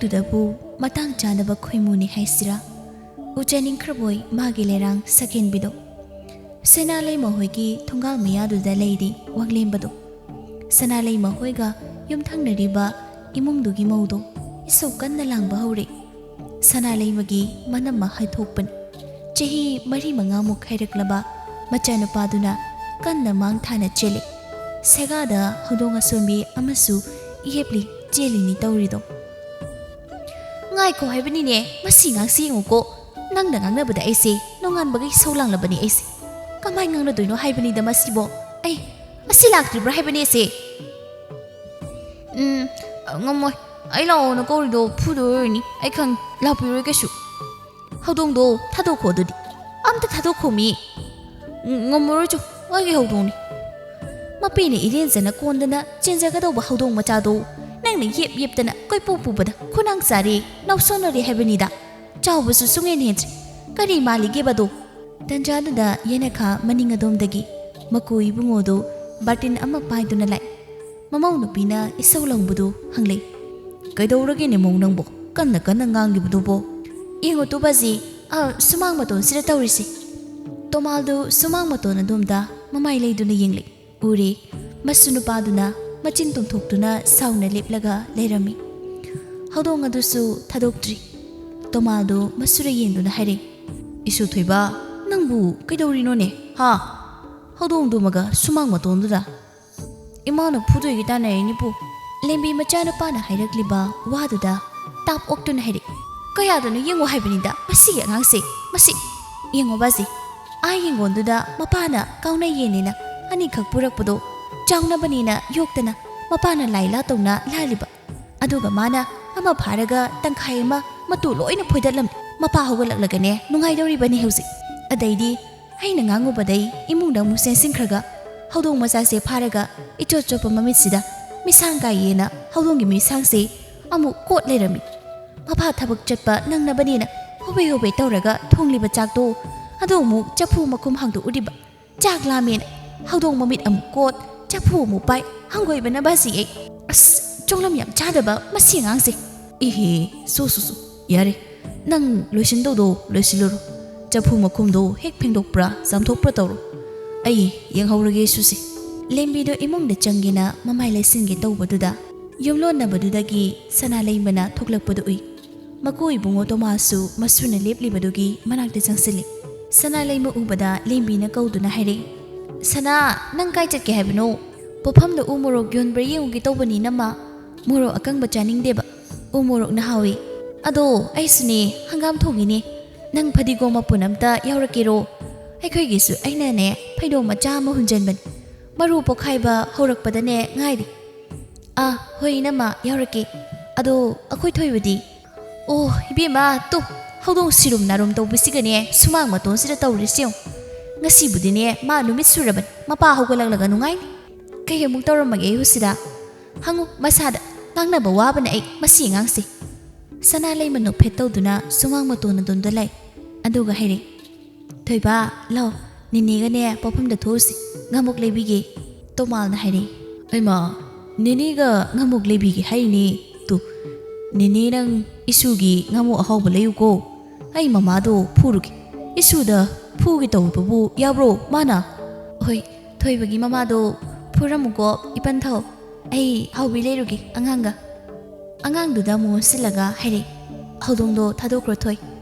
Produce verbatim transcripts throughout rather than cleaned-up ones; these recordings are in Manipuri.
ꯇꯨꯗꯕꯨ ꯃꯇꯥꯡ ꯆꯥꯗꯕ ꯈꯣꯏꯃꯨꯅꯤ ꯍꯥꯏꯁꯤꯔꯥ, ꯎꯖꯅꯤꯡꯈ꯭ꯔꯕꯣꯏ ꯃꯥꯒꯤ ꯂꯩꯔꯥꯡ ꯁꯛꯍꯦꯟꯕꯤꯗꯣ꯫ ꯁꯅꯥ ꯂꯩꯃ ꯍꯣꯏꯒꯤ ꯊꯣꯡꯒꯥꯜ ꯃꯌꯥꯗꯨꯗ ꯂꯩꯔꯤ ꯋꯥꯡꯂꯦꯝꯕꯗꯣ꯫ ꯁꯅꯥ ꯂꯩꯃ ꯍꯣꯏꯒ ꯌꯨꯝꯊꯪꯅꯔꯤꯕ ꯏꯃꯨꯡꯗꯨꯒꯤ ꯃꯧꯗꯣ ꯏꯁꯧ ꯀꯟꯅ ꯂꯥꯡꯕ ꯍꯧꯔꯦ꯫ ꯁꯅꯥ ꯂꯩꯃꯒꯤ ꯃꯅꯝ ꯑꯃ ꯍꯥꯏꯊꯣꯛꯄꯅꯤ꯫ ꯆꯍꯤ ꯃꯔꯤ ꯃꯉꯥꯃꯨꯛ ꯍꯥꯏꯔꯛꯂꯕ ꯃꯆꯥꯅꯨꯄꯥꯗꯨꯅ ꯀꯟꯅ ꯃꯥꯡ ꯊꯥꯅ ꯆꯦꯜꯂꯤ꯫ ꯁꯦꯒꯥꯗ ꯍꯧꯗꯣꯡ ꯑꯁꯣꯟꯕꯤ ꯑꯃꯁꯨ ꯌꯦꯞꯂꯤ ꯆꯦꯜꯂꯤꯅꯤ ꯇꯧꯔꯤꯗꯣ꯫ "ꯉꯥꯏꯈꯣ ꯍꯥꯏꯕꯅꯤꯅꯦ, ꯃꯁꯤ ꯉꯥꯡꯁꯤ ꯌꯦꯡꯉꯨꯀꯣ꯫ ꯅꯪꯅ ꯉꯥꯡꯅꯕꯗ ꯑꯩꯁꯦ ꯅꯣꯡꯉꯥꯟꯕꯒ ꯏꯁꯧ ꯂꯥꯡꯂꯕꯅꯤ ꯑꯩꯁꯦ꯫ ꯀꯃꯥꯏ ꯉꯥꯡꯅꯗꯣꯏꯅꯣ ꯍꯥꯏꯕꯅꯤꯗ ꯃꯁꯤꯕꯣ꯫ ꯑꯩ, ꯃꯁꯤ ꯂꯥꯛꯇ꯭ꯔꯤꯕ꯭ꯔꯥ ꯍꯥꯏꯕꯅꯦ ꯑꯩꯁꯦ?" "ꯎꯝ, ꯉꯝꯃꯣꯏ꯫ ꯑꯩ ꯂꯥꯛꯑꯣꯅ ꯀꯧꯔꯤꯗꯣ ꯐꯨꯗꯣꯏ ꯑꯣꯏꯔꯅꯤ꯫ ꯑꯩ ꯈꯪ, ꯂꯥꯛꯄꯤꯔꯣꯏ ꯀꯩꯁꯨ꯫ ꯍꯧꯗꯣꯡꯗꯣ ꯊꯥꯗꯣꯛꯈꯣ ꯑꯗꯨꯗꯤ꯫ ꯑꯝꯇ ꯊꯥꯗꯣꯛꯈꯣ ꯃꯤ꯫ ꯎꯝ, ꯉꯝꯃꯔꯣꯏ ꯆꯣ, ꯑꯩꯒꯤ ꯍꯧꯗꯣꯡꯅꯤ꯫" ꯃꯄꯤꯅ ꯏꯔꯦꯟꯖꯅ ꯀꯣꯟꯗꯅ ꯆꯦꯟꯖꯒꯗꯧꯕ ꯍꯧꯗꯣꯡ ꯃꯆꯥꯗꯣ ꯅꯪꯅ ꯌꯦꯞ ꯌꯦꯞꯇꯅ ꯀꯣꯏꯄꯨ ꯄꯨꯕꯗ ꯈꯨꯅꯥꯡ ꯆꯥꯔꯦ, ꯅꯥꯎꯁꯣꯟꯅꯔꯦ ꯍꯥꯏꯕꯅꯤꯗ꯫ ꯆꯥꯎꯕꯁꯨ ꯁꯨꯡꯍꯦꯟ ꯍꯦꯟꯗ꯭ꯔꯦ꯫ ꯀꯔꯤ ꯃꯥꯜꯂꯤꯒꯦꯕ ꯑꯗꯣ? ꯇꯟꯖꯥꯗꯨꯗ ꯌꯦꯅꯈꯥ ꯃꯅꯤꯡ ꯑꯗꯣꯝꯗꯒꯤ ꯃꯀꯨ ꯏꯕꯨꯡꯉꯣꯗꯨ ꯕꯥꯔꯇꯤꯟ ꯑꯃ ꯄꯥꯏꯗꯨꯅ ꯂꯥꯛꯏ꯫ ꯃꯃꯧ ꯅꯨꯄꯤꯅ ꯏꯁꯧ ꯂꯪꯕꯗꯨ ꯍꯪꯂꯛꯏ꯫ "ꯀꯩꯗꯧꯔꯒꯦꯅꯦ ꯃꯧ ꯅꯪꯕꯣ? ꯀꯟꯅ ꯀꯟꯅ ꯉꯥꯡꯂꯤꯕꯗꯨꯕꯣ?" "ꯌꯦꯡꯉꯨ ꯇꯨ ꯕꯥꯖꯤ, ꯑ, ꯁꯨꯃꯥꯡ ꯃꯇꯣꯟꯁꯤꯗ ꯇꯧꯔꯤꯁꯦ꯫" ꯇꯣꯃꯥꯜꯗꯨ ꯁꯨꯃꯥꯡ ꯃꯇꯣꯟ ꯑꯗꯣꯝꯗ ꯃꯃꯥꯏ ꯂꯩꯗꯨꯅ ꯌꯦꯡꯂꯛꯏ꯫ ꯎꯔꯦ, ꯃꯁꯨ ꯅꯨꯄꯥꯗꯨꯅ ꯃꯆꯤꯟ ꯇꯨꯝꯊꯣꯛꯇꯨꯅ ꯁꯥꯎꯅ ꯂꯦꯞꯂꯒ ꯂꯩꯔꯝꯃꯤ꯫ ꯍꯧꯗꯣꯡ ꯑꯗꯨꯁꯨ ꯊꯥꯗꯣꯛꯇ꯭ꯔꯤ꯫ ꯇꯣꯃꯥꯜꯗꯨ ꯃꯁꯨꯔ ꯌꯦꯡꯗꯨꯅ ꯍꯥꯏꯔꯦ, "ꯏꯁꯨ ꯊꯣꯏꯕ, ꯅꯪꯕꯨ ꯀꯩꯗꯧꯔꯤꯅꯣꯅꯦ? ꯍꯥ? ꯍꯧꯗꯣꯡꯗꯨꯃꯒ ꯁꯨꯃꯥꯡ ꯃꯇꯣꯟꯗꯨꯗ?" "ꯏꯃꯥꯅ ꯐꯨꯗꯣꯏꯒꯤ ꯇꯥꯟꯅꯔꯤꯅꯤ ꯄꯨ꯫" ꯂꯦꯝꯕꯤ ꯃꯆꯥꯅꯨꯄꯥꯅ ꯍꯥꯏꯔꯛꯂꯤꯕ ꯋꯥꯗꯨꯗ ꯇꯥꯞ ꯑꯣꯛꯇꯨꯅ ꯍꯥꯏꯔꯛꯏ, "ꯀꯌꯥꯗꯅꯣ ꯌꯦꯡꯉꯣ ꯍꯥꯏꯕꯅꯤꯗ ꯃꯁꯤꯒꯤ ꯑꯉꯥꯡꯁꯦ꯫ ꯃꯁꯤ ꯌꯦꯡꯉꯣ ꯕꯥꯖꯤ, ꯑꯥ ꯌꯦꯡꯒꯣꯟꯗꯨꯗ ꯃꯄꯥꯅ ꯀꯥꯎꯅ ꯌꯦꯟꯅꯦꯅ ꯑꯅꯤꯈꯛ ꯄꯨꯔꯛꯄꯗꯣ ꯆꯥꯎꯅꯕꯅꯦꯅ ꯌꯣꯛꯇꯅ ꯃꯄꯥꯅ ꯂꯥꯏ ꯂꯥ ꯇꯧꯅ ꯂꯥꯜꯂꯤꯕ꯫ ꯑꯗꯨꯒ ꯃꯥꯅ ꯑꯃ ꯐꯥꯔꯒ ꯇꯪꯈꯥꯏ ꯑꯃ ꯃꯇꯨ ꯂꯣꯏꯅ ꯐꯣꯏꯗꯠꯂꯝꯃꯤ꯫ ꯃꯄꯥ ꯍꯧꯒꯠꯂꯛꯂꯒꯅꯦ ꯅꯨꯡꯉꯥꯏꯗꯧꯔꯤꯕꯅꯤ ꯍꯧꯖꯤꯛ꯫" ꯑꯗꯩꯗꯤ ꯑꯩꯅ ꯉꯥꯡꯉꯨꯕꯗꯩ ꯏꯃꯨꯡꯗ ꯑꯃꯨꯛ ꯆꯦꯟꯁꯤꯟꯈ꯭ꯔꯒ ꯍꯧꯗꯣꯡ ꯃꯆꯥꯁꯦ ꯐꯥꯔꯒ ꯏꯆꯣꯠ ꯆꯣꯠꯄ ꯃꯃꯤꯠꯁꯤꯗ ꯃꯤꯁꯥꯡ ꯀꯥꯏꯌꯦꯅ ꯍꯧꯗꯣꯡꯒꯤ ꯃꯤꯁꯥꯡꯁꯦ ꯑꯃꯨꯛ ꯀꯣꯠ ꯂꯩꯔꯝꯃꯤ꯫ ꯃꯄꯥ ꯊꯕꯛ ꯆꯠꯄ ꯅꯪꯅꯕꯅꯦꯅ ꯍꯣꯕꯦ ꯍꯣꯕꯦ ꯇꯧꯔꯒ ꯊꯣꯡꯂꯤꯕ ꯆꯥꯛꯇꯣ ꯑꯗꯣ ꯑꯃꯨꯛ ꯆꯐꯨ ꯃꯈꯨꯝ ꯍꯥꯡꯗꯣꯛꯎꯔꯤꯕ꯫ ꯆꯥꯛ ꯂꯥꯝꯃꯦꯅ ꯍꯧꯗꯣꯡ ꯃꯃꯤꯠ ꯑꯃꯨꯛ ꯀꯣꯠ, ꯆꯐꯨ ꯑꯃꯨꯛ ꯄꯥꯏ, ꯍꯪꯒꯣꯏꯕꯅ ꯕꯥꯖꯤ ꯑꯩ꯫ ꯑꯁ, ꯆꯣꯡꯂꯝ ꯌꯥꯝ ꯆꯥꯗꯕ ꯃꯁꯤ ꯑꯉꯥꯡꯁꯦ꯫ "ꯏꯍꯦ, ꯁꯣ, ꯁꯣ, ꯁꯣ, ꯌꯥꯔꯦ꯫ ꯅꯪ ꯂꯣꯏꯁꯤꯟꯗꯧꯗꯣ ꯂꯣꯏꯁꯤꯜꯂꯨꯔꯣ꯫ ꯆꯐꯨ ꯃꯈꯨꯝꯗꯣ ꯍꯦꯛ ꯐꯦꯡꯗꯣꯛꯄ꯭ꯔꯥ, ꯆꯥꯝꯊꯣꯛꯄ꯭ꯔꯥ ꯇꯧꯔꯣ꯫ ꯑꯩ ꯌꯦꯡꯍꯧꯔꯒꯦ ꯁꯨꯁꯦ꯫" ꯂꯦꯝꯕꯤꯗꯣ ꯏꯃꯨꯡꯗ ꯆꯪꯒꯦꯅ ꯃꯃꯥꯏ ꯂꯩꯁꯤꯟꯒꯦ ꯇꯧꯕꯗꯨꯗ, ꯌꯨꯝꯂꯣꯟꯅꯕꯗꯨꯗꯒꯤ ꯁꯅꯥ ꯂꯩꯃꯅ ꯊꯣꯛꯂꯛꯄꯗꯨ ꯎꯏ꯫ ꯃꯀꯨ ꯏꯕꯨꯡꯉꯣ ꯇꯣꯃꯥꯁꯁꯨ ꯃꯁꯨꯅ ꯂꯦꯞꯂꯤꯕꯗꯨꯒꯤ ꯃꯅꯥꯛꯇ ꯆꯪꯁꯤꯜꯂꯤ꯫ ꯁꯅꯥ ꯂꯩꯃ ꯎꯕꯗ ꯂꯦꯝꯕꯤꯅ ꯀꯧꯗꯨꯅ ꯍꯥꯏꯔꯛꯏ, "ꯁꯅꯥ, ꯅꯪ ꯀꯥꯏ ꯆꯠꯀꯦ ꯍꯥꯏꯕꯅꯣ? ꯄꯣꯐꯝꯗ ꯎ ꯃꯣꯔꯣꯛ ꯌꯣꯟꯕ꯭ꯔꯥ ꯌꯦꯡꯉꯨꯒꯦ ꯇꯧꯕꯅꯤ, ꯅꯝꯃ꯫ ꯃꯣꯔꯣꯛ ꯑꯀꯪꯕ ꯆꯥꯅꯤꯡꯗꯦꯕ꯫ ꯎ ꯃꯣꯔꯣꯛꯅ ꯍꯥꯎꯏ꯫ ꯑꯗꯣ ꯑꯩꯁꯨꯅꯦ, ꯍꯪꯒꯥꯝ ꯊꯣꯡꯉꯤꯅꯦ꯫ ꯅꯪ ꯐꯗꯤꯒꯣꯝ ꯃꯄꯨꯟ ꯑꯝꯇ ꯌꯥꯎꯔꯛꯀꯦꯔꯣ? ꯑꯩꯈꯣꯏꯒꯤꯁꯨ ꯑꯩꯅꯅꯦ, ꯐꯩꯗꯣꯝ ꯃꯆꯥ ꯑꯃ ꯍꯨꯟꯖꯟꯕꯅꯤ꯫ ꯃꯔꯨ ꯄꯣꯛꯈꯥꯏꯕ ꯍꯧꯔꯛꯄꯗꯅꯦ ꯉꯥꯏꯔꯤ꯫" "ꯑꯥ, ꯍꯣꯏ, ꯏꯅꯝꯃ, ꯌꯥꯎꯔꯛꯀꯦ꯫ ꯑꯗꯣ ꯑꯩꯈꯣꯏ ꯊꯣꯏꯕꯗꯤ?" "ꯑꯣ, ꯏꯕꯦꯝꯃ, ꯇꯨ, ꯍꯧꯗꯣꯡ ꯁꯤꯔꯨꯝ ꯅꯥꯔꯨꯝ ꯇꯧꯕꯁꯤꯒꯅꯦ, ꯁꯨꯃꯥꯡ ꯃꯇꯣꯟꯁꯤꯗ ꯇꯧꯔꯤꯁꯤ ꯌꯦꯡꯉꯨ꯫ ꯉꯁꯤꯕꯨꯗꯤꯅꯦ, ꯃꯥ ꯅꯨꯃꯤꯠ ꯁꯨꯔꯕꯅꯤ, ꯃꯄꯥ ꯍꯧꯒꯠꯂꯛꯂꯒ ꯅꯨꯡꯉꯥꯏꯅꯤ꯫ ꯀꯩ ꯑꯃꯨꯛ ꯇꯧꯔꯝꯃꯒꯦ ꯑꯩꯕꯨ ꯁꯤꯗ? ꯍꯪꯉꯨ ꯃꯁꯥꯗ, ꯉꯥꯡꯅꯕ ꯋꯥꯕꯅ ꯑꯩ ꯃꯁꯤ ꯑꯉꯥꯡꯁꯦ꯫" ꯁꯅꯥ ꯂꯩꯃ ꯅꯣꯛꯐꯦꯠ ꯇꯧꯗꯨꯅ ꯁꯨꯃꯥꯡ ꯃꯇꯣꯟ ꯑꯗꯣꯝꯗ ꯂꯩ꯫ ꯑꯗꯨꯒ ꯍꯥꯏꯔꯦ, "ꯊꯣꯏꯕ, ꯂꯥꯎ, ꯅꯦꯅꯦꯒꯅꯦ ꯄꯣꯐꯝꯗ ꯊꯣꯛꯎꯁꯤ, ꯉꯥꯃꯣꯛ ꯂꯩꯕꯤꯒꯦ꯫" ꯇꯣꯃꯥꯜꯅ ꯍꯥꯏꯔꯛꯏ꯫ "ꯑꯩꯃ, ꯅꯦꯅꯦꯒ ꯉꯥꯃꯣꯛ ꯂꯩꯕꯤꯒꯦ ꯍꯥꯏꯔꯤꯅꯦ꯫ ꯇꯨ, ꯅꯦꯅꯦ ꯅꯪ ꯏꯁꯨꯒꯤ ꯉꯥꯃꯣꯛ ꯑꯍꯥꯎꯕ ꯂꯩꯌꯨꯀꯣ꯫ ꯑꯩ ꯃꯃꯥꯗꯣ ꯐꯨꯔꯨꯒꯦ꯫ ꯏꯁꯨꯗ ꯐꯨꯒꯦ ꯇꯧꯕꯕꯨ ꯌꯥꯕ꯭ꯔꯣ ꯃꯥꯅ?" "ꯍꯣꯏ, ꯊꯣꯏꯕꯒꯤ ꯃꯃꯥꯗꯣ ꯐꯨꯔꯝꯃꯨꯀꯣ, ꯏꯄꯟ ꯊꯧ꯫ ꯑꯩ ꯍꯥꯎꯕꯤ ꯂꯩꯔꯨꯒꯦ ꯑꯉꯥꯡꯒ꯫" ꯑꯉꯥꯡꯗꯨꯗ ꯑꯃꯨꯛ ꯑꯣꯟꯁꯤꯜꯂꯒ ꯍꯥꯏꯔꯛꯏ, "ꯍꯧꯗꯣꯡꯗꯣ ꯊꯥꯗꯣꯛꯈ꯭ꯔꯣ ꯊꯣꯏ,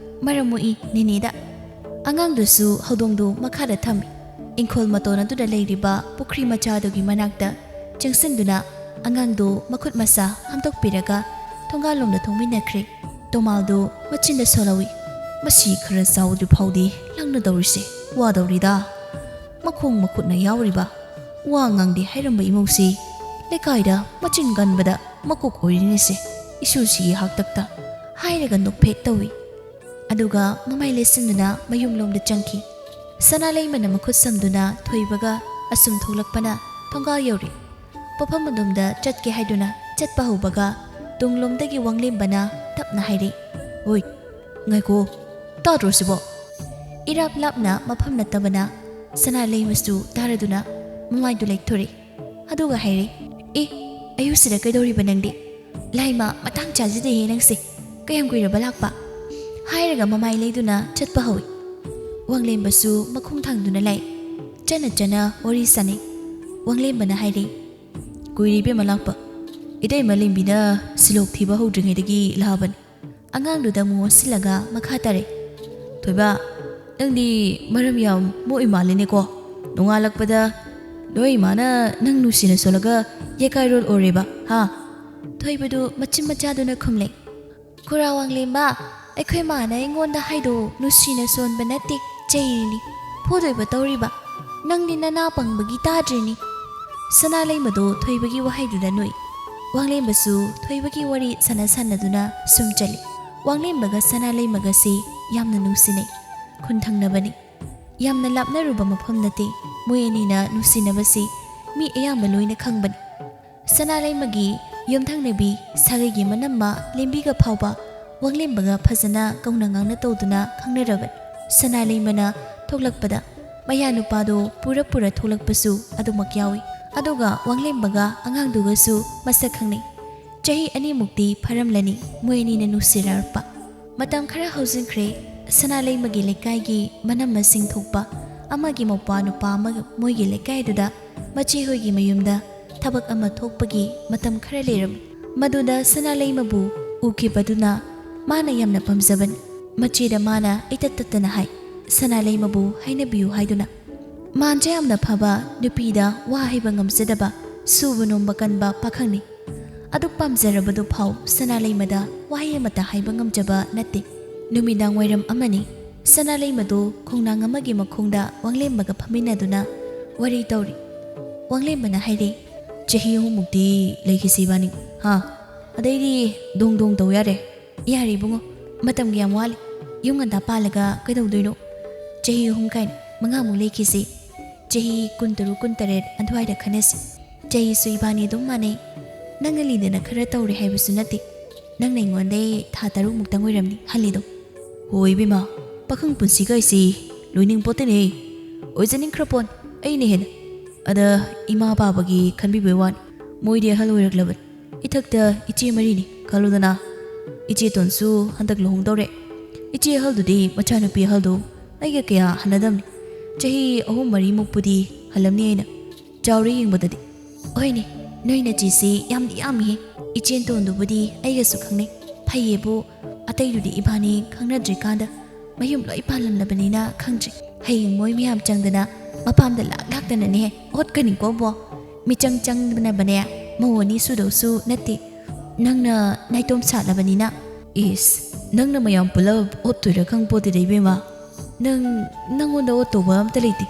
ꯃꯔꯝ ꯃꯣꯛꯏ ꯅꯦꯅꯦꯗ꯫" ꯑꯉꯥꯡꯗꯨꯁꯨ ꯍꯧꯗꯣꯡꯗꯨ ꯃꯈꯥꯗ ꯊꯝꯃꯤ꯫ ꯏꯪꯈꯣꯜ ꯃꯇꯣꯟ ꯑꯗꯨꯗ ꯂꯩꯔꯤꯕ ꯄꯨꯈ꯭ꯔꯤ ꯃꯆꯥꯗꯨꯒꯤ ꯃꯅꯥꯛꯇ ꯆꯪꯁꯤꯟꯗꯨꯅ ꯑꯉꯥꯡꯗꯨ ꯃꯈꯨꯠ ꯃꯁꯥ ꯍꯥꯝꯗꯣꯛꯄꯤꯔꯒ ꯊꯣꯡꯒꯥꯜꯂꯣꯝꯗ ꯊꯣꯡꯃꯤꯟꯅꯈ꯭ꯔꯦ꯫ ꯇꯣꯃꯥꯜꯗꯨ ꯃꯆꯤꯟꯗ ꯁꯣꯜꯍꯧꯏ, "ꯃꯁꯤ ꯈꯔ ꯆꯥꯎꯗ꯭ꯔꯤ ꯐꯥꯎꯗꯤ ꯂꯪꯅꯗꯧꯔꯤꯁꯦ ꯋꯥꯗꯧꯔꯤꯗ꯫ ꯃꯈꯣꯡ ꯃꯈꯨꯠꯅ ꯌꯥꯎꯔꯤꯕ, ꯋꯥ ꯉꯥꯡꯗꯦ ꯍꯥꯏꯔꯝꯕ ꯏꯃꯧꯁꯤ ꯂꯩꯀꯥꯏꯗ ꯃꯆꯤꯟ ꯀꯟꯕꯗ ꯃꯀꯣꯛ ꯑꯣꯏꯔꯤꯅꯤꯁꯦ ꯏꯁꯨꯁꯤꯒꯤ ꯍꯥꯛꯇꯛꯇ," ꯍꯥꯏꯔꯒ ꯅꯣꯛꯐꯦꯠ ꯇꯧꯏ꯫ ꯑꯗꯨꯒ ꯃꯃꯥꯏ ꯂꯩꯁꯤꯟꯗꯨꯅ ꯃꯌꯨꯝꯂꯣꯝꯗ ꯆꯪꯈꯤ꯫ ꯁꯅꯥ ꯂꯩꯃꯅ ꯃꯈꯨꯠ ꯁꯝꯗꯨꯅ ꯊꯣꯏꯕꯒ ꯑꯁꯨꯝ ꯊꯣꯛꯂꯛꯄꯅ ꯊꯣꯡꯒꯥꯜ ꯌꯧꯔꯦ꯫ ꯄꯣꯐꯝ ꯑꯗꯣꯝꯗ ꯆꯠꯀꯦ ꯍꯥꯏꯗꯨꯅ ꯆꯠꯄ ꯍꯧꯕꯒ ꯇꯨꯡꯂꯣꯝꯗꯒꯤ ꯋꯥꯡꯂꯦꯝꯕꯅ ꯇꯞꯅ ꯍꯥꯏꯔꯛꯏ, "ꯑꯣꯏ, ꯉꯥꯏꯈꯣ, ꯇꯥꯗ꯭ꯔꯣ ꯁꯤꯕꯣ?" ꯏꯔꯥꯞ ꯂꯥꯞꯅ ꯃꯐꯝ ꯅꯠꯇꯕꯅ ꯁꯅꯥ ꯂꯩꯃꯁꯨ ꯇꯥꯔꯗꯨꯅ ꯃꯃꯥꯏꯗꯨ ꯂꯩꯊꯣꯔꯛꯏ꯫ ꯑꯗꯨꯒ ꯍꯥꯏꯔꯦ, "ꯑꯦ, ꯑꯌꯨꯛꯁꯤꯗ ꯀꯩꯗꯧꯔꯤꯕ ꯅꯪꯗꯤ? "ꯂꯥꯏꯃ, ꯃꯇꯥꯡ ꯆꯥꯖꯗꯦꯍꯦ ꯅꯪꯁꯦ꯫ ꯀꯌꯥꯝ ꯀꯨꯏꯔꯕ ꯂꯥꯛꯄ?" ꯍꯥꯏꯔꯒ ꯃꯃꯥꯏ ꯂꯩꯗꯨꯅ ꯆꯠꯄ ꯍꯧꯏ꯫ ꯋꯥꯡꯂꯦꯝꯕꯁꯨ ꯃꯈꯣꯡ ꯊꯥꯡꯗꯨꯅ ꯂꯥꯛꯏ꯫ ꯆꯠꯅ ꯆꯠꯅ ꯋꯥꯔꯤ ꯁꯥꯟꯅꯩ꯫ ꯋꯥꯡꯂꯦꯝꯕꯅ ꯍꯥꯏꯔꯦ, "ꯀꯨꯏꯔꯦ ꯏꯕꯦꯝꯃ ꯂꯥꯛꯄ꯫ ꯏꯇꯩꯃ ꯂꯦꯝꯕꯤꯅ ꯁꯤꯂꯣꯛ ꯊꯤꯕ ꯍꯧꯗ꯭ꯔꯤꯉꯩꯗꯒꯤ ꯂꯥꯛꯑꯕꯅꯤ꯫" ꯑꯉꯥꯡꯗꯨꯗ ꯑꯃꯨꯛ ꯑꯣꯟꯁꯤꯜꯂꯒ ꯃꯈꯥ ꯇꯥꯔꯦ, "ꯊꯣꯏꯕ, ꯅꯪꯗꯤ ꯃꯔꯝ ꯌꯥꯝ ꯃꯣꯛꯏ ꯃꯥꯜꯂꯦꯅꯦꯀꯣ꯫ ꯅꯣꯡꯉꯥꯜꯂꯛꯄꯗ ꯅꯣꯏ ꯏꯃꯥꯅ ꯅꯪ ꯅꯨꯡꯁꯤꯅ ꯁꯣꯜꯂꯒ ꯌꯦꯀꯥꯏꯔꯣꯜ ꯑꯣꯏꯔꯦꯕ, ꯍꯥ?" ꯊꯣꯏꯕꯗꯨ ꯃꯆꯤꯟ ꯃꯆꯥꯗꯨꯅ ꯈꯨꯝꯂꯦ, "ꯈꯨꯔꯥ ꯋꯥꯡꯂꯦꯝꯕ, ꯑꯩꯈꯣꯏ ꯃꯥꯅ ꯑꯩꯉꯣꯟꯗ ꯍꯥꯏꯗꯣ ꯅꯨꯡꯁꯤꯅ ꯁꯣꯟꯕ ꯅꯠꯇꯦ, ꯆꯩꯔꯤꯅꯤ꯫ ꯐꯨꯗꯣꯏꯕ ꯇꯧꯔꯤꯕ꯫ ꯅꯪꯗꯤ ꯅꯅꯥ ꯄꯪꯕꯒꯤ ꯇꯥꯗ꯭ꯔꯤꯅꯤ꯫" ꯁꯅꯥ ꯂꯩꯃꯗꯣ ꯊꯣꯏꯕꯒꯤ ꯋꯥꯍꯩꯗꯨꯗ ꯅꯣꯛꯏ꯫ ꯋꯥꯡꯂꯦꯝꯕꯁꯨ ꯊꯣꯏꯕꯒꯤ ꯋꯥꯔꯤ ꯁꯥꯟꯅ ꯁꯥꯟꯅꯗꯨꯅ ꯁꯨꯝ ꯆꯠꯂꯤ꯫ ꯋꯥꯡꯂꯦꯝꯕꯒ ꯁꯅꯥ ꯂꯩꯃꯒꯁꯤ ꯌꯥꯝꯅ ꯅꯨꯡꯁꯤꯅꯩ꯫ ꯈꯨꯟ ꯊꯪꯅꯕꯅꯤ꯫ ꯌꯥꯝꯅ ꯂꯥꯞꯅꯔꯨꯕ ꯃꯐꯝ ꯅꯠꯇꯦ꯫ ꯃꯣꯏ ꯑꯅꯤꯅ ꯅꯨꯡꯁꯤꯅꯕꯁꯤ ꯃꯤ ꯑꯌꯥꯝꯕ ꯂꯣꯏꯅ ꯈꯪꯕꯅꯤ꯫ ꯁꯅꯥ ꯂꯩꯃꯒꯤ ꯌꯨꯝꯊꯪꯅꯕꯤ ꯁꯥꯒꯩꯒꯤ ꯃꯅꯝꯃ ꯂꯦꯝꯕꯤꯒ ꯐꯥꯎꯕ ꯋꯥꯡꯂꯦꯝꯕꯒ ꯐꯖꯅ ꯀꯧꯅ ꯉꯥꯡꯅ ꯇꯧꯗꯨꯅ ꯈꯪꯅꯔꯕꯅꯤ꯫ ꯁꯅꯥ ꯂꯩꯃꯅ ꯊꯣꯛꯂꯛꯄꯗ ꯃꯌꯥ ꯅꯨꯄꯥꯗꯣ ꯄꯨꯔ ꯄꯨꯔ ꯊꯣꯛꯂꯛꯄꯁꯨ ꯑꯗꯨꯃꯛ ꯌꯥꯎꯏ꯫ ꯑꯗꯨꯒ ꯋꯥꯡꯂꯦꯝꯕꯒ ꯑꯉꯥꯡꯗꯨꯒꯁꯨ ꯃꯁꯛ ꯈꯪꯅꯩ꯫ ꯆꯍꯤ ꯑꯅꯤꯃꯨꯛꯇꯤ ꯐꯥꯔꯝꯂꯅꯤ ꯃꯣꯏ ꯑꯅꯤꯅ ꯅꯨꯡꯁꯤꯅꯔꯛꯄ꯫ ꯃꯇꯝ ꯈꯔ ꯍꯧꯖꯤꯟꯈ꯭ꯔꯦ꯫ ꯁꯅꯥ ꯂꯩꯃꯒꯤ ꯂꯩꯀꯥꯏꯒꯤ ꯃꯅꯝ ꯃꯁꯤꯡ ꯊꯣꯛꯄ ꯑꯃꯒꯤ ꯃꯧꯄ꯭ꯋꯥ ꯅꯨꯄꯥ ꯑꯃ ꯃꯣꯏꯒꯤ ꯂꯩꯀꯥꯏꯗꯨꯗ ꯃꯆꯦ ꯍꯣꯏꯒꯤ ꯃꯌꯨꯝꯗ ꯊꯕꯛ ꯑꯃ ꯊꯣꯛꯄꯒꯤ ꯃꯇꯝ ꯈꯔ ꯂꯩꯔꯝꯃꯤ꯫ ꯃꯗꯨꯗ ꯁꯅꯥ ꯂꯩꯃꯕꯨ ꯎꯈꯤꯕꯗꯨꯅ ꯃꯥꯅ ꯌꯥꯝꯅ ꯄꯥꯝꯖꯕꯅꯤ꯫ ꯃꯆꯦꯗ ꯃꯥꯅ ꯏꯇꯠ ꯇꯠꯇꯅ ꯍꯥꯏ, "ꯁꯅꯥ ꯂꯩꯃꯕꯨ ꯍꯥꯏꯅꯕꯤꯌꯨ" ꯍꯥꯏꯗꯨꯅ꯫ ꯃꯥꯟꯁꯦ ꯌꯥꯝꯅ ꯐꯕ, ꯅꯨꯄꯤꯗ ꯋꯥ ꯍꯥꯏꯕ ꯉꯝꯖꯗꯕ, ꯁꯨꯕ ꯅꯣꯝꯕ ꯀꯟꯕ ꯄꯥꯈꯪꯅꯤ꯫ ꯑꯗꯨꯛ ꯄꯥꯝꯖꯔꯕꯗꯨ ꯐꯥꯎ ꯁꯅꯥ ꯂꯩꯃꯗ ꯋꯥꯍꯩ ꯑꯃꯠꯇ ꯍꯥꯏꯕ ꯉꯝꯖꯕ ꯅꯠꯇꯦ꯫ ꯅꯨꯃꯤꯗꯥꯡ ꯋꯥꯏꯔꯝ ꯑꯃꯅꯤ꯫ ꯁꯅꯥ ꯂꯩꯃꯗꯨ ꯈꯣꯡꯅꯥꯡ ꯑꯃꯒꯤ ꯃꯈꯣꯡꯗ ꯋꯥꯡꯂꯦꯝꯕꯒ ꯐꯝꯃꯤꯟꯅꯗꯨꯅ ꯋꯥꯔꯤ ꯇꯧꯔꯤ꯫ ꯋꯥꯡꯂꯦꯝꯕꯅ ꯍꯥꯏꯔꯦ, "ꯆꯍꯤ ꯑꯍꯨꯝꯃꯨꯛꯇꯤ ꯂꯩꯈꯤꯁꯤ ꯏꯕꯥꯅꯤ, ꯍꯥ? ꯑꯗꯩꯗꯤ ꯗꯣꯡ ꯗꯣꯡ ꯇꯧ ꯌꯥꯔꯦ꯫" "ꯌꯥꯔꯦ ꯏꯕꯨꯡꯉꯣ, ꯃꯇꯝꯒ ꯌꯥꯝ ꯋꯥꯠꯂꯤ꯫ ꯌꯨꯝ ꯉꯟꯇꯥ ꯄꯥꯜꯂꯒ ꯀꯩꯗꯧꯗꯣꯏꯅꯣ? ꯆꯍꯤ ꯑꯍꯨꯝ ꯀꯥꯏꯅ, ꯃꯉꯥꯃꯨꯛ ꯂꯩꯈꯤꯁꯤ꯫ ꯆꯍꯤ ꯀꯨꯟꯇꯔꯨꯛ, ꯀꯨꯟꯇꯔꯦꯠ ꯑꯗꯨꯋꯥꯏꯗ ꯈꯟꯅꯁꯤ꯫ ꯆꯍꯤꯁꯨ ꯏꯕꯥꯅꯤ ꯑꯗꯨꯝ ꯃꯥꯟꯅꯩ꯫ ꯅꯪꯅ ꯂꯤꯗꯅ ꯈꯔ ꯇꯧꯔꯦ ꯍꯥꯏꯕꯁꯨ ꯅꯠꯇꯦ꯫ ꯅꯪꯅ ꯑꯩꯉꯣꯟꯗꯩ ꯊꯥ ꯇꯔꯨꯛꯃꯨꯛꯇꯪ ꯑꯣꯏꯔꯝꯅꯤ ꯍꯜꯂꯤꯗꯣ꯫" "ꯍꯣꯏ ꯏꯕꯦꯝꯃ, ꯄꯥꯈꯪ ꯄꯨꯟꯁꯤ ꯀꯥꯏꯁꯤ ꯂꯣꯏꯅꯤꯡ ꯄꯣꯠꯇꯦꯅꯦ꯫ ꯑꯣꯏꯖꯅꯤꯡꯈ꯭ꯔ ꯄꯣꯠ ꯑꯩꯅ ꯍꯦꯟꯅ꯫ ꯑꯗ ꯏꯃꯥ ꯄꯥꯕꯒꯤ ꯈꯟꯕꯤꯕꯩ ꯋꯥꯅꯤ꯫ ꯃꯣꯏꯗꯤ ꯑꯍꯜ ꯑꯣꯏꯔꯛꯂꯕꯅꯤ꯫ ꯏꯊꯛꯇ ꯏꯆꯦ ꯃꯔꯤꯅꯤ ꯈꯜꯂꯨꯗꯅ꯫ ꯏꯆꯦꯇꯣꯟꯁꯨ ꯍꯟꯗꯛ ꯂꯨꯍꯣꯡꯗꯧꯔꯦ꯫ ꯏꯆꯦ ꯑꯍꯜꯗꯨꯗꯤ ꯃꯆꯥꯅꯨꯄꯤ ꯑꯍꯜꯗꯨ ꯑꯩꯒ ꯀꯌꯥ ꯍꯟꯅꯗꯝꯅꯤ꯫ ꯆꯍꯤ ꯑꯍꯨꯝ ꯃꯔꯤꯃꯨꯛꯄꯨꯗꯤ ꯍꯜꯂꯝꯅꯤ ꯑꯩꯅ꯫ ꯆꯥꯎꯔꯦ ꯌꯦꯡꯕꯗꯗꯤ꯫ ꯍꯣꯏꯅꯦ, ꯅꯣꯏ ꯅꯆꯦꯁꯤ ꯌꯥꯝꯗꯤ ꯌꯥꯝꯃꯤꯍꯦ꯫ ꯏꯆꯦꯇꯣꯟꯗꯨꯕꯨꯗꯤ ꯑꯩꯒꯁꯨ ꯈꯪꯅꯩ꯫ ꯐꯩꯌꯦꯕꯨ, ꯑꯇꯩꯗꯨꯗꯤ ꯏꯕꯥꯅꯤ ꯈꯪꯅꯗ꯭ꯔꯤꯀꯥꯟꯗ ꯃꯌꯨꯝ ꯂꯣꯏ ꯄꯥꯜꯂꯝꯂꯕꯅꯤꯅ ꯈꯪꯗ꯭ꯔꯤ꯫ ꯍꯌꯦꯡ ꯃꯣꯏ ꯃꯌꯥꯝ ꯆꯪꯗꯅ ꯃꯄꯥꯝꯗ ꯂꯥꯛ ꯂꯥꯛꯇꯅꯅꯦ ꯑꯣꯠꯀꯅꯤꯀꯣ ꯕꯣ꯫ ꯃꯤꯆꯪ ꯆꯪꯗꯅꯕꯅꯦ ꯃꯧ ꯑꯅꯤ ꯁꯨꯗꯧꯁꯨ ꯅꯠꯇꯦ꯫ ꯅꯪꯅ ꯅꯥꯏꯇꯣꯝ ꯁꯥꯠꯂꯕꯅꯤꯅ꯫ ꯏꯁ, ꯅꯪꯅ ꯃꯌꯥꯝ ꯄꯨꯂꯞ ꯑꯣꯠꯇꯣꯏꯔꯥ ꯈꯪꯄꯣꯠꯇꯦꯗ ꯏꯕꯦꯝꯃ꯫ ꯅꯪ, ꯅꯪꯉꯣꯟꯗ ꯑꯣꯠꯇꯧꯕ ꯑꯝꯇ ꯂꯩꯇꯦ꯫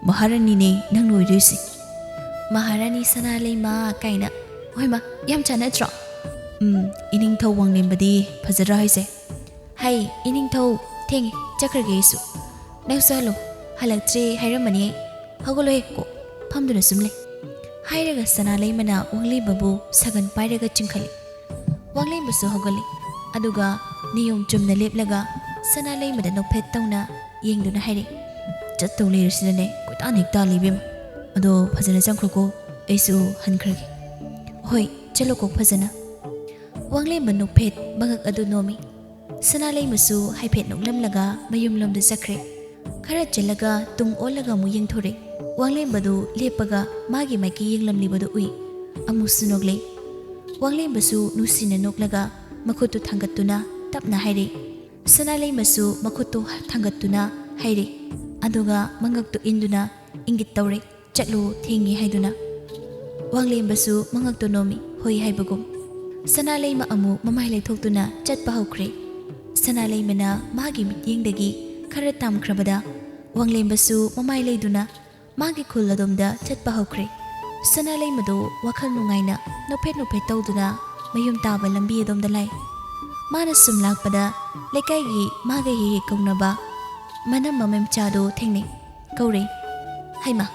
ꯃꯍꯥꯔꯥꯅꯤꯅꯦ ꯅꯪ ꯑꯣꯏꯗꯣꯏꯁꯦ꯫ ꯃꯍꯥꯔꯥꯅꯤ ꯁꯅꯥꯂꯩꯃ ꯀꯥꯏꯅ꯫ ꯍꯣꯏꯃ, ꯌꯥꯝ ꯆꯥꯟꯅꯗ꯭ꯔꯣ? ꯎꯝ, ꯏꯅꯤꯡꯊꯧ ꯋꯥꯡꯂꯦꯝꯕꯗꯤ ꯐꯖꯗ꯭ꯔꯥ ꯍꯥꯏꯁꯦ? ꯍꯩ, ꯏꯅꯤꯡꯊꯧ, ꯊꯦꯡꯉꯦ, ꯆꯠꯈ꯭ꯔꯒꯦ ꯑꯩꯁꯨ꯫ ꯅꯪꯁꯨ ꯍꯜꯂꯣ, ꯍꯜꯂꯛꯇ꯭ꯔꯦ ꯍꯥꯏꯔꯝꯕꯅꯦ꯫ ꯍꯧꯒꯠꯂꯣꯍꯦ, ꯀꯣ, ꯐꯝꯗꯨꯅ ꯁꯨꯝ ꯂꯩ꯫ ꯍꯥꯏꯔꯒ ꯁꯅꯥꯂꯩꯃꯅ ꯋꯥꯡꯂꯦꯝꯕꯕꯨ ꯁꯥꯒꯟ ꯄꯥꯏꯔꯒ ꯆꯤꯡꯈꯠꯂꯤ꯫ ꯋꯥꯡꯂꯦꯝꯕꯁꯨ ꯍꯧꯒꯠꯂꯤ꯫ ꯑꯗꯨꯒ ꯅꯤꯌꯣꯝ ꯆꯨꯝꯅ ꯂꯦꯞꯂꯒ ꯁꯅꯥꯂꯩꯃꯗ ꯅꯣꯛꯐꯦꯠ ꯇꯧꯅ ꯌꯦꯡꯗꯨꯅ ꯍꯥꯏꯔꯦ, "ꯆꯠꯇꯧ ꯂꯩꯔꯁꯤꯗꯅꯦ ꯀꯣꯏꯇꯥꯟ ꯍꯦꯛ ꯇꯥꯜꯂꯤ ꯏꯕꯦꯝꯃ꯫ ꯑꯗꯣ ꯐꯖꯅ ꯆꯪꯈ꯭ꯔꯣꯀꯣ, ꯑꯩꯁꯨ ꯍꯟꯈ꯭ꯔꯒꯦ꯫" "ꯍꯣꯏ, ꯆꯠꯂꯣꯀꯣ ꯐꯖꯅ꯫" ꯋꯥꯡꯂꯦꯝꯕ ꯅꯣꯛꯐꯦꯠ ꯃꯉꯛ ꯑꯗꯨ ꯅꯣꯝꯃꯤ꯫ ꯁꯅꯥꯂꯩꯃꯁꯨ ꯍꯥꯏꯐꯦꯠ ꯅꯣꯛꯂꯝꯂꯒ ꯃꯌꯨꯝꯂꯣꯝꯗ ꯆꯠꯈ꯭ꯔꯦ꯫ ꯈꯔ ꯆꯠꯂꯒ ꯇꯨꯡ ꯑꯣꯜꯂꯒ ꯑꯃꯨꯛ ꯌꯦꯡꯊꯣꯔꯦ꯫ ꯋꯥꯡꯂꯦꯝꯕꯗꯨ ꯂꯦꯞꯄꯒ ꯃꯥꯒꯤ ꯃꯥꯏꯀꯩ ꯌꯦꯡꯂꯝꯂꯤꯕꯗꯨ ꯎꯏ꯫ ꯑꯃꯨꯛꯁꯨ ꯅꯣꯛꯂꯦ꯫ ꯋꯥꯡꯂꯦꯝꯕꯁꯨ ꯅꯨꯡꯁꯤꯅ ꯅꯣꯛꯂꯒ ꯃꯈꯨꯠꯇꯨ ꯊꯥꯡꯒꯠꯇꯨꯅ ꯇꯞꯅ ꯍꯥꯏꯔꯦ꯫ ꯁꯅꯥꯂꯩꯃꯁꯨ ꯃꯈꯨꯠꯇꯨ ꯊꯥꯡꯒꯠꯇꯨꯅ ꯍꯥꯏꯔꯦ꯫ ꯑꯗꯨꯒ ꯃꯉꯛꯇꯨ ꯏꯟꯗꯨꯅ ꯏꯪꯒꯤꯠ ꯇꯧꯔꯦ꯫ "ꯆꯠꯂꯨ, ꯊꯦꯡꯉꯦ" ꯍꯥꯏꯗꯨꯅ꯫ ꯋꯥꯡꯂꯦꯝꯕꯁꯨ ꯃꯉꯛꯇꯨ ꯅꯣꯝꯃꯤ, ꯍꯣꯏ ꯍꯥꯏꯕꯒꯨꯝ꯫ ꯁꯅꯥꯂꯩꯃ ꯑꯃꯨꯛ ꯃꯃꯥꯏ ꯂꯩꯊꯣꯛꯇꯨꯅ ꯆꯠꯄ ꯍꯧꯈ꯭ꯔꯦ꯫ ꯁꯅꯥꯂꯩꯃꯅ ꯃꯥꯒꯤ ꯃꯤꯠꯌꯦꯡꯗꯒꯤ ꯈꯔ ꯇꯝꯈ꯭ꯔꯕꯗ ꯋꯥꯡꯂꯦꯝꯕꯁꯨ ꯃꯃꯥꯏ ꯂꯩꯗꯨꯅ ꯃꯥꯒꯤ ꯈꯨꯜ ꯑꯗꯣꯝꯗ ꯆꯠꯄ ꯍꯧꯈ꯭ꯔꯦ꯫ ꯁꯅꯥꯂꯩꯃꯗꯨ ꯋꯥꯈꯜ ꯅꯨꯡꯉꯥꯏꯅ ꯅꯣꯛꯐꯦꯠ ꯅꯣꯛꯐꯦꯠ ꯇꯧꯗꯨꯅ ꯃꯌꯨꯝ ꯇꯥꯕ ꯂꯝꯕꯤ ꯑꯗꯣꯝꯗ ꯂꯥꯛꯏ꯫ ꯃꯥꯅ ꯁꯨꯝ ꯂꯥꯛꯄꯗ ꯂꯩꯀꯥꯏꯒꯤ ꯃꯥꯒ ꯍꯦꯛ ꯍꯦꯛ ꯀꯧꯅꯕ ꯃꯅꯝꯃ ꯃꯦꯝꯆꯥꯗꯨ ꯊꯦꯡꯅꯩ꯫ ꯀꯧꯔꯦ꯫ "ꯍꯩꯃꯥ,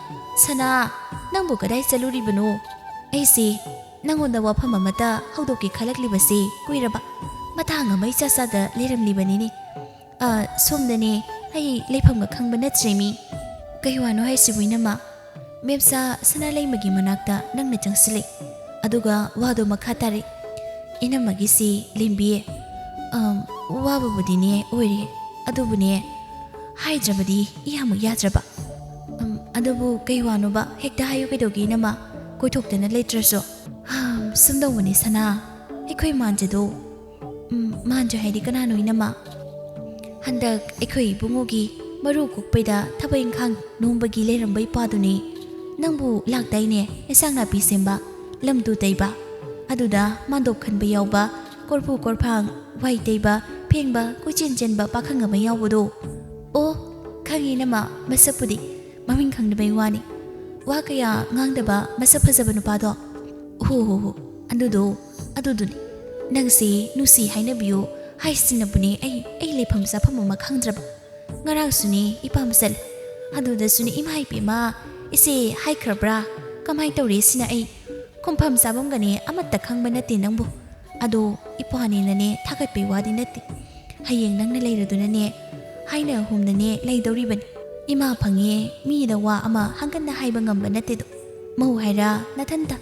ꯁꯅꯥ, ꯅꯪꯕꯨ ꯀꯗꯥꯏ ꯆꯠꯂꯨꯔꯤꯕꯅꯣ? ꯑꯩꯁꯦ ꯅꯪꯉꯣꯟꯗ ꯋꯥꯐꯝ ꯑꯃꯇ ꯍꯧꯗꯣꯛꯀꯦ ꯈꯜꯂꯛꯂꯤꯕꯁꯦ ꯀꯨꯏꯔꯕ꯫ ꯃꯇꯥꯡ ꯑꯃ ꯏꯆꯥ ꯆꯥꯗ ꯂꯩꯔꯝꯂꯤꯕꯅꯤꯅꯦ꯫ ꯑ, ꯁꯣꯝꯗꯅꯦ, ꯑꯩ ꯂꯩꯐꯝꯒ ꯈꯪꯕ ꯅꯠꯇ꯭ꯔꯦꯃꯤ꯫" "ꯀꯩ ꯋꯥꯅꯣ ꯍꯥꯏꯁꯤꯕꯨ ꯏꯅꯝꯃ?" ꯃꯦꯝꯆꯥ ꯁꯅꯥꯂꯩꯃꯒꯤ ꯃꯅꯥꯛꯇ ꯅꯪꯅ ꯆꯪꯁꯤꯜꯂꯦ꯫ ꯑꯗꯨꯒ ꯋꯥꯗꯣ ꯃꯈꯥ ꯇꯥꯔꯛꯏ꯫ "ꯏꯅꯝꯃꯒꯤꯁꯤ ꯂꯦꯝꯕꯤꯌꯦ꯫ ꯑꯝ, ꯋꯥꯕꯕꯨꯗꯤꯅꯦ ꯑꯣꯏꯔꯦ, ꯑꯗꯨꯕꯨꯅꯦ ꯍꯥꯏꯗ꯭ꯔꯕꯗꯤ ꯏꯌꯥꯃꯛ ꯌꯥꯗ꯭ꯔꯕ꯫ ꯑꯝ, ꯑꯗꯨꯕꯨ ꯀꯩ ꯋꯥꯅꯣꯕ? ꯍꯦꯛꯇ ꯍꯥꯏꯌꯨ ꯀꯩꯗꯧꯒꯦ ꯏꯅꯝꯃ? ꯀꯣꯏꯊꯣꯛꯇꯅ ꯂꯩꯇ꯭ꯔꯁꯨ꯫ ꯍꯝ, ꯁꯨꯝ ꯇꯧꯕꯅꯤ ꯁꯅꯥ, ꯑꯩꯈꯣꯏ ꯃꯥꯟꯖꯗꯣ꯫ ꯎꯝ, ꯃꯥꯟꯖ ꯍꯥꯏꯗꯤ ꯀꯅꯥꯅꯣ ꯏꯅꯝꯃ?" "ꯍꯟꯗꯛ ꯑꯩꯈꯣꯏ ꯏꯕꯨꯡꯉꯣꯒꯤ ꯃꯔꯨ ꯀꯣꯛꯄꯩꯗ ꯊꯕꯛ ꯏꯪꯈꯥꯡ ꯅꯣꯝꯕꯒꯤ ꯂꯩꯔꯝꯕ ꯏꯄꯥꯗꯨꯅꯤ꯫ ꯅꯪꯕꯨ ꯂꯥꯛꯇꯥꯏꯅꯦ, ꯏꯟꯁꯥꯡ ꯅꯥꯄꯤ ꯁꯦꯝꯕ, ꯂꯝ ꯇꯨ ꯇꯩꯕ꯫ ꯑꯗꯨꯗ ꯃꯥꯟꯗꯣꯞ ꯈꯟꯕ ꯌꯥꯎꯕ, ꯀꯣꯔꯐꯨ ꯀꯣꯔꯐꯥꯡ, ꯋꯥꯏ ꯇꯩꯕ, ꯐꯦꯡꯕ, ꯀꯣꯏꯆꯦꯟ ꯆꯦꯟꯕ ꯄꯥꯈꯪ ꯑꯃ ꯌꯥꯎꯕꯗꯣ?" "ꯑꯣ, ꯈꯪꯉꯤ ꯏꯅꯝꯃ, ꯃꯁꯛꯄꯨꯗꯤ꯫ ꯃꯃꯤꯡ ꯈꯪꯗꯕꯩ ꯋꯥꯅꯤ꯫ ꯋꯥ ꯀꯌꯥ ꯉꯥꯡꯗꯕ, ꯃꯁꯛ ꯐꯖꯕ ꯅꯨꯄꯥꯗꯣ?" "ꯍꯣ ꯍꯣ ꯍꯣ, ꯑꯗꯨꯗꯣ, ꯑꯗꯨꯗꯨꯅꯤ꯫ ꯅꯪꯁꯤ ꯅꯨꯡꯁꯤ ꯍꯥꯏꯅꯕꯤꯌꯨ ꯍꯥꯏꯁꯤꯅꯕꯨꯅꯦ ꯑꯩ, ꯑꯩ ꯂꯩꯐꯝ ꯆꯥꯐꯝ ꯑꯃ ꯈꯪꯗ꯭ꯔꯕ꯫ ꯉꯔꯥꯡꯁꯨꯅꯦ ꯏꯄꯥꯝ ꯆꯠꯂꯦ꯫ ꯑꯗꯨꯗꯁꯨꯅꯦ ꯏꯃꯥ ꯏꯕꯦꯝꯃ, ꯏꯆꯦ ꯍꯥꯏꯈ꯭ꯔꯕ꯭ꯔꯥ? ꯀꯃꯥꯏ ꯇꯧꯔꯦ ꯁꯤꯅ ꯑꯩ ꯈꯨꯝꯐꯝ ꯆꯥꯐꯝꯒꯅꯦ ꯑꯃꯠꯇ ꯈꯪꯕ ꯅꯠꯇꯦ ꯅꯪꯕꯨ꯫ ꯑꯗꯣ ꯏꯄ꯭ꯋꯥꯅꯦꯅꯅꯦ ꯊꯥꯒꯠꯄꯩ ꯋꯥꯗꯤ ꯅꯠꯇꯦ꯫ ꯍꯌꯦꯡ ꯅꯪꯅ ꯂꯩꯔꯗꯨꯅꯅꯦ ꯍꯥꯏꯅ ꯍꯨꯝꯅꯅꯦ ꯂꯩꯗꯧꯔꯤꯕꯅꯤ꯫ ꯏꯃꯥ ꯐꯪꯉꯦ ꯃꯤꯗ ꯋꯥ ꯑꯃ ꯍꯪꯀꯟꯅ ꯍꯥꯏꯕ ꯉꯝꯕ ꯅꯠꯇꯦꯗꯣ꯫ ꯃꯧ ꯍꯥꯏꯔ ꯅꯊꯟꯇ꯫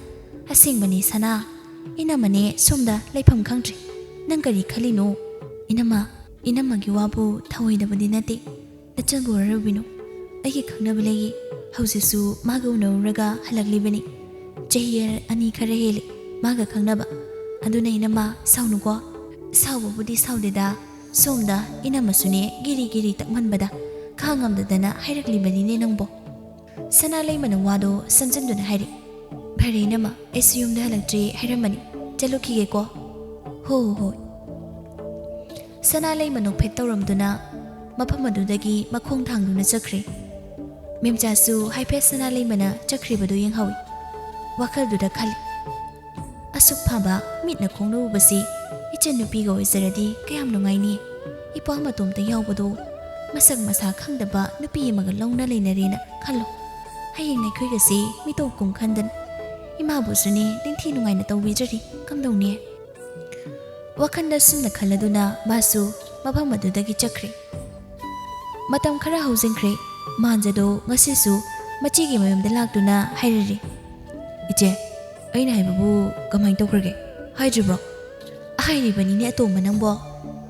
ꯑꯁꯦꯡꯕꯅꯦ ꯁꯅꯥ, ꯏꯅꯝꯃꯅꯦ ꯁꯣꯝꯗ ꯂꯩꯐꯝ ꯈꯪꯗ꯭ꯔꯦ꯫ ꯅꯪ ꯀꯔꯤ ꯈꯜꯂꯤꯅꯣ? ꯏꯅꯝꯃ, ꯏꯅꯝꯃꯒꯤ ꯋꯥꯕꯨ ꯊꯧꯑꯣꯏꯗꯕꯗꯤ ꯅꯠꯇꯦ꯫ ꯅꯆꯟꯕꯨ ꯋꯥꯔꯧꯕꯤꯅꯨ꯫ ꯑꯩꯒꯤ ꯈꯪꯅꯕ ꯂꯩꯌꯦ꯫ ꯍꯧꯖꯤꯛꯁꯨ ꯃꯥꯒ ꯎꯅꯔꯨꯔꯒ ꯍꯜꯂꯛꯂꯤꯕꯅꯤ꯫ ꯆꯍꯤ ꯑꯅꯤ ꯈꯔ ꯍꯦꯜꯂꯦ ꯃꯥꯒ ꯈꯪꯅꯕ꯫ ꯑꯗꯨꯅ ꯏꯅꯝꯃ, ꯁꯥꯎꯅꯨꯀꯣ꯫ ꯁꯥꯎꯕꯕꯨꯗꯤ ꯁꯥꯎꯗꯦꯗ꯫ ꯁꯣꯝꯗ ꯏꯅꯝꯃꯁꯨꯅꯦ ꯒꯤꯔꯤ ꯒꯤꯔꯤ ꯇꯛꯃꯟꯕꯗ ꯈꯥꯡꯉꯝꯗꯗꯅ ꯍꯥꯏꯔꯛꯂꯤꯕꯅꯤꯅꯦ ꯅꯪꯕꯣ꯫ ꯁꯅꯥ ꯂꯩꯃꯅ ꯋꯥꯗꯣ ꯁꯝꯖꯤꯟꯗꯨꯅ ꯍꯥꯏꯔꯛꯏ꯫ ꯐꯔꯦ ꯏꯅꯝꯃ, ꯑꯩꯁꯨ ꯌꯨꯝꯗ ꯍꯜꯂꯛꯇ꯭ꯔꯤ ꯍꯥꯏꯔꯝꯕꯅꯤ꯫ ꯆꯠꯂꯨꯈꯤꯒꯦꯀꯣ꯫ ꯍꯣ ꯍꯣ ꯍꯣꯏ꯫ ꯁꯅꯥ ꯂꯩꯃ ꯅꯣꯛꯐꯦꯠ ꯇꯧꯔꯝꯗꯨꯅ ꯃꯐꯝ ꯑꯗꯨꯗꯒꯤ ꯃꯈꯣꯡ ꯊꯥꯡꯗꯨꯅ ꯆꯠꯈ꯭ꯔꯦ꯫ ꯃꯦꯝꯆꯥꯁꯨ ꯍꯥꯏꯐꯦꯠ ꯁꯅꯥ ꯂꯩꯃꯅ ꯆꯠꯈ꯭ꯔꯤꯕꯗꯨ ꯌꯦꯡꯍꯧꯏ꯫ ꯋꯥꯈꯜꯗꯨꯗ ꯈꯜꯂꯤ, "ꯑꯁꯨꯛ ꯐꯕ ꯃꯤꯠꯅ ꯈꯣꯡꯅ ꯎꯕꯁꯤ ꯏꯆꯟꯅꯨꯄꯤꯒ ꯑꯣꯏꯖꯔꯗꯤ ꯀꯌꯥꯝ ꯅꯨꯡꯉꯥꯏꯅꯤ꯫ ꯏꯄ꯭ꯋꯥ ꯃꯇꯣꯝꯇ ꯌꯥꯎꯕꯗꯣ ꯃꯁꯛ ꯃꯁꯥ ꯈꯪꯗꯕ ꯅꯨꯄꯤ ꯑꯃꯒ ꯂꯧꯅ ꯂꯩꯅꯔꯦꯅ ꯈꯜꯂꯣ꯫ ꯍꯌꯦꯡ ꯑꯩꯈꯣꯏꯒꯁꯤ ꯃꯤꯇꯣꯞ ꯀꯨꯝ ꯈꯟꯗꯅ ꯏꯃꯥꯕꯨꯁꯨꯅꯦ ꯅꯤꯡꯊꯤ ꯅꯨꯡꯉꯥꯏꯅ ꯇꯧꯕꯤꯗ꯭ꯔꯗꯤ ꯀꯝꯗꯧꯅꯤ?" ꯋꯥꯈꯜꯗ ꯁꯨꯝꯅ ꯈꯜꯂꯗꯨꯅ ꯃꯥꯁꯨ ꯃꯐꯝ ꯑꯗꯨꯗꯒꯤ ꯆꯠꯈ꯭ꯔꯦ꯫ ꯃꯇꯝ ꯈꯔ ꯍꯧꯖꯤꯟꯈ꯭ꯔꯦ꯫ ꯃꯥꯟꯖꯗꯣ ꯉꯁꯤꯁꯨ ꯃꯆꯦꯒꯤ ꯃꯌꯨꯝꯗ ꯂꯥꯛꯇꯨꯅ ꯍꯥꯏꯔꯔꯤ, "ꯏꯆꯦ, ꯑꯩꯅ ꯍꯥꯏꯕꯕꯨ ꯀꯃꯥꯏꯅ ꯇꯧꯈ꯭ꯔꯒꯦ? ꯍꯥꯏꯗ꯭ꯔꯤꯕ꯭ꯔꯣ? ꯍꯥꯏꯔꯤꯕꯅꯤꯅꯦ ꯑꯇꯣꯝꯕ ꯅꯪꯕꯣ꯫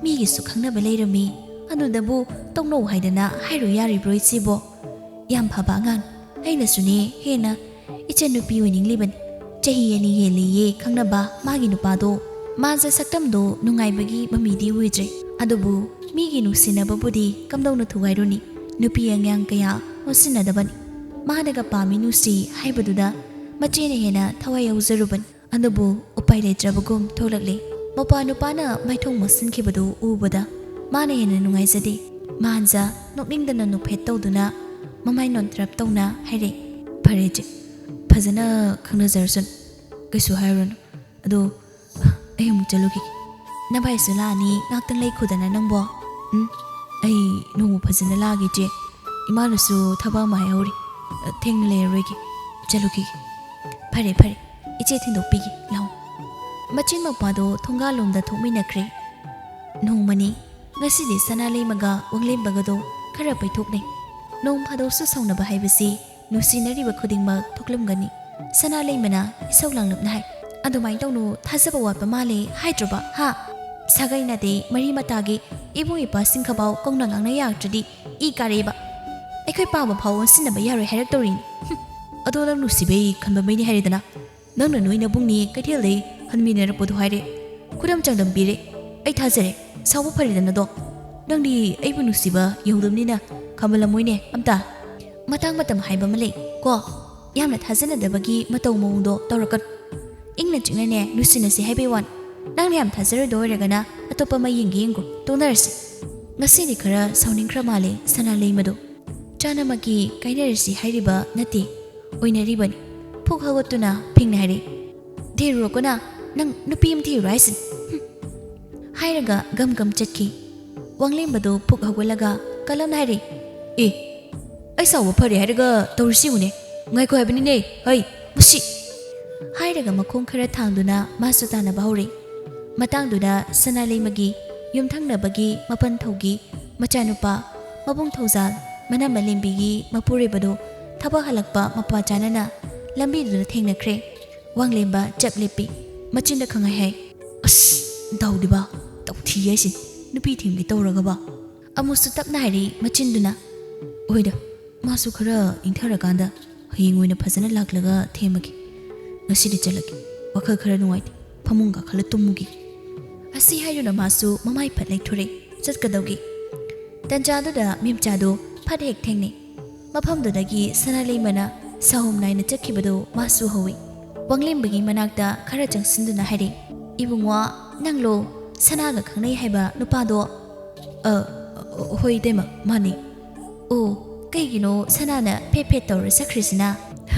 ꯃꯤꯒꯤꯁꯨ ꯈꯪꯅꯕ ꯂꯩꯔꯝꯃꯤ, ꯑꯗꯨꯗꯕꯨ ꯇꯣꯛꯅꯧ ꯍꯥꯏꯗꯅ ꯍꯥꯏꯔꯨ ꯌꯥꯔꯤꯕ꯭ꯔꯣ ꯏꯆꯦꯕꯣ? ꯌꯥꯝ ꯐꯕ ꯑꯉꯥꯡ꯫ ꯑꯩꯅꯁꯨꯅꯦ ꯍꯦꯟꯅ ꯏꯆꯟꯅꯨꯄꯤ ꯑꯣꯏꯅꯤꯡꯂꯤꯕꯅꯤ꯫ ꯆꯍꯤ ꯑꯅꯤ ꯍꯦꯜꯂꯦꯌꯦ ꯈꯪꯅꯕ ꯃꯥꯒꯤ ꯅꯨꯄꯥꯗꯣ꯫ ꯃꯥꯁꯦ ꯁꯛꯇꯝꯗꯣ ꯅꯨꯡꯉꯥꯏꯕꯒꯤ ꯃꯃꯤꯗꯤ ꯑꯣꯏꯗ꯭ꯔꯦ꯫ ꯑꯗꯨꯕꯨ ꯃꯤꯒꯤ ꯅꯨꯡꯁꯤꯅꯕꯕꯨꯗꯤ ꯀꯝꯗꯧꯅ ꯊꯨꯒꯥꯏꯔꯨꯅꯤ? ꯅꯨꯄꯤ ꯑꯉꯥꯡ ꯀꯌꯥ ꯑꯣꯟꯁꯤꯟꯅꯗꯕꯅꯤ꯫ ꯃꯥꯅꯒ ꯄꯥꯝꯃꯤ ꯅꯨꯡꯁꯤ ꯍꯥꯏꯕꯗꯨꯗ ꯃꯆꯦꯅ ꯍꯦꯟꯅ ꯊꯋꯥꯏ ꯌꯥꯎꯖꯔꯨꯕꯅꯤ꯫ ꯑꯗꯨꯕꯨ ꯎꯄꯥꯏ ꯂꯩꯇ꯭ꯔꯕꯒꯨꯝ ꯊꯣꯛꯂꯛꯂꯦ꯫ ꯃꯄꯥ ꯅꯨꯄꯥꯅ ꯃꯥꯏꯊꯣꯡ ꯃꯣꯠꯁꯤꯟꯈꯤꯕꯗꯨ ꯎꯕꯗ ꯃꯥꯅ ꯍꯦꯟꯅ ꯅꯨꯡꯉꯥꯏꯖꯗꯦ꯫ ꯃꯥꯟꯖ ꯅꯣꯛꯅꯤꯡꯗꯅ ꯅꯣꯛꯐꯦꯠ ꯇꯧꯗꯨꯅ ꯃꯃꯥꯏ ꯅꯣꯟꯊ꯭ꯔꯞ ꯇꯧꯅ ꯍꯥꯏꯔꯦ, "ꯐꯔꯦ ꯏꯆꯦ, ꯐꯖꯅ ꯈꯪꯅꯖꯔꯁꯅꯨ, ꯀꯩꯁꯨ ꯍꯥꯏꯔꯨꯔꯅꯨ꯫ ꯑꯗꯣ ꯑꯩ ꯑꯃꯨꯛ ꯆꯠꯂꯨꯈꯤꯒꯦ꯫ ꯅꯚꯥꯏꯁꯨ ꯂꯥꯛꯑꯅꯤ, ꯉꯥꯛꯇꯪ ꯂꯩꯈꯣꯗꯅ ꯅꯪꯕꯣ꯫" "ꯎꯝ, ꯑꯩ ꯅꯣꯡꯃ ꯐꯖꯅ ꯂꯥꯛꯑꯒꯦ ꯏꯆꯦ꯫ ꯏꯃꯥꯅꯁꯨ ꯊꯕꯛ ꯑꯃ ꯍꯥꯏꯍꯧꯔꯤ꯫ ꯊꯦꯡꯅ ꯂꯩꯔꯔꯣꯏꯒꯦ, ꯆꯠꯂꯨꯈꯤꯒꯦ꯫" "ꯐꯔꯦ ꯐꯔꯦ, ꯏꯆꯦ ꯊꯤꯟꯗꯣꯛꯄꯤꯒꯦ, ꯂꯥꯛꯑꯣ꯫" ꯃꯆꯤꯟ ꯃꯧꯄꯥꯗꯣ ꯊꯣꯡꯒꯥꯜꯂꯣꯝꯗ ꯊꯣꯛꯃꯤꯟꯅꯈ꯭ꯔꯦ꯫ ꯅꯣꯡꯃꯅꯤ ꯉꯁꯤꯗꯤ ꯁꯅꯥꯂꯩꯃꯒ ꯋꯥꯡꯂꯦꯝꯕꯒꯗꯣ ꯈꯔ ꯄꯩꯊꯣꯛꯅꯩ꯫ ꯅꯣꯡ ꯐꯥꯗꯣꯛꯁꯨ ꯁꯥꯎꯅꯕ ꯍꯥꯏꯕꯁꯤ ꯅꯨꯡꯁꯤꯅꯔꯤꯕ ꯈꯨꯗꯤꯡꯃꯛ ꯊꯣꯛꯂꯝꯒꯅꯤ꯫ ꯁꯅꯥꯂꯩꯃꯅ ꯏꯁꯧ ꯂꯥꯡꯂꯞꯅ ꯍꯥꯏ, "ꯑꯗꯨꯃꯥꯏꯅ ꯇꯧꯅꯨ, ꯊꯥꯖꯕ ꯋꯥꯠꯄ ꯃꯥꯜꯂꯦ ꯍꯥꯏꯗ꯭ꯔꯕ, ꯍꯥ? ꯁꯥꯒꯩ ꯅꯥꯇꯩ ꯃꯔꯤ ꯃꯇꯥꯒꯤ ꯏꯕꯨꯡ ꯏꯄ꯭ꯋꯥꯁꯤꯡ ꯈꯐꯥꯎ ꯀꯧꯅ ꯉꯥꯡꯅ ꯌꯥꯔꯛꯇ꯭ꯔꯗꯤ ꯏ ꯀꯥꯔꯛꯑꯦꯕ꯫ ꯑꯩꯈꯣꯏ ꯄꯥꯕ ꯐꯥꯎ ꯑꯣꯟꯁꯤꯟꯅꯕ ꯌꯥꯔꯣꯏ ꯍꯥꯏꯔꯛꯇꯧꯔꯤꯅꯤ꯫" "ꯍꯨꯝ, ꯑꯗꯣ ꯅꯪ ꯅꯨꯡꯁꯤꯕꯩ ꯈꯟꯕ ꯃꯩꯅꯤ ꯍꯥꯏꯔꯦꯗꯅ꯫ ꯅꯪꯅ ꯅꯣꯏ ꯅꯕꯨꯡꯅꯤ ꯀꯩꯊꯦꯜꯗꯩ ꯍꯟꯃꯤꯟꯅꯔꯛꯄꯗꯣ ꯍꯥꯏꯔꯦ꯫ ꯈꯨꯗꯝ ꯆꯥꯡꯗꯝ ꯄꯤꯔꯦ꯫ ꯑꯩ ꯊꯥꯖꯔꯦ꯫ ꯁꯥꯎꯕ ꯐꯔꯦꯗꯅꯗꯣ꯫ ꯅꯪꯗꯤ ꯑꯩꯕꯨ ꯅꯨꯡꯁꯤꯕ ꯌꯧꯗꯕꯅꯤꯅ ꯈꯝꯕꯜꯂꯝꯃꯣꯏꯅꯦ ꯑꯝꯇ꯫ ꯃꯇꯥꯡ ꯃꯇꯝ ꯍꯥꯏꯕ ꯑꯃ ꯂꯩ ꯀꯣ꯫ ꯌꯥꯝꯅ ꯊꯥꯖꯅꯗꯕꯒꯤ ꯃꯇꯧ ꯃꯑꯣꯡꯗꯣ ꯇꯧꯔꯛꯀꯅꯨ꯫ ꯏꯪꯅ ꯆꯤꯛꯅꯅꯦ ꯅꯨꯡꯁꯤꯅꯁꯤ ꯍꯥꯏꯕꯩ ꯋꯥꯅꯤ꯫ ꯅꯪꯅ ꯌꯥꯝ ꯊꯥꯖꯔꯣꯏꯗꯣ ꯑꯣꯏꯔꯒꯅ ꯑꯇꯣꯞꯄ ꯑꯃ ꯌꯦꯡꯒꯦ ꯌꯦꯡꯒꯣ꯫ ꯇꯣꯛꯅꯔꯁꯤ꯫" ꯉꯁꯤꯗꯤ ꯈꯔ ꯁꯥꯎꯅꯤꯡꯈ꯭ꯔ ꯃꯥꯜꯂꯦ ꯁꯅꯥꯂꯩꯃꯗꯣ꯫ ꯆꯥꯅꯃꯛꯀꯤ ꯀꯥꯏꯅꯔꯁꯤ ꯍꯥꯏꯔꯤꯕ ꯅꯠꯇꯦ, ꯑꯣꯏꯅꯔꯤꯕꯅꯤ꯫ ꯐꯨꯛ ꯍꯧꯒꯠꯇꯨꯅ ꯐꯤꯡꯅ ꯍꯥꯏꯔꯦ, "ꯊꯤꯔꯨꯔꯣꯀꯣ ꯅꯪ, ꯅꯪ ꯅꯨꯄꯤ ꯑꯃ ꯊꯤꯔꯨꯔꯣ ꯍꯥꯏꯁꯤꯅꯤ꯫" ꯍꯨꯝ꯫ ꯍꯥꯏꯔꯒ ꯒꯝ ꯒꯝ ꯆꯠꯈꯤ꯫ ꯋꯥꯡꯂꯦꯝꯕꯗꯨ ꯐꯨꯛ ꯍꯧꯒꯠꯂꯒ ꯀꯜꯂꯝꯅ ꯍꯥꯏꯔꯦ, "ꯑꯦ, ꯑꯩ ꯁꯥꯎꯕ ꯐꯔꯦ ꯍꯥꯏꯔꯒ ꯇꯧꯔꯤꯁꯤ ꯌꯦꯡꯉꯨꯅꯦ꯫ ꯉꯥꯏꯈꯣ ꯍꯥꯏꯕꯅꯤꯅꯦ, ꯍꯩ, ꯃꯁꯤ!" ꯍꯥꯏꯔꯒ ꯃꯈꯣꯡ ꯈꯔ ꯊꯥꯡꯗꯨꯅ ꯃꯥꯁꯨ ꯇꯥꯟꯅꯕ ꯍꯧꯔꯦ꯫ ꯃꯇꯥꯡꯗꯨꯗ ꯁꯅꯥꯂꯩꯃꯒꯤ ꯌꯨꯝꯊꯪꯅꯕꯒꯤ ꯃꯄꯟ ꯊꯧꯒꯤ ꯃꯆꯥꯅꯨꯄꯥ ꯃꯕꯨꯡ ꯊꯧꯖꯥꯜ ꯃꯅꯥ ꯃꯂꯦꯝꯕꯤꯒꯤ ꯃꯄꯨꯔꯣꯏꯕꯗꯨ ꯊꯕꯛ ꯍꯜꯂꯛꯄ ꯃꯄꯥ ꯆꯥꯅꯅ ꯂꯝꯕꯤꯗꯨꯗ ꯊꯦꯡꯅꯈ꯭ꯔꯦ꯫ ꯋꯥꯡꯂꯦꯝꯕ ꯆꯞ ꯂꯦꯞꯄꯤ꯫ ꯃꯆꯤꯟꯗ ꯈꯪꯍꯥꯏ ꯍꯥꯏ, "ꯑꯁ, ꯗꯥꯎꯗꯤꯕ, ꯇꯧꯊꯤ ꯍꯥꯏꯁꯤ, ꯅꯨꯄꯤ ꯊꯦꯝꯒꯦ ꯇꯧꯔꯒꯕ?" ꯑꯃꯨꯛꯁꯨ ꯇꯞꯅ ꯍꯥꯏꯔꯤ ꯃꯆꯤꯟꯗꯨꯅ, "ꯍꯣꯏꯗ, ꯃꯥꯁꯨ ꯈꯔ ꯏꯪꯊꯔꯀꯥꯟꯗ ꯍꯌꯦꯡ ꯑꯣꯏꯅ ꯐꯖꯅ ꯂꯥꯛꯂꯒ ꯊꯦꯝꯃꯒꯦ꯫ ꯉꯁꯤꯗꯤ ꯆꯠꯂꯒꯦ, ꯋꯥꯈꯜ ꯈꯔ ꯅꯨꯡꯉꯥꯏꯇꯦ, ꯐꯃꯨꯡ ꯀꯥꯈꯠꯂ ꯇꯨꯝꯃꯨꯒꯦ"꯫ ꯑꯁꯤ ꯍꯥꯏꯗꯨꯅ ꯃꯥꯁꯨ ꯃꯃꯥꯏ ꯐꯠ ꯂꯩꯊꯣꯔꯛꯏ, ꯆꯠꯀꯗꯧꯒꯤ꯫ ꯇꯟꯖꯥꯗꯨꯗ ꯃꯦꯝꯆꯥꯗꯨ ꯐꯠ ꯍꯦꯛ ꯊꯦꯡꯅꯩ꯫ ꯃꯐꯝꯗꯨꯗꯒꯤ ꯁꯅꯥꯂꯩꯃꯅ ꯁꯍꯨꯝ ꯅꯥꯏꯅ ꯆꯠꯈꯤꯕꯗꯨ ꯃꯥꯁꯨ ꯍꯧꯏ꯫ ꯋꯥꯡꯂꯦꯝꯕꯒꯤ ꯃꯅꯥꯛꯇ ꯈꯔ ꯆꯪꯁꯤꯟꯗꯨꯅ ꯍꯥꯏꯔꯦ, "ꯏꯕꯨꯡꯉꯣ, ꯅꯪꯂꯣ ꯁꯅꯥꯒ ꯈꯪꯅꯩ ꯍꯥꯏꯕ ꯅꯨꯄꯥꯗꯣ?" "ꯑ, ꯍꯣꯏ ꯏꯇꯩꯃ, ꯃꯥꯅꯤ"꯫ "ꯑꯣ, ꯀꯩꯒꯤꯅꯣ ꯁꯅꯥꯅ ꯐꯦꯠ ꯐꯦꯠ ꯇꯧꯔ ꯆꯠꯈ꯭ꯔꯤꯁꯤꯅ?"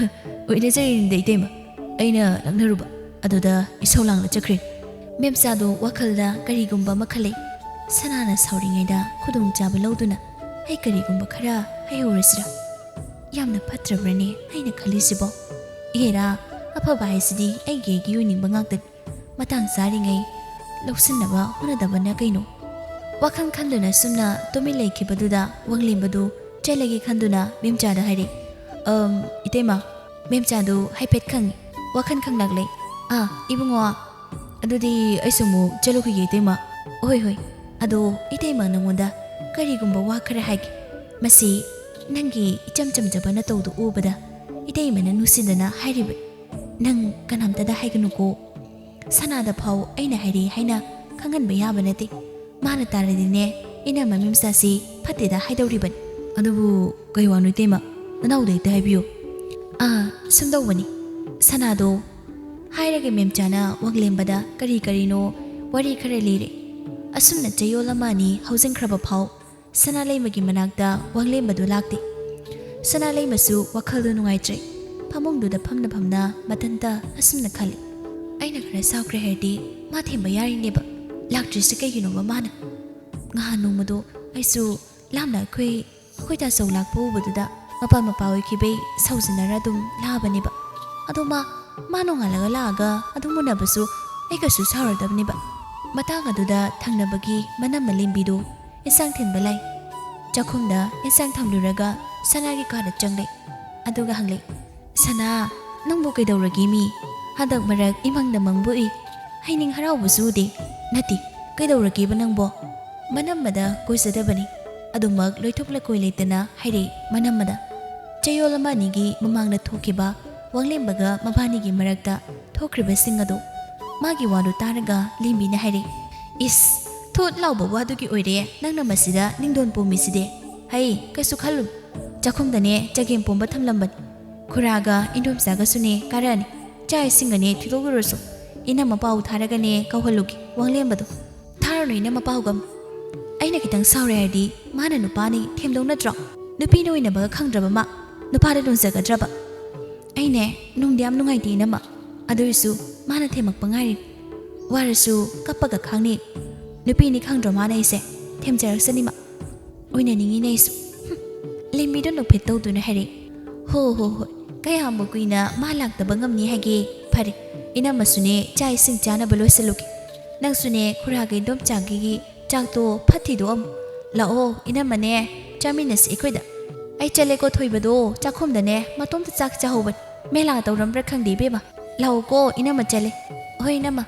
"ꯑꯣꯏꯅꯖꯔꯤꯅꯤꯗ ꯏꯇꯩꯃ, ꯑꯩꯅ ꯂꯛꯅꯔꯨꯕ, ꯑꯗꯨꯗ ꯏꯁꯧ ꯂꯥꯡꯅ ꯆꯠꯈ꯭ꯔꯦ"꯫ ꯃꯦꯝꯆꯥꯗꯣ ꯋꯥꯈꯜꯗ ꯀꯔꯤꯒꯨꯝꯕ ꯑꯃ ꯈꯜꯂꯤ꯫ "ꯁꯅꯥꯅ ꯁꯥꯎꯔꯤꯉꯩꯗ ꯈꯨꯗꯣꯡꯆꯥꯕ ꯂꯧꯗꯨꯅ ꯑꯩ ꯀꯔꯤꯒꯨꯝꯕ ꯈꯔ ꯍꯥꯏꯍꯧꯔꯁꯤꯔꯥ? ꯌꯥꯝꯅ ꯐꯠꯇ꯭ꯔꯕ꯭ꯔꯅꯦ ꯑꯩꯅ ꯈꯜꯂꯤꯁꯤꯕꯣ?" ꯑꯦꯔꯥ, ꯑꯐꯕ ꯍꯥꯏꯁꯤꯗꯤ ꯑꯩꯒꯤ ꯑꯩꯒꯤ ꯑꯣꯏꯅꯤꯡꯕ ꯉꯥꯛꯇꯅꯤ꯫ ꯃꯇꯥꯡ ꯆꯥꯔꯤꯉꯩ ꯂꯧꯁꯤꯟꯅꯕ ꯍꯣꯠꯅꯗꯕꯅ ꯀꯩꯅꯣ? ꯋꯥꯈꯜ ꯈꯟꯗꯨꯅ ꯁꯨꯝꯅ ꯇꯨꯃꯤꯟ ꯂꯩꯈꯤꯕꯗꯨꯗ ꯋꯥꯡꯂꯦꯝꯕꯗꯨ ꯆꯦꯜꯂꯒꯦ ꯈꯟꯗꯨꯅ ꯃꯦꯝꯆꯥꯗ ꯍꯥꯏꯔꯦ, "ꯑꯝ, ꯏꯇꯩꯃ"꯫ ꯃꯦꯝꯆꯥꯗꯨ ꯍꯥꯏꯐꯦꯠ ꯈꯪꯉꯤ, ꯋꯥꯈꯜ ꯈꯪꯂꯛꯂꯦ꯫ "ꯑꯥ, ꯏꯕꯨꯡꯉꯣ, ꯑꯗꯨꯗꯤ ꯑꯩꯁꯨ ꯑꯃꯨꯛ ꯆꯠꯂꯨꯈꯤꯒꯦ ꯏꯇꯩꯃ"꯫ "ꯍꯣꯏ, ꯍꯣꯏ, ꯑꯗꯣ ꯏꯇꯩꯃ ꯅꯉꯣꯟꯗ ꯀꯔꯤꯒꯨꯝꯕ ꯋꯥ ꯈꯔ ꯍꯥꯏꯒꯦ꯫ ꯃꯁꯤ ꯅꯪꯒꯤ ꯏꯆꯝ ꯆꯝꯖꯕ ꯅꯇꯧꯗꯨ ꯎꯕꯗ ꯏꯇꯩꯃꯅ ꯅꯨꯡꯁꯤꯗꯅ ꯍꯥꯏꯔꯤꯕ꯫ ꯅꯪ ꯀꯅꯥꯝꯇꯗ ꯍꯥꯏꯒꯅꯨꯀꯣ꯫ ꯁꯅꯥꯗ ꯐꯥꯎ ꯑꯩꯅ ꯍꯥꯏꯔꯦ ꯍꯥꯏꯅ ꯈꯪꯍꯟꯕ ꯌꯥꯕ ꯅꯠꯇꯦ꯫ ꯃꯥꯅ ꯇꯥꯔꯗꯤꯅꯦ, ꯏꯅꯝꯃ ꯃꯦꯝꯆꯥꯁꯤ ꯐꯠꯇꯦꯗ ꯍꯥꯏꯗꯧꯔꯤꯕꯅꯤ"꯫ "ꯑꯗꯨꯕꯨ ꯀꯩ ꯋꯥꯅꯣ ꯏꯇꯩꯃ? ꯅꯅꯥꯎꯗ ꯍꯦꯛꯇ ꯍꯥꯏꯕꯤꯌꯨ"꯫ "ꯑꯥ, ꯁꯨꯝ ꯇꯧꯕꯅꯤ꯫ ꯁꯅꯥꯗꯣ"꯫ ꯍꯥꯏꯔꯒ ꯃꯦꯝꯆꯥꯅ ꯋꯥꯡꯂꯦꯝꯕꯗ ꯀꯔꯤ ꯀꯔꯤꯅꯣ ꯋꯥꯔꯤ ꯈꯔ ꯂꯤꯔꯦ꯫ ꯑꯁꯨꯝꯅ ꯆꯌꯣꯜ ꯑꯃ ꯑꯅꯤ ꯍꯧꯖꯤꯟꯈ꯭ꯔꯕ ꯐꯥꯎ ꯁꯅꯥꯂꯩꯃꯒꯤ ꯃꯅꯥꯛꯇ ꯋꯥꯡꯂꯦꯝꯕꯗꯨ ꯂꯥꯛꯇꯦ꯫ ꯁꯅꯥꯂꯩꯃꯁꯨ ꯋꯥꯈꯜꯗꯨ ꯅꯨꯡꯉꯥꯏꯇ꯭ꯔꯦ꯫ ꯐꯃꯨꯡꯗꯨꯗ ꯐꯝꯅ ꯐꯝꯅ ꯃꯊꯟꯇ ꯑꯁꯨꯝꯅ ꯈꯜꯂꯤ, "ꯑꯩꯅ ꯈꯔ ꯁꯥꯎꯈ꯭ꯔꯦ ꯍꯥꯏꯔꯗꯤ ꯃꯥ ꯊꯦꯝꯕ ꯌꯥꯔꯤꯅꯦꯕ꯫ ꯂꯥꯛꯇ꯭ꯔꯤꯁꯤ ꯀꯩꯒꯤꯅꯣꯕ ꯃꯥꯅ? ꯉꯍꯥꯟ ꯅꯣꯡꯃꯗꯣ ꯑꯩꯁꯨ ꯂꯥꯝꯅ ꯑꯩꯈꯣꯏ, ꯑꯩꯈꯣꯏ ꯇꯥꯆꯧ ꯂꯥꯛꯄ ꯎꯕꯗꯨꯗ ꯃꯄꯥ ꯃꯄꯥ ꯑꯣꯏꯈꯤꯕꯩ ꯁꯥꯎꯖꯤꯟꯅꯔ ꯑꯗꯨꯝ ꯂꯥꯛꯑꯕꯅꯦꯕ꯫ ꯑꯗꯣ ꯃꯥ, ꯃꯥ ꯅꯣꯡꯉꯥꯜꯂꯒ ꯂꯥꯛꯑꯒ ꯑꯗꯨꯝ ꯎꯅꯕꯁꯨ ꯑꯩ ꯀꯩꯁꯨ ꯁꯥꯎꯔꯗꯕꯅꯦꯕ"꯫ ꯃꯇꯥꯡ ꯑꯗꯨꯗ ꯊꯪꯅꯕꯒꯤ ꯃꯅꯝꯃ ꯂꯦꯝꯕꯤꯗꯨ ꯏꯟꯁꯥꯡ ꯊꯤꯟꯕ ꯂꯥꯛꯏ꯫ ꯆꯥꯛꯈꯨꯝꯗ ꯏꯟꯁꯥꯡ ꯊꯝꯂꯨꯔꯒ ꯁꯅꯥꯒꯤ ꯀꯥꯗ ꯆꯪꯂꯛꯏ꯫ ꯑꯗꯨꯒ ꯍꯪꯂꯛꯏ, "ꯁꯅꯥ, ꯅꯪꯕꯨ ꯀꯩꯗꯧꯔꯒꯦ ꯃꯤ? ꯍꯟꯗꯛ ꯃꯔꯛ ꯏꯃꯪꯗ ꯃꯪꯕ ꯎꯏ꯫ ꯍꯩꯅꯤꯡ ꯍꯔꯥꯎꯕꯁꯨ ꯎꯗꯦ꯫ ꯅꯠꯇꯦ, ꯀꯩꯗꯧꯔꯒꯦꯕ ꯅꯪꯕꯣ? ꯃꯅꯝꯃꯗ ꯀꯣꯏꯖꯗꯕꯅꯤ꯫ ꯑꯗꯨꯃꯛ ꯂꯣꯏꯊꯣꯛꯂ ꯀꯣꯏ ꯂꯩꯇꯅ ꯍꯥꯏꯔꯛꯏ ꯃꯅꯝꯃꯗ꯫ ꯆꯌꯣꯜ ꯑꯃ ꯑꯅꯤꯒꯤ ꯃꯃꯥꯡꯗ ꯊꯣꯛꯈꯤꯕ ꯋꯥꯡꯂꯦꯝꯕꯒ ꯃꯕꯥꯅꯤꯒꯤ ꯃꯔꯛꯇ ꯊꯣꯛꯈ꯭ꯔꯤꯕꯁꯤꯡ ꯑꯗꯨ꯫ ꯃꯥꯒꯤ ꯋꯥꯗꯨ ꯇꯥꯔꯒ ꯂꯦꯝꯕꯤꯅ ꯍꯥꯏꯔꯛꯏ, "ꯏꯁ, ꯊꯣꯠ ꯂꯥꯎꯕ ꯋꯥꯗꯨꯒꯤ ꯑꯣꯏꯔꯦ ꯅꯪꯅ ꯃꯁꯤꯗ ꯅꯤꯡꯗꯣꯟ ꯄꯣꯝꯃꯤꯁꯤꯗꯤ꯫ ꯍꯩ, ꯀꯩꯁꯨ ꯈꯜꯂꯨ꯫ ꯆꯥꯛꯈꯨꯝꯗꯅꯦ ꯆꯒꯦꯝ ꯄꯣꯝꯕ ꯊꯝꯂꯝꯕꯅꯤ꯫ ꯈꯨꯔꯥꯒ ꯏꯟꯗꯣꯝꯆꯥꯒꯁꯨꯅꯦ ꯀꯥꯔꯛꯑꯅꯤ꯫ ꯆꯥꯛ ꯏꯁꯤꯡꯒꯅꯦ ꯊꯤꯗꯣꯛꯂꯨꯔꯁꯨ꯫ ꯏꯅꯝꯃ ꯄꯥꯎ ꯊꯥꯔꯒꯅꯦ ꯀꯧꯍꯜꯂꯨꯒꯦ ꯋꯥꯡꯂꯦꯝꯕꯗꯣ꯫ ꯊꯥꯔꯨꯅꯨ ꯏꯅꯝꯃ ꯄꯥꯎꯒ꯫ ꯑꯩꯅ ꯈꯤꯇꯪ ꯁꯥꯎꯔꯦ ꯍꯥꯏꯔꯗꯤ ꯃꯥꯅ ꯅꯨꯄꯥꯅꯤ ꯊꯦꯝꯗꯧ ꯅꯠꯇ꯭ꯔꯣ? ꯅꯨꯄꯤꯅ ꯑꯣꯏꯅꯕꯒ ꯈꯪꯗ꯭ꯔꯕ ꯃꯥ ꯅꯨꯄꯥꯗ ꯅꯨꯡꯖꯒꯗ꯭ꯔꯕ?" ꯑꯩꯅꯦ ꯅꯨꯡꯗꯤ ꯌꯥꯝ ꯅꯨꯡꯉꯥꯏꯇꯦ ꯏꯅꯝꯃ꯫ ꯑꯗꯨ ꯑꯣꯏꯔꯁꯨ ꯃꯥꯅ ꯊꯦꯝꯃꯛꯄ ꯉꯥꯏꯔꯤ꯫ ꯋꯥꯔꯁꯨ ꯀꯞꯄꯒ ꯈꯥꯡꯅꯤ꯫ ꯅꯨꯄꯤꯅꯤ ꯈꯪꯗ꯭ꯔꯣ ꯃꯥꯅ ꯑꯩꯁꯦ? ꯊꯦꯝꯖꯔꯛꯁꯅꯤ ꯃꯥ꯫ ꯑꯣꯏꯅꯅꯤꯡꯉꯤꯅꯦ ꯑꯩꯁꯨ꯫ ꯍꯨꯝ, ꯂꯦꯝꯕꯤꯗꯣ ꯅꯣꯛꯐꯦꯠ ꯇꯧꯗꯨꯅ ꯍꯥꯏꯔꯛꯏ, "ꯍꯣ ꯍꯣ ꯍꯣꯏ, ꯀꯌꯥꯝꯕ ꯀꯨꯏꯅ ꯃꯥ ꯂꯥꯛꯇꯕ ꯉꯝꯅꯤ ꯍꯥꯏꯒꯦ? ꯐꯔꯦ, ꯏꯅꯝꯃꯁꯨꯅꯦ ꯆꯥꯛ ꯏꯁꯤꯡ ꯆꯥꯅꯕ ꯂꯣꯏꯁꯤꯜꯂꯨꯒꯦ꯫ ꯅꯪꯁꯨꯅꯦ ꯈꯨꯔꯥꯒ ꯏꯟꯗꯣꯝꯆꯥꯒꯤ ꯆꯥꯛꯇꯣ ꯐꯠ ꯊꯤꯗꯣꯛꯑꯝꯃꯨ꯫ ꯂꯥꯛꯑꯣ ꯏꯅꯝꯃꯅꯦ, ꯆꯥꯃꯤꯟꯅꯁꯤ ꯑꯩꯈꯣꯏꯗ꯫ ꯑꯩ ꯆꯠꯂꯦꯀꯣ ꯊꯣꯏꯕꯗꯣ, ꯆꯥꯛꯈꯨꯝꯗꯅꯦ ꯃꯇꯣꯝꯇ ꯆꯥꯛ ꯆꯥꯍꯧꯕꯅꯤ꯫ ꯃꯦꯂꯥ ꯇꯧꯔꯝꯕ꯭ꯔꯥ ꯈꯪꯗꯦ ꯏꯕꯦꯝꯃ꯫ ꯂꯥꯛꯑꯣꯀꯣ ꯏꯅꯝꯃ, ꯆꯠꯂꯦ꯫ ꯍꯣꯏ ꯏꯅꯝꯃ꯫"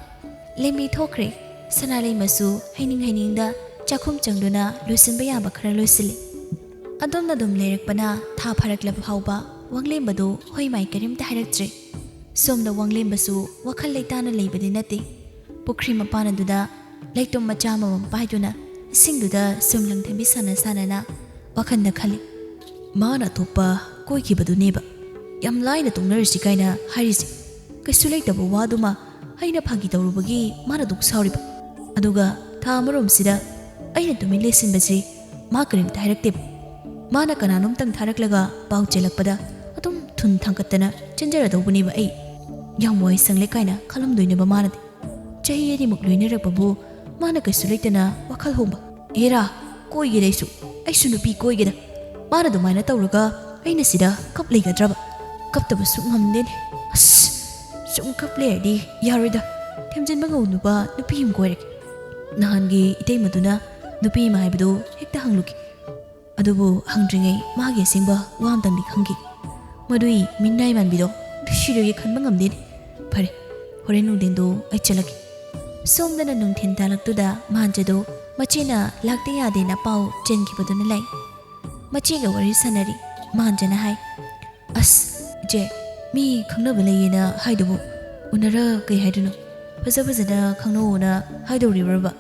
ꯂꯦꯝꯕꯤ ꯊꯣꯛꯈ꯭ꯔꯦ꯫ ꯁꯅꯥꯂꯩꯃꯁꯨ ꯍꯩꯅꯤꯡ ꯍꯩꯅꯤꯡꯗ ꯆꯥꯛꯈꯨꯝ ꯆꯪꯗꯨꯅ ꯂꯣꯏꯁꯤꯟꯕ ꯌꯥꯕ ꯈꯔ ꯂꯣꯏꯁꯤꯜꯂꯤ꯫ ꯑꯗꯨꯝꯅ ꯑꯗꯨꯝ ꯂꯩꯔꯛꯄꯅ ꯊꯥ ꯐꯥꯔꯛꯂꯕ ꯐꯥꯎꯕ ꯋꯥꯡꯂꯦꯝꯕꯗꯨ ꯍꯣꯏ ꯃꯥꯏ ꯀꯔꯤꯝꯇ ꯍꯥꯏꯔꯛꯇ꯭ꯔꯦ꯫ ꯁꯣꯝꯗ ꯋꯥꯡꯂꯦꯝꯕꯁꯨ ꯋꯥꯈꯜ ꯂꯩꯇꯥꯅ ꯂꯩꯕꯗꯤ ꯅꯠꯇꯦ꯫ ꯄꯨꯈ꯭ꯔꯤ ꯃꯄꯥꯟ ꯑꯗꯨꯗ ꯂꯩꯇꯨꯝ ꯃꯆꯥ ꯑꯃꯃꯝ ꯄꯥꯏꯗꯨꯅ ꯏꯁꯤꯡꯗꯨꯗ ꯁꯨꯝ ꯂꯪꯊꯕꯤ ꯁꯥꯟꯅ ꯁꯥꯟꯅꯅ ꯋꯥꯈꯜꯗ ꯈꯜꯂꯤ꯫ ꯃꯥꯅ ꯑꯇꯣꯞꯄ ꯀꯣꯏꯈꯤꯕꯗꯨꯅꯦꯕ ꯌꯥꯝ ꯂꯥꯏꯅ ꯇꯣꯛꯅꯔꯁꯤ ꯀꯥꯏꯅ ꯍꯥꯏꯔꯤꯁꯦ꯫ ꯀꯩꯁꯨ ꯂꯩꯇꯕ ꯋꯥꯗꯨꯃ ꯑꯩꯅ ꯐꯥꯒꯤ ꯇꯧꯔꯨꯕꯒꯤ ꯃꯥꯅ ꯑꯗꯨꯛ ꯁꯥꯎꯔꯤꯕ꯫ ꯑꯗꯨꯒ ꯊꯥ ꯑꯃꯔꯣꯝꯁꯤꯗ ꯑꯩꯅ ꯇꯨꯃꯤꯟ ꯂꯩꯁꯤꯟꯕꯁꯤ ꯃꯥ ꯀꯔꯤꯝꯇ ꯍꯥꯏꯔꯛꯇꯦꯕ꯫ ꯃꯥꯅ ꯀꯅꯥꯅꯣꯝꯇꯪ ꯊꯥꯔꯛꯂꯒ ꯄꯥꯎ ꯆꯦꯜꯂꯛꯄꯗ ꯑꯗꯨꯝ ꯊꯨꯟ ꯊꯥꯡꯒꯠꯇꯅ ꯆꯦꯟꯖꯔꯗꯧꯕꯅꯦꯕ ꯑꯩ꯫ ꯌꯥꯝ ꯋꯥꯏ ꯁꯪꯂꯦ ꯀꯥꯏꯅ ꯈꯜꯂꯝꯗꯣꯏꯅꯦꯕ ꯃꯥꯅꯗꯤ꯫ ꯆꯍꯤ ꯑꯅꯤꯃꯨꯛ ꯂꯣꯏꯅꯔꯛꯄꯕꯨ ꯃꯥꯅ ꯀꯩꯁꯨ ꯂꯩꯇꯅ ꯋꯥꯈꯜ ꯍꯣꯡꯕ꯫ ꯑꯦꯔꯥ, ꯀꯣꯏꯒꯦꯗ ꯑꯩꯁꯨ, ꯑꯩꯁꯨ ꯅꯨꯄꯤ ꯀꯣꯏꯒꯦꯗ꯫ ꯃꯥꯅ ꯑꯗꯨꯃꯥꯏꯅ ꯇꯧꯔꯒ ꯑꯩꯅ ꯁꯤꯗ ꯀꯞ ꯂꯩꯒꯗ꯭ꯔꯕ? ꯀꯞꯇꯕꯁꯨ ꯉꯝꯗꯦꯅꯦ꯫ ꯑꯁ, ꯁꯨꯝ ꯀꯞ ꯂꯩꯔꯗꯤ ꯌꯥꯔꯣꯏꯗ꯫ ꯊꯦꯝꯖꯤꯟꯕ ꯉꯧꯅꯨꯕ ꯅꯨꯄꯤ ꯑꯃ ꯀꯣꯏꯔꯒꯦ꯫ ꯅꯍꯥꯟꯒꯤ ꯏꯇꯩꯃꯗꯨꯅ ꯅꯨꯄꯤ ꯑꯃ ꯍꯥꯏꯕꯗꯨ ꯍꯦꯛꯇ ꯍꯪꯂꯨꯒꯦ꯫ ꯑꯗꯨꯕꯨ ꯍꯪꯗ꯭ꯔꯤꯉꯩ ꯃꯥꯒꯤ ꯑꯁꯦꯡꯕ ꯋꯥ ꯑꯝꯇꯪꯗꯤ ꯈꯪꯒꯦ꯫ ꯃꯗꯨꯏ ꯃꯤꯅꯥꯏ ꯃꯥꯟꯕꯤꯗꯣ ꯅꯨꯡꯁꯤꯔꯣꯏꯒꯦ ꯈꯟꯕ ꯉꯝꯗꯦꯅꯦ꯫ "ꯐꯔꯦ, ꯍꯣꯔꯦꯟ ꯅꯨꯡꯊꯤꯟꯗꯣ ꯑꯩ ꯆꯠꯂꯒꯦ꯫" ꯁꯣꯝꯗꯅ ꯅꯨꯡꯊꯤꯟ ꯇꯥꯂꯛꯇꯨꯗ ꯃꯥꯟꯖꯗꯣ ꯃꯆꯦꯅ ꯂꯥꯛꯇ ꯌꯥꯗꯦꯅ ꯄꯥꯎ ꯆꯦꯟꯈꯤꯕꯗꯨꯅ ꯂꯩ꯫ ꯃꯆꯦꯒ ꯋꯥꯔꯤ ꯁꯥꯟꯅꯔꯤ꯫ ꯃꯥꯟꯖꯅ ꯍꯥꯏ, "ꯑꯁ, ꯏꯆꯦ, ꯃꯤ ꯈꯪꯅꯕ ꯂꯩꯌꯦꯅ ꯍꯥꯏꯗꯨꯕꯨ ꯎꯅꯔ ꯀꯩ ꯍꯥꯏꯗꯣꯏꯅꯣ? ꯐꯖ ꯐꯖꯅ ꯈꯪꯅꯧꯅ ꯍꯥꯏꯗꯧꯔꯤꯕ꯭ꯔꯕ?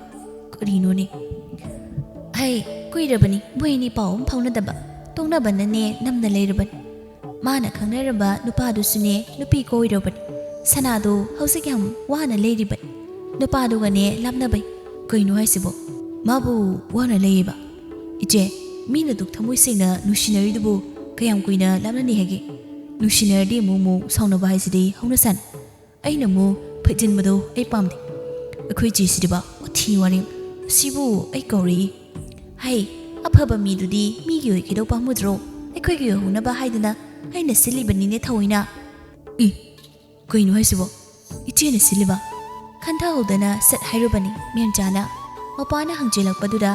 ꯀꯔꯤꯅꯣꯅꯦ?" "ꯍꯩ, ꯀꯨꯏꯔꯕꯅꯤ ꯃꯣꯏ ꯑꯅꯤ ꯄꯥꯎ ꯑꯃ ꯐꯥꯎꯅꯗꯕ꯫ ꯇꯣꯛꯅꯕꯅꯅꯦ ꯅꯝꯅ ꯂꯩꯔꯕꯅꯤ꯫ ꯃꯥꯅ ꯈꯪꯅꯔꯝꯕ ꯅꯨꯄꯥꯗꯨꯁꯨꯅꯦ ꯅꯨꯄꯤ ꯀꯣꯏꯔꯕꯅꯤ꯫ ꯁꯅꯥꯗꯣ ꯍꯧꯖꯤꯛ ꯌꯥꯝ ꯋꯥꯅ ꯂꯩꯔꯤꯕꯅꯤ꯫ ꯅꯨꯄꯥꯗꯨꯒꯅꯦ ꯂꯥꯞꯅꯕꯩ꯫" "ꯀꯩꯅꯣ ꯍꯥꯏꯁꯤꯕꯣ? ꯃꯥꯕꯨ ꯋꯥꯅ ꯂꯩꯌꯦꯕ? ꯏꯆꯦ, ꯃꯤꯅ ꯗꯨꯛ ꯊꯃꯣꯏ ꯁꯦꯡꯅ ꯅꯨꯡꯁꯤꯅꯔꯤꯗꯨꯕꯨ ꯀꯌꯥꯝ ꯀꯨꯏꯅ ꯂꯥꯞꯅꯅꯤ ꯍꯥꯏꯒꯦ? ꯅꯨꯡꯁꯤꯅꯔꯗꯤ ꯑꯃꯨꯛ ꯑꯃꯨꯛ ꯁꯥꯎꯅꯕ ꯍꯥꯏꯁꯤꯗꯤ ꯍꯧꯅꯁꯥꯅꯤ꯫ ꯑꯩꯅ ꯑꯃꯨꯛ ꯐꯩꯖꯤꯟꯕꯗꯣ ꯑꯩ ꯄꯥꯝꯗꯦ꯫" "ꯑꯩꯈꯣꯏ ꯆꯦꯁꯤꯗꯤꯕ ꯋꯥꯊꯤ ꯋꯥꯔꯦꯝ꯫ ꯁꯤꯕꯨ ꯑꯩ ꯀꯧꯔꯛꯏ꯫ ꯍꯩ, ꯑꯐꯕ ꯃꯤꯗꯨꯗꯤ ꯃꯤꯒꯤ ꯑꯣꯏꯈꯤꯗꯧ ꯄꯥꯝꯃꯨꯗ꯭ꯔꯣ? ꯑꯩꯈꯣꯏꯒꯤ ꯑꯣꯏꯍꯧꯅꯕ ꯍꯥꯏꯗꯅ ꯑꯩꯅ ꯁꯤꯜꯂꯤꯕꯅꯤꯅꯦ ꯊꯑꯣꯏꯅ꯫" "ꯏ, ꯀꯩꯅꯣ ꯍꯥꯏꯁꯤꯕꯣ? ꯏꯆꯦꯅ ꯁꯤꯜꯂꯤꯕ?" ꯈꯟꯊꯍꯧꯗꯅ ꯁꯠ ꯍꯥꯏꯔꯨꯕꯅꯤ ꯃꯦꯝꯆꯥꯅ꯫ ꯃꯄꯥꯅ ꯍꯪꯖꯤꯜꯂꯛꯄꯗꯨꯗ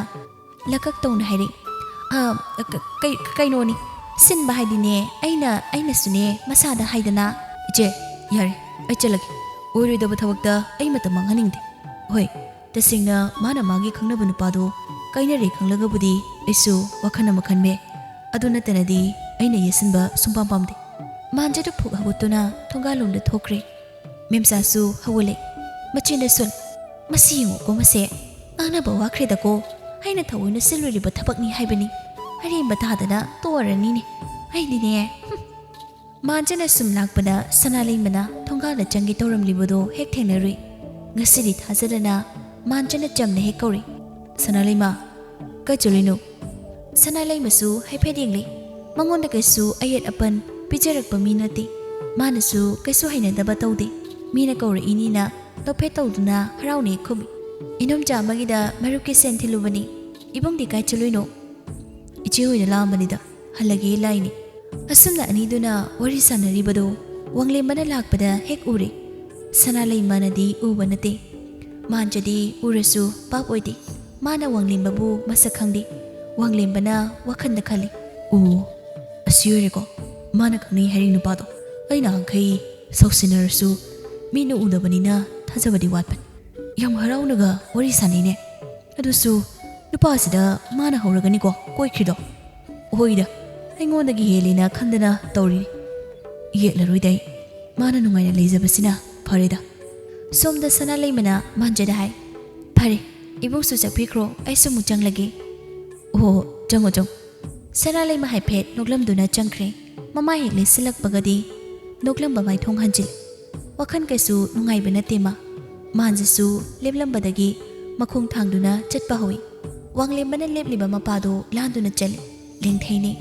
ꯂꯀꯛ ꯇꯧꯅ ꯍꯥꯏꯔꯛꯏ, "ꯑ, ꯀ-, ꯀꯩ-, ꯀꯩꯅꯣꯅꯤ, ꯁꯤꯟꯕ ꯍꯥꯏꯗꯤꯅꯦ, ꯑꯩꯅ, ꯑꯩꯅꯁꯨꯅꯦ ꯃꯁꯥꯗ ꯍꯥꯏꯗꯅ꯫" "ꯏꯆꯦ, ꯌꯥꯔꯦ, ꯑꯩ ꯆꯠꯂꯒꯦ꯫ ꯑꯣꯏꯔꯣꯏꯗꯕ ꯊꯕꯛꯇ ꯑꯩ ꯃꯇꯝ ꯃꯥꯡꯍꯟꯅꯤꯡꯗꯦ꯫ ꯍꯣꯏ, ꯇꯁꯦꯡꯅ ꯃꯥꯅ ꯃꯥꯒꯤ ꯈꯪꯅꯕ ꯅꯨꯄꯥꯗꯣ ꯀꯥꯏꯅꯔꯦ ꯈꯪꯂꯒꯕꯨꯗꯤ ꯑꯩꯁꯨ ꯋꯥꯈꯜ ꯑꯃ ꯈꯟꯕ ꯌꯥꯏ꯫ ꯑꯗꯨ ꯅꯠꯇꯅꯗꯤ ꯑꯩꯅ ꯌꯦꯠꯁꯤꯟꯕ ꯁꯨꯡꯄꯥꯝ ꯄꯥꯝꯗꯦ꯫" ꯃꯥꯟꯖꯗꯨ ꯐꯨꯛ ꯍꯧꯒꯠꯇꯨꯅ ꯊꯣꯡꯒꯥꯜꯂꯣꯝꯗ ꯊꯣꯛꯈ꯭ꯔꯦ꯫ ꯃꯦꯝꯆꯥꯁꯨ ꯍꯧꯒꯠꯂꯦ꯫ ꯃꯆꯤꯟꯗ ꯁꯨꯝ, "ꯃꯁꯤ ꯌꯦꯡꯉꯨꯀꯣ, ꯃꯁꯦ ꯉꯥꯡꯅꯕ ꯋꯥꯈ꯭ꯔꯦꯗꯀꯣ꯫ ꯑꯩꯅ ꯊꯑꯣꯏꯅ ꯁꯤꯜꯂꯨꯔꯤꯕ ꯊꯕꯛꯅꯤ ꯍꯥꯏꯕꯅꯤ꯫ ꯑꯔꯦꯝꯕ ꯇꯥꯗꯅ ꯇꯣꯛꯑꯔꯅꯤꯅꯦ꯫ ꯑꯩꯗꯤꯅꯦ꯫" ꯍꯨꯝ꯫ ꯃꯥꯟꯖꯅ ꯁꯨꯝ ꯂꯥꯛꯄꯗ ꯁꯅꯥꯂꯩꯃꯅ ꯊꯣꯡꯒꯥꯜꯗ ꯆꯪꯒꯦ ꯇꯧꯔꯝꯂꯤꯕꯗꯣ ꯍꯦꯛ ꯊꯦꯡꯅꯔꯨꯏ꯫ ꯉꯁꯤꯗꯤ ꯊꯥꯖꯗꯅ ꯃꯥꯟꯖꯅ ꯆꯝꯅ ꯍꯦꯛ ꯀꯧꯔꯤ, "ꯁꯅꯥꯂꯩꯃ, ꯀꯥꯏ ꯆꯠꯂꯨꯏꯅꯣ?" ꯁꯅꯥꯂꯩꯃꯁꯨ ꯍꯥꯏꯐꯦꯠ ꯌꯦꯡꯂꯦ꯫ ꯃꯉꯣꯟꯗ ꯀꯩꯁꯨ ꯑꯌꯦꯠ ꯑꯄꯟ ꯄꯤꯖꯔꯛꯄ ꯃꯤ ꯅꯠꯇꯦ꯫ ꯃꯥꯅꯁꯨ ꯀꯩꯁꯨ ꯍꯩꯅꯗꯕ ꯇꯧꯗꯦ꯫ ꯃꯤꯅ ꯀꯧꯔꯛꯏꯅꯤꯅ ꯅꯣꯛꯐꯦꯠ ꯇꯧꯗꯨꯅ ꯍꯔꯥꯎꯅ ꯍꯦꯛ ꯈꯨꯝꯃꯤ꯫ "ꯏꯅꯣꯝꯆꯥ ꯑꯃꯒꯤꯗ ꯃꯔꯨꯞꯀꯤ ꯁꯦꯟ ꯊꯤꯜꯂꯨꯕꯅꯤ꯫ ꯏꯕꯨꯡꯗꯤ ꯀꯥꯏ ꯆꯠꯂꯨꯏꯅꯣ?" "ꯏꯆꯦ ꯍꯣꯏꯗ ꯂꯥꯛꯑꯝꯕꯅꯤꯗ, ꯍꯜꯂꯒꯦ ꯂꯥꯛꯏꯅꯤ꯫" ꯑꯁꯨꯝꯅ ꯑꯅꯤꯗꯨꯅ ꯋꯥꯔꯤ ꯁꯥꯟꯅꯔꯤꯕꯗꯨ ꯋꯥꯡꯂꯦꯝꯕꯅ ꯂꯥꯛꯄꯗ ꯍꯦꯛ ꯎꯔꯦ꯫ ꯁꯅꯥꯂꯩꯃꯅꯗꯤ ꯎꯕ ꯅꯠꯇꯦ꯫ ꯃꯥꯟꯖꯗꯤ ꯎꯔꯁꯨ ꯚꯥꯞ ꯑꯣꯏꯗꯦ꯫ ꯃꯥꯅ ꯋꯥꯡꯂꯦꯝꯕꯕꯨ ꯃꯁꯛ ꯈꯪꯗꯦ꯫ ꯋꯥꯡꯂꯦꯝꯕꯅ ꯋꯥꯈꯜꯗ ꯈꯜꯂꯤ, "ꯑꯣ, ꯑꯁꯤ ꯑꯣꯏꯔꯦꯀꯣ ꯃꯥꯅ ꯈꯪꯅꯩ ꯍꯥꯏꯔꯤ ꯅꯨꯄꯥꯗꯣ꯫ ꯑꯩ ꯅꯍꯥꯟꯈꯩ ꯁꯥꯎꯁꯤꯟꯅꯔꯁꯨ ꯃꯤꯠꯅ ꯎꯗꯕꯅꯤꯅ ꯊꯥꯖꯕꯗꯤ ꯋꯥꯠꯄꯅꯤ꯫ ꯌꯥꯝ ꯍꯔꯥꯎꯅꯒ ꯋꯥꯔꯤ ꯁꯥꯟꯅꯩꯅꯦ꯫ ꯑꯗꯨꯁꯨ ꯅꯨꯄꯥꯁꯤꯗ ꯃꯥꯅ ꯍꯧꯔꯒꯅꯤꯀꯣ ꯀꯣꯏꯈ꯭ꯔꯤꯗꯣ꯫ ꯍꯣꯏꯗ, ꯑꯩꯉꯣꯟꯗꯒꯤ ꯍꯦꯜꯂꯦꯅ ꯈꯟꯗꯅ ꯇꯧꯔꯤꯅꯤ꯫ ꯌꯦꯠꯂꯔꯣꯏꯗ ꯑꯩ꯫ ꯃꯥꯅ ꯅꯨꯡꯉꯥꯏꯅ ꯂꯩꯖꯕꯁꯤꯅ ꯐꯔꯦꯗ꯫ ꯁꯣꯝꯗ ꯁꯅꯥꯂꯩꯃꯅ ꯃꯥꯟꯖꯗ ꯍꯥꯏ, "ꯐꯔꯦ, ꯏꯕꯨꯡꯁꯨ ꯆꯠꯄꯤꯈ꯭ꯔꯣ, ꯑꯩꯁꯨ ꯑꯃꯨꯛ ꯆꯪꯂꯒꯦ"꯫ "ꯑꯣ, ꯆꯪꯉꯣ, ꯆꯪꯉꯣ"꯫ ꯁꯅꯥꯂꯩꯃ ꯍꯥꯏꯐꯦꯠ ꯅꯣꯛꯂꯝꯗꯨꯅ ꯆꯪꯈ꯭ꯔꯦ꯫ ꯃꯃꯥꯏ ꯍꯦꯛ ꯂꯦꯞꯁꯤꯜꯂꯛꯄꯒꯗꯤ ꯅꯣꯛꯂꯝꯕ ꯃꯥꯏꯊꯣꯡ ꯍꯟꯖꯤꯜꯂꯤ꯫ ꯋꯥꯈꯜ ꯀꯩꯁꯨ ꯅꯨꯡꯉꯥꯏꯕ ꯅꯠꯇꯦ ꯃꯥ꯫ ꯃꯥꯟꯖꯁꯨ ꯂꯦꯞꯂꯝꯕꯗꯒꯤ ꯃꯈꯣꯡ ꯊꯥꯡꯗꯨꯅ ꯆꯠꯄ ꯍꯧꯏ꯫ ꯋꯥꯡꯂꯦꯝꯕꯅ ꯂꯦꯞꯂꯤꯕ ꯃꯄꯥꯗꯣ ꯂꯥꯟꯗꯨꯅ ꯆꯠꯂꯤ꯫ ꯂꯦꯡꯊꯩꯅꯩ꯫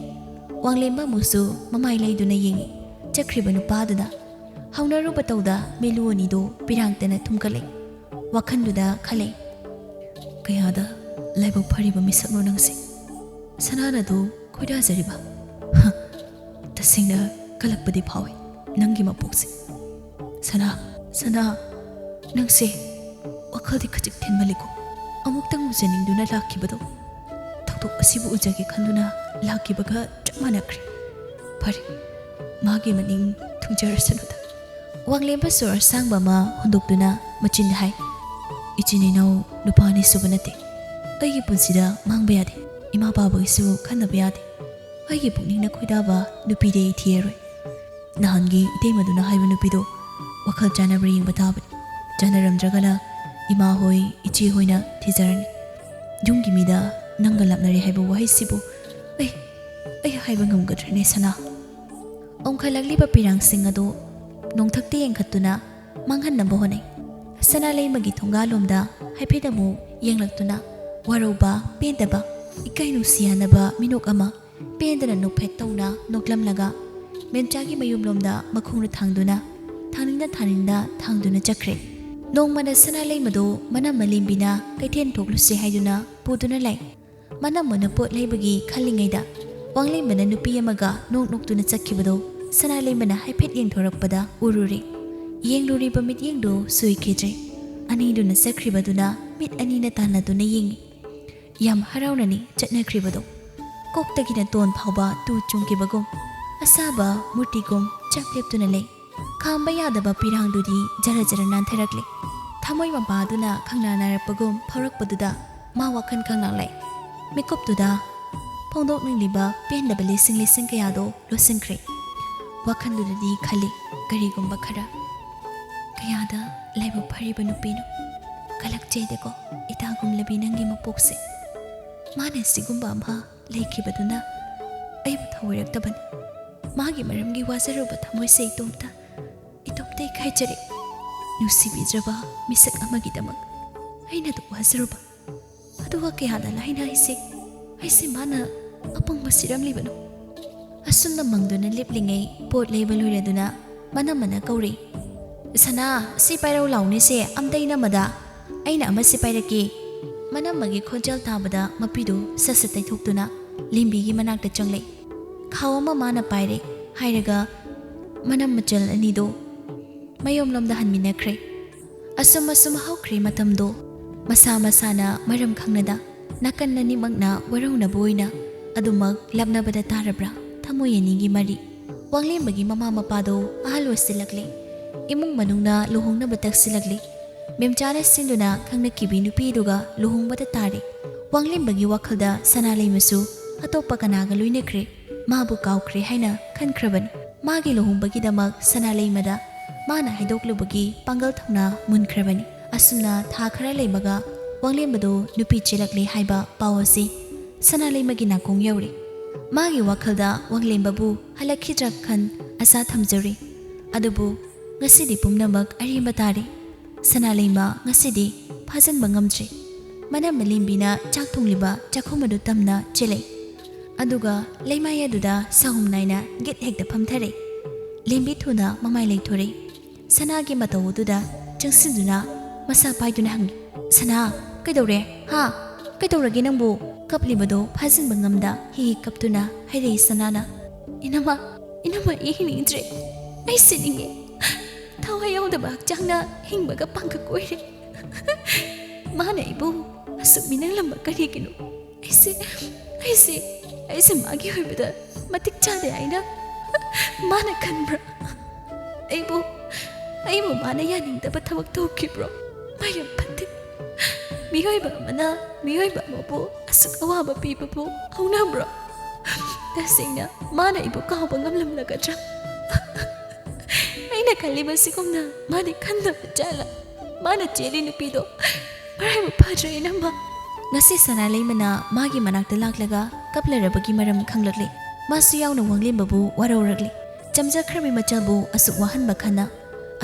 ꯋꯥꯡꯂꯦꯝꯕ ꯑꯃꯨꯛꯁꯨ ꯃꯃꯥꯏ ꯂꯩꯗꯨꯅ ꯌꯦꯡꯏ꯫ ꯆꯠꯈ꯭ꯔꯤꯕ ꯅꯨꯄꯥꯗꯨꯗ ꯍꯧꯅꯔꯨꯕ ꯇꯧꯗ ꯃꯤꯂꯨ ꯑꯅꯤꯗꯨ ꯄꯤꯔꯥꯡꯇꯅ ꯊꯨꯝꯀꯠꯂꯦ꯫ ꯋꯥꯈꯜꯗꯨꯗ ꯈꯜꯂꯦ, "ꯀꯌꯥꯗ ꯂꯥꯏꯕꯛ ꯐꯔꯤꯕ ꯃꯤꯁꯛꯅꯣ ꯅꯪꯁꯦ꯫ ꯁꯅꯥꯅꯗꯨ ꯈꯣꯏꯗꯥꯖꯔꯤꯕ꯫ ꯍ, ꯇꯁꯦꯡꯅ ꯀꯜꯂꯛꯄꯗꯤ ꯐꯥꯎꯏ ꯅꯪꯒꯤ ꯃꯄꯣꯛꯁꯦ꯫ ꯁꯅꯥ, ꯁꯅꯥ, ꯅꯪꯁꯦ ꯋꯥꯈꯜꯗꯤ ꯈꯖꯤꯛ ꯊꯤꯟꯃꯜꯂꯤꯀꯣ꯫ ꯑꯃꯨꯛꯇꯪ ꯎꯖꯅꯤꯡꯗꯨꯅ ꯂꯥꯛꯈꯤꯕꯗꯣ, ꯊꯧꯗꯣꯛ ꯑꯁꯤꯕꯨ ꯎꯖꯒꯦ ꯈꯟꯗꯨꯅ ꯂꯥꯛꯈꯤꯕꯒ ꯆꯞ ꯃꯥꯟꯅꯈ꯭ꯔꯦ꯫ ꯐꯔꯦ, ꯃꯥꯒꯤ ꯃꯅꯤꯡ ꯊꯨꯡꯖꯔꯁꯅꯨꯗ"꯫ ꯋꯥꯡꯂꯦꯝꯕ ꯁꯣꯔ ꯑꯁꯥꯡꯕ ꯑꯃ ꯍꯣꯟꯗꯣꯛꯇꯨꯅ ꯃꯆꯤꯟꯗ ꯍꯥꯏ, "ꯏꯆꯤꯟ ꯏꯅꯥꯎ ꯅꯨꯄꯥ ꯑꯅꯤ ꯁꯨꯕ ꯅꯠꯇꯦ꯫ ꯑꯩꯒꯤ ꯄꯨꯟꯁꯤꯗ ꯃꯥꯡꯕ ꯌꯥꯗꯦ꯫ ꯏꯃꯥ ꯄꯥꯕꯒꯤꯁꯨ ꯈꯟꯅꯕ ꯌꯥꯗꯦ꯫ ꯑꯩꯒꯤ ꯄꯨꯛꯅꯤꯡꯅ ꯈꯣꯏꯗꯥꯕ ꯅꯨꯄꯤꯗꯤ ꯑꯩ ꯊꯤꯔꯔꯣꯏ꯫ ꯅꯍꯥꯟꯒꯤ ꯏꯇꯩꯃꯗꯨꯅ ꯍꯥꯏꯕ ꯅꯨꯄꯤꯗꯣ ꯋꯥꯈꯜ ꯆꯥꯟꯅꯕ꯭ꯔꯥ ꯌꯦꯡꯕ ꯇꯥꯕꯅꯤ꯫ ꯆꯥꯟꯅꯔꯝꯗ꯭ꯔꯒꯅ ꯏꯃꯥ ꯍꯣꯏ, ꯏꯆꯦ ꯍꯣꯏꯅ ꯊꯤꯖꯔꯅꯤ꯫ ꯌꯨꯝꯒꯤ ꯃꯤꯗ ꯅꯪꯒ ꯂꯥꯞꯅꯔꯦ ꯍꯥꯏꯕ ꯋꯥꯍꯩꯁꯤꯕꯨ ꯑꯩ, ꯑꯩ ꯍꯥꯏꯕ ꯉꯝꯒꯗ꯭ꯔꯅꯦ ꯁꯅꯥ?" ꯑꯣꯟꯈꯠꯂꯛꯂꯤꯕ ꯄꯤꯔꯥꯡꯁꯤꯡ ꯑꯗꯨ ꯅꯣꯡꯊꯛꯇ ꯌꯦꯡꯈꯠꯇꯨꯅ ꯃꯥꯡꯍꯟꯅꯕ ꯍꯣꯠꯅꯩ꯫ ꯁꯅꯥꯂꯩꯃꯒꯤ ꯊꯣꯡꯒꯥꯜꯂꯣꯝꯗ ꯍꯥꯏꯐꯦꯠ ꯑꯃꯨꯛ ꯌꯦꯡꯂꯛꯇꯨꯅ ꯋꯥꯔꯧꯕ, ꯄꯦꯟꯗꯕ, ꯏꯀꯥꯏ ꯅꯨꯡꯁꯤ ꯌꯥꯅꯕ ꯃꯤꯅꯣꯛ ꯑꯃ ꯄꯦꯟꯗꯅ ꯅꯣꯛꯐꯦꯠ ꯇꯧꯅ ꯅꯣꯛꯂꯝꯂꯒ ꯃꯦꯝꯆꯥꯒꯤ ꯃꯌꯨꯝꯂꯣꯝꯗ ꯃꯈꯣꯡꯅ ꯊꯥꯡꯗꯨꯅ ꯊꯥꯡꯅꯤꯡꯗ ꯊꯥꯡꯅꯤꯡꯗ ꯊꯥꯡꯗꯨꯅ ꯆꯠꯈ꯭ꯔꯦ꯫ ꯅꯣꯡꯃꯅ ꯁꯅꯥꯂꯩꯃꯗꯨ ꯃꯅꯝꯃ ꯂꯦꯝꯕꯤꯅ ꯀꯩꯊꯦꯜ ꯊꯣꯛꯂꯨꯁꯦ ꯍꯥꯏꯗꯨꯅ ꯄꯨꯗꯨꯅ ꯂꯥꯛꯏ꯫ ꯃꯅꯝꯃꯅ ꯄꯣꯠ ꯂꯩꯕꯒꯤ ꯈꯜꯂꯤꯉꯩꯗ ꯋꯥꯡꯂꯦꯝꯕꯅ ꯅꯨꯄꯤ ꯑꯃꯒ ꯅꯣꯛ ꯅꯣꯛꯇꯨꯅ ꯆꯠꯈꯤꯕꯗꯨ ꯁꯅꯥꯂꯩꯃꯅ ꯍꯥꯏꯐꯦꯠ ꯌꯦꯡꯊꯣꯔꯛꯄꯗ ꯎꯔꯨꯔꯦ꯫ ꯌꯦꯡꯂꯨꯔꯤꯕ ꯃꯤꯠꯌꯦꯡꯗꯨ ꯁꯣꯏꯈꯤꯗ꯭ꯔꯦ꯫ ꯑꯅꯤꯗꯨꯅ ꯆꯠꯈ꯭ꯔꯤꯕꯗꯨꯅ ꯃꯤꯠ ꯑꯅꯤꯅ ꯇꯥꯟꯅꯗꯨꯅ ꯌꯦꯡꯏ꯫ ꯌꯥꯝ ꯍꯔꯥꯎꯅꯅꯤ ꯆꯠꯅꯈ꯭ꯔꯤꯕꯗꯨ꯫ ꯀꯣꯛꯇꯒꯤꯅ ꯇꯣꯟ ꯐꯥꯎꯕ ꯇꯨ ꯆꯨꯡꯈꯤꯕꯒꯨꯝ, ꯑꯁꯥꯕ ꯃꯨꯔꯇꯤꯒꯨꯝ ꯆꯞ ꯂꯦꯞꯇꯨꯅ ꯂꯩ꯫ ꯈꯥꯝꯕ ꯌꯥꯗꯕ ꯄꯤꯔꯥꯡꯗꯨꯗꯤ ꯖꯔ ꯖꯔ ꯅꯥꯟꯊꯔꯛꯂꯦ꯫ ꯊꯃꯣꯏ ꯃꯄꯥꯗꯨꯅ ꯈꯪꯅꯥ ꯅꯥꯔꯛꯄꯒꯨꯝ ꯐꯥꯎꯔꯛꯄꯗꯨꯗ ꯃꯥ ꯋꯥꯈꯜ ꯈꯪꯂꯥꯡꯂꯦ꯫ ꯃꯤꯀꯨꯞꯇꯨꯗ ꯐꯣꯡꯗꯣꯛꯅꯤꯡꯂꯤꯕ ꯄꯦꯟꯗꯕ ꯂꯤꯁꯤꯡ ꯂꯤꯁꯤꯡ ꯀꯌꯥꯗꯣ ꯂꯣꯠꯁꯤꯟꯈ꯭ꯔꯦ꯫ ꯋꯥꯈꯜꯗꯨꯗꯗꯤ ꯈꯜꯂꯤ, ꯀꯔꯤꯒꯨꯝꯕ ꯈꯔ꯫ ꯀꯌꯥꯗ ꯂꯥꯏꯕꯛ ꯐꯔꯤꯕ ꯅꯨꯄꯤꯅꯣ꯫ ꯀꯂꯛꯆꯩꯗꯀꯣ ꯏꯇꯥꯒꯨꯝꯂꯕꯤ ꯅꯪꯒꯤ ꯃꯄꯣꯛꯁꯦ꯫ ꯃꯥꯅ ꯁꯤꯒꯨꯝꯕ ꯑꯃ ꯂꯩꯈꯤꯕꯗꯨꯅ ꯑꯩꯕꯨ ꯊꯧꯑꯣꯏꯔꯛꯇꯕꯅꯤ꯫ ꯃꯥꯒꯤ ꯃꯔꯝꯒꯤ ꯋꯥꯖꯔꯨꯕ ꯊꯃꯣꯏꯁꯦ ꯏꯇꯣꯝꯇ, ꯏꯇꯣꯝꯇ ꯏꯀꯥꯏꯖꯔꯦ꯫ ꯅꯨꯡꯁꯤꯕꯤꯗ꯭ꯔꯕ ꯃꯤꯁꯛ ꯑꯃꯒꯤꯗꯃꯛ ꯑꯩꯅ ꯑꯗꯨꯛ ꯋꯥꯖꯔꯨꯕ꯫ ꯑꯗꯨꯒ ꯀꯌꯥꯗ ꯂꯥꯏꯅ ꯑꯩꯁꯦ, ꯑꯩꯁꯦ ꯃꯥꯅ ꯑꯄꯪꯕ ꯁꯤꯔꯝꯂꯤꯕꯅꯣ꯫ ꯑꯁꯨꯝꯅ ꯃꯪꯗꯨꯅ ꯂꯦꯞꯂꯤꯉꯩ ꯄꯣꯠ ꯂꯩꯕ ꯂꯣꯏꯔꯗꯨꯅ ꯃꯅꯝꯃꯅ ꯀꯧꯔꯤ, "ꯁꯅꯥ, ꯁꯤ ꯄꯥꯏꯔꯧ ꯂꯥꯎꯅꯦꯁꯦ, ꯑꯝꯇ ꯏꯅꯝꯃꯗ꯫ ꯑꯩꯅ ꯑꯃ ꯁꯤ ꯄꯥꯏꯔꯛꯀꯦ꯫" ꯃꯅꯝꯃꯒꯤ ꯈꯣꯟꯖꯦꯜ ꯇꯥꯕꯗ ꯃꯄꯤꯗꯨ ꯁꯠ ꯁꯠ ꯇꯩꯊꯣꯛꯇꯨꯅ ꯂꯦꯝꯕꯤꯒꯤ ꯃꯅꯥꯛꯇ ꯆꯪꯂꯦ꯫ ꯈꯥꯎ ꯑꯃ ꯃꯥꯅ ꯄꯥꯏꯔꯦ ꯍꯥꯏꯔꯒ ꯃꯅꯝ ꯃꯆꯜ ꯑꯅꯤꯗꯨ ꯃꯌꯨꯝꯂꯣꯝꯗ ꯍꯟꯃꯤꯟꯅꯈ꯭ꯔꯦ꯫ ꯑꯁꯨꯝ ꯑꯁꯨꯝ ꯍꯧꯈ꯭ꯔꯦ ꯃꯇꯝꯗꯣ꯫ ꯃꯁꯥ ꯃꯁꯥꯅ ꯃꯔꯝ ꯈꯪꯅꯗ ꯅꯥꯀꯟ ꯑꯅꯤꯃꯛꯅ ꯋꯥꯔꯧꯅꯕ ꯑꯣꯏꯅ ꯑꯗꯨꯃꯛ ꯂꯥꯞꯅꯕꯗ ꯇꯥꯔꯕ꯭ꯔꯥ ꯊꯃꯣꯏ ꯑꯅꯤꯒꯤ ꯃꯔꯤ? ꯋꯥꯡꯂꯦꯝꯕꯒꯤ ꯃꯃꯥ ꯃꯄꯥꯗꯣ ꯑꯍꯜ ꯑꯣꯏꯁꯤꯜꯂꯛꯂꯦ꯫ ꯏꯃꯨꯡ ꯃꯅꯨꯡꯅ ꯂꯨꯍꯣꯡꯅꯕ ꯇꯛꯁꯤꯜꯂꯛꯂꯦ꯫ ꯃꯦꯝꯆꯥꯅ ꯁꯤꯟꯗꯨꯅ ꯈꯪꯅꯈꯤꯕꯤ ꯅꯨꯄꯤꯗꯨꯒ ꯂꯨꯍꯣꯡꯕꯗ ꯇꯥꯔꯦ꯫ ꯋꯥꯡꯂꯦꯝꯕꯒꯤ ꯋꯥꯈꯜꯗ ꯁꯅꯥꯂꯩꯃꯁꯨ ꯑꯇꯣꯞꯄ ꯀꯅꯥꯒ ꯂꯣꯏꯅꯈ꯭ꯔꯦ꯫ ꯃꯥꯕꯨ ꯀꯥꯎꯈ꯭ꯔꯦ ꯍꯥꯏꯅ ꯈꯟꯈ꯭ꯔꯕꯅꯤ꯫ ꯃꯥꯒꯤ ꯂꯨꯍꯣꯡꯕꯒꯤꯗꯃꯛ ꯁꯅꯥꯂꯩꯃꯗ ꯃꯥꯅ ꯍꯥꯏꯗꯣꯛꯂꯨꯕꯒꯤ ꯄꯥꯡꯒꯜ ꯊꯧꯅꯥ ꯃꯨꯟꯈ꯭ꯔꯕꯅꯤ꯫ ꯑꯁꯨꯝꯅ ꯊꯥ ꯈꯔ ꯂꯩꯕꯒ ꯋꯥꯡꯂꯦꯝꯕꯗꯨ ꯅꯨꯄꯤ ꯆꯦꯜꯂꯛꯂꯦ ꯍꯥꯏꯕ ꯄꯥꯎ ꯑꯁꯤ ꯁꯅꯥꯂꯩꯃꯒꯤ ꯅꯥꯀꯣꯡ ꯌꯧꯔꯦ꯫ ꯃꯥꯒꯤ ꯋꯥꯈꯜꯗ ꯋꯥꯡꯂꯦꯝꯕꯕꯨ ꯍꯜꯂꯛꯈꯤꯗ꯭ꯔꯥ ꯈꯟ ꯑꯁꯥ ꯊꯝꯖꯔꯤ꯫ ꯑꯗꯨꯕꯨ ꯉꯁꯤꯗꯤ ꯄꯨꯝꯅꯃꯛ ꯑꯔꯦꯝꯕ ꯇꯥꯔꯦ꯫ ꯁꯅꯥꯂꯩꯃ ꯉꯁꯤꯗꯤ ꯐꯥꯖꯤꯟꯕ ꯉꯝꯗ꯭ꯔꯦ꯫ ꯃꯅꯝꯃ ꯂꯦꯝꯕꯤꯅ ꯆꯥꯛ ꯊꯣꯡꯂꯤꯕ ꯆꯥꯛꯈꯨꯝ ꯑꯗꯨ ꯇꯝꯅ ꯆꯦꯜꯂꯛꯏ꯫ ꯑꯗꯨꯒ ꯂꯩꯃꯥꯏ ꯑꯗꯨꯗ ꯁꯥꯍꯨꯝ ꯅꯥꯏꯅ ꯒꯤꯠ ꯍꯦꯛꯇ ꯐꯝꯊꯔꯦ꯫ ꯂꯦꯝꯕꯤ ꯊꯨꯅ ꯃꯃꯥꯏ ꯂꯩꯊꯣꯔꯛꯏ꯫ ꯁꯅꯥꯒꯤ ꯃꯇꯧ ꯑꯗꯨꯗ ꯆꯪꯁꯤꯟꯗꯨꯅ ꯃꯁꯥ ꯄꯥꯏꯗꯨꯅ ꯍꯪꯉꯤ, "ꯁꯅꯥ, ꯀꯩꯗꯧꯔꯦ? ꯍꯥ? ꯀꯩꯗꯧꯔꯒꯦ ꯅꯪꯕꯨ?" ꯀꯞꯂꯤꯕꯗꯨ ꯐꯥꯖꯤꯟꯕ ꯉꯝꯗ ꯍꯤ ꯍꯤ ꯀꯞꯇꯨꯅ ꯍꯥꯏꯔꯛꯏ ꯁꯅꯥꯅ, "ꯏꯅꯝꯃ, ꯏꯅꯝꯃ, ꯑꯩ ꯍꯤꯡꯅꯤꯡꯗ꯭ꯔꯦ꯫ ꯑꯩ ꯁꯤꯅꯤꯡꯉꯦ꯫ ꯊꯋꯥꯏ ꯌꯥꯎꯗꯕ ꯍꯛꯆꯥꯡꯅ ꯍꯤꯡꯕꯒ ꯄꯥꯡꯒꯜ ꯑꯣꯏꯔꯦ꯫ ꯃꯥꯅ ꯑꯩꯕꯨ ꯑꯁꯨꯛ ꯃꯤꯅꯪꯂꯝꯕ ꯀꯔꯤꯒꯤꯅꯣ? ꯑꯩꯁꯦ, ꯑꯩꯁꯦ, ꯑꯩꯁꯦ ꯃꯥꯒꯤ ꯑꯣꯏꯕꯗ ꯃꯇꯤꯛ ꯆꯥꯗꯦ ꯍꯥꯏꯅ ꯃꯥꯅ ꯈꯟꯕ꯭ꯔꯥ? ꯑꯩꯕꯨ, ꯑꯩꯕꯨ ꯃꯥꯅ ꯌꯥꯅꯤꯡꯗꯕ ꯊꯕꯛ ꯇꯧꯈꯤꯕ꯭ꯔꯣ? ꯃꯥ ꯌꯥꯝ ꯐꯠꯇꯦ꯫ ꯃꯤꯑꯣꯏꯕ ꯑꯃꯅ ꯃꯤꯑꯣꯏꯕ ꯑꯃꯕꯨ ꯑꯁꯨꯛ ꯑꯋꯥꯕ ꯄꯤꯕꯕꯨ ꯍꯧꯅꯕ꯭ꯔꯣ? ꯇꯁꯦꯡꯅ ꯃꯥꯅ ꯑꯩꯕꯨ ꯀꯥꯎꯕ ꯉꯝꯂꯝꯂꯒꯗ꯭ꯔꯥ? ꯑꯩꯅ ꯈꯜꯂꯤꯕꯁꯤꯒꯨꯝꯅ ꯃꯥꯗꯤ ꯈꯟꯗꯕ ꯖꯥꯠꯂꯥ? ꯃꯥꯅ ꯆꯦꯜꯂꯤ ꯅꯨꯄꯤꯗꯣ ꯃꯔꯥꯏꯕꯛ ꯐꯗ꯭ꯔꯦ, ꯏꯅꯝꯃ꯫ ꯉꯁꯤ ꯁꯅꯥꯂꯩꯃꯅ ꯃꯥꯒꯤ ꯃꯅꯥꯛꯇ ꯂꯥꯛꯂꯒ ꯀꯞꯂꯔꯕꯒꯤ ꯃꯔꯝ ꯈꯪꯂꯛꯂꯦ꯫ ꯃꯥꯁꯨ ꯌꯥꯎꯅ ꯋꯥꯡꯂꯦꯝꯕꯕꯨ ꯋꯥꯔꯧꯔꯛꯂꯦ꯫ ꯆꯝꯖꯈ꯭ꯔꯕꯤ ꯃꯆꯜꯕꯨ ꯑꯁꯨꯛ ꯋꯥꯍꯟꯕ ꯈꯟꯅ꯫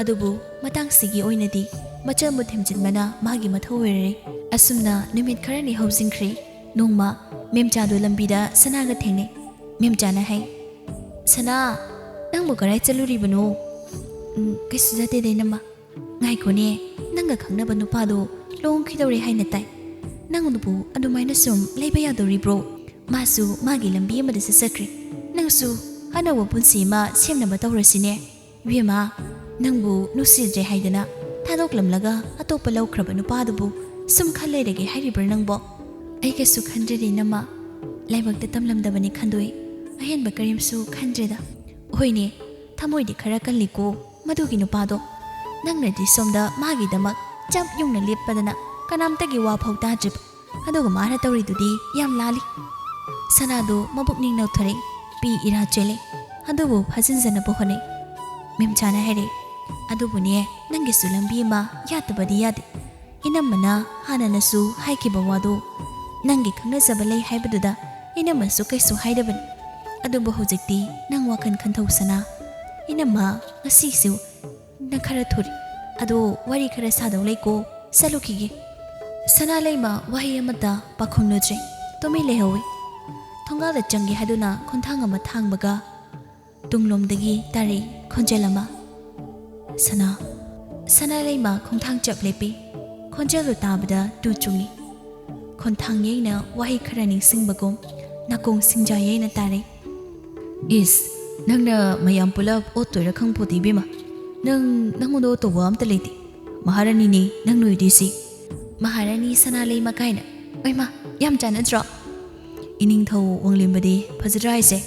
ꯑꯗꯨꯕꯨ ꯃꯇꯥꯡꯁꯤꯒꯤ ꯑꯣꯏꯅꯗꯤ ꯃꯆꯜꯕꯨ ꯊꯦꯝꯖꯤꯟꯕꯅ ꯃꯥꯒꯤ ꯃꯊꯧ ꯑꯣꯏꯔꯦ꯫ ꯑꯁꯨꯝꯅ ꯅꯨꯃꯤꯠ ꯈꯔꯅꯤ ꯍꯧꯖꯤꯟꯈ꯭ꯔꯦ꯫ ꯅꯣꯡꯃ ꯃꯦꯝꯆꯥꯗꯨ ꯂꯝꯕꯤꯗ ꯁꯅꯥꯒ ꯊꯦꯡꯅꯩ꯫ ꯃꯦꯝꯆꯥꯅ ꯍꯥꯏ, "ꯁꯅꯥ, ꯅꯪꯕꯨ ꯀꯗꯥꯏ ꯆꯠꯂꯨꯔꯤꯕꯅꯣ?" "ꯎꯝ, ꯀꯩꯁꯨ ꯆꯠꯇꯦꯗ, ꯏꯅꯝꯃ꯫ ꯉꯥꯏꯈꯣꯅꯦ, ꯅꯪꯒ ꯈꯪꯅꯕ ꯅꯨꯄꯥꯗꯣ ꯂꯨꯍꯣꯡꯈꯤꯗꯧꯔꯦ ꯍꯥꯏꯅ ꯇꯥꯏ꯫ ꯅꯪꯕꯨ ꯑꯗꯨꯃꯥꯏꯅ ꯁꯨꯝ ꯂꯩꯕ ꯌꯥꯗꯧꯔꯤꯕ꯭ꯔꯣ? ꯃꯥꯁꯨ ꯃꯥꯒꯤ ꯂꯝꯕꯤ ꯑꯃꯗ ꯆꯠꯆꯈ꯭ꯔꯦ꯫ ꯅꯪꯁꯨ ꯑꯅꯧꯕ ꯄꯨꯟꯁꯤ ꯑꯃ ꯁꯦꯝꯅꯕ ꯇꯧꯔꯁꯤꯅꯦ꯫ ꯏꯕꯦꯝꯃ, ꯅꯪꯕꯨ ꯅꯨꯡꯁꯤꯗ꯭ꯔꯦ ꯍꯥꯏꯗꯅ ꯊꯥꯗꯣꯛꯂꯝꯂꯒ ꯑꯇꯣꯞꯄ ꯂꯧꯈ꯭ꯔꯕ ꯅꯨꯄꯥꯗꯨꯕꯨ ꯁꯨꯝ ꯈꯜ ꯂꯩꯔꯒꯦ ꯍꯥꯏꯔꯤꯕ꯭ꯔꯥ ꯅꯪꯕꯣ?" "ꯑꯩ ꯀꯩꯁꯨ ꯈꯟꯗ꯭ꯔꯦꯗ, ꯏꯅꯝꯃ꯫ ꯂꯥꯏꯕꯛꯇ ꯇꯝꯂꯝꯗꯕꯅꯤ ꯈꯟꯗꯣꯛꯏ꯫ ꯑꯍꯦꯟꯕ ꯀꯔꯤꯝꯁꯨ ꯈꯟꯗ꯭ꯔꯦꯗ꯫ ꯍꯣꯏꯅꯦ, ꯊꯃꯣꯏꯗꯤ ꯈꯔ ꯀꯜꯂꯤꯀꯣ ꯃꯗꯨꯒꯤ ꯅꯨꯄꯥꯗꯣ꯫ ꯅꯪꯅꯗꯤ ꯁꯣꯝꯗ ꯃꯥꯒꯤꯗꯃꯛ ꯆꯞ ꯌꯨꯡꯅ ꯂꯦꯞꯄꯗꯅ ꯀꯅꯥꯝꯇꯒꯤ ꯋꯥ ꯐꯥꯎ ꯇꯥꯗ꯭ꯔꯤꯕ꯫ ꯑꯗꯨꯒ ꯃꯥꯅ ꯇꯧꯔꯤꯗꯨꯗꯤ ꯌꯥꯝ ꯂꯥꯜꯂꯤ꯫" ꯁꯅꯥꯗꯨ ꯃꯕꯨꯛꯅꯤꯡ ꯅꯧꯊꯔꯦ꯫ ꯄꯤ ꯏꯔꯥ ꯆꯦꯜꯂꯦ꯫ ꯑꯗꯨꯕꯨ ꯐꯥꯖꯤꯟꯖꯅꯕ ꯍꯣꯠꯅꯩ꯫ ꯃꯦꯝꯆꯥꯅ ꯍꯥꯏꯔꯦ, "ꯑꯗꯨꯕꯨꯅꯦ, ꯅꯪꯒꯤꯁꯨ ꯂꯝꯕꯤ ꯑꯃ ꯌꯥꯠꯇꯕꯗꯤ ꯌꯥꯗꯦ꯫ ꯏꯅꯝꯃꯅ ꯍꯥꯟꯅꯅꯁꯨ ꯍꯥꯏꯈꯤꯕ ꯋꯥꯗꯨ ꯅꯪꯒꯤ ꯈꯪꯅꯖꯕ ꯂꯩ ꯍꯥꯏꯕꯗꯨꯗ ꯏꯅꯝꯃꯁꯨ ꯀꯩꯁꯨ ꯍꯥꯏꯗꯕꯅꯤ꯫ ꯑꯗꯨꯕꯨ ꯍꯧꯖꯤꯛꯇꯤ ꯅꯪ ꯋꯥꯈꯜ ꯈꯟꯊꯧ ꯁꯅꯥ꯫ ꯏꯅꯝꯃ, ꯉꯁꯤꯁꯨ ꯅꯪ ꯈꯔ ꯊꯨꯔꯦ꯫ ꯑꯗꯣ ꯋꯥꯔꯤ ꯈꯔ ꯁꯥꯗꯧ ꯂꯩꯀꯣ, ꯆꯠꯂꯨꯈꯤꯒꯦ꯫" ꯁꯅꯥ ꯂꯩꯃ ꯋꯥꯍꯩ ꯑꯃꯠꯇ ꯄꯥꯈꯨꯝꯂꯨꯗ꯭ꯔꯦ꯫ ꯇꯨꯃꯤꯟ ꯂꯩꯍꯧꯏ꯫ ꯊꯣꯡꯒꯥꯜꯗ ꯆꯪꯒꯦ ꯍꯥꯏꯗꯨꯅ ꯈꯣꯡꯊꯥꯡ ꯑꯃ ꯊꯥꯡꯕꯒ ꯇꯨꯡꯂꯣꯝꯗꯒꯤ ꯇꯥꯔꯛꯏ ꯈꯣꯟꯖꯦꯜ ꯑꯃ꯫ "ꯁꯅꯥ꯫" ꯁꯅꯥ ꯂꯩꯃ ꯈꯣꯡꯊꯥꯡ ꯆꯞ ꯂꯦꯞꯄꯤ꯫ ꯈꯣꯟꯖꯦꯜꯗꯨ ꯇꯥꯕꯗ ꯇꯨ ꯆꯨꯡꯏ꯫ ꯈꯣꯟꯊꯥꯡ ꯌꯩꯅ ꯋꯥꯍꯩ ꯈꯔ ꯅꯤꯡꯁꯤꯡꯕꯒꯨꯝ ꯅꯥꯀꯣꯡ ꯁꯤꯡꯖꯥ ꯌꯩꯅ ꯇꯥꯔꯛꯏ꯫ "ꯏꯁ, ꯅꯪꯅ ꯃꯌꯥꯝ ꯄꯨꯂꯞ ꯑꯣꯠꯇꯣꯏꯔꯥ ꯈꯪꯄꯣꯠꯇꯦ ꯏꯕꯦꯝꯃ꯫ ꯅꯪ, ꯅꯪꯉꯣꯟꯗ ꯑꯣꯠꯇꯧꯕ ꯑꯝꯇ ꯂꯩꯇꯦ꯫ ꯃꯍꯥꯔꯥꯅꯤꯅꯤ ꯅꯪ ꯅꯣꯏꯗꯣꯏꯁꯤ꯫" "ꯃꯍꯥꯔꯥꯅꯤ ꯁꯅꯥ ꯂꯩꯃ ꯀꯥꯏꯅ꯫ ꯑꯣꯏꯃꯥ, ꯌꯥꯝ ꯆꯥꯟꯅꯗ꯭ꯔꯣ?" "ꯏꯅꯤꯡꯊꯧ ꯋꯥꯡꯂꯦꯝꯕꯗꯤ ꯐꯖꯗ꯭ꯔꯥ ꯍꯥꯏꯁꯦ?"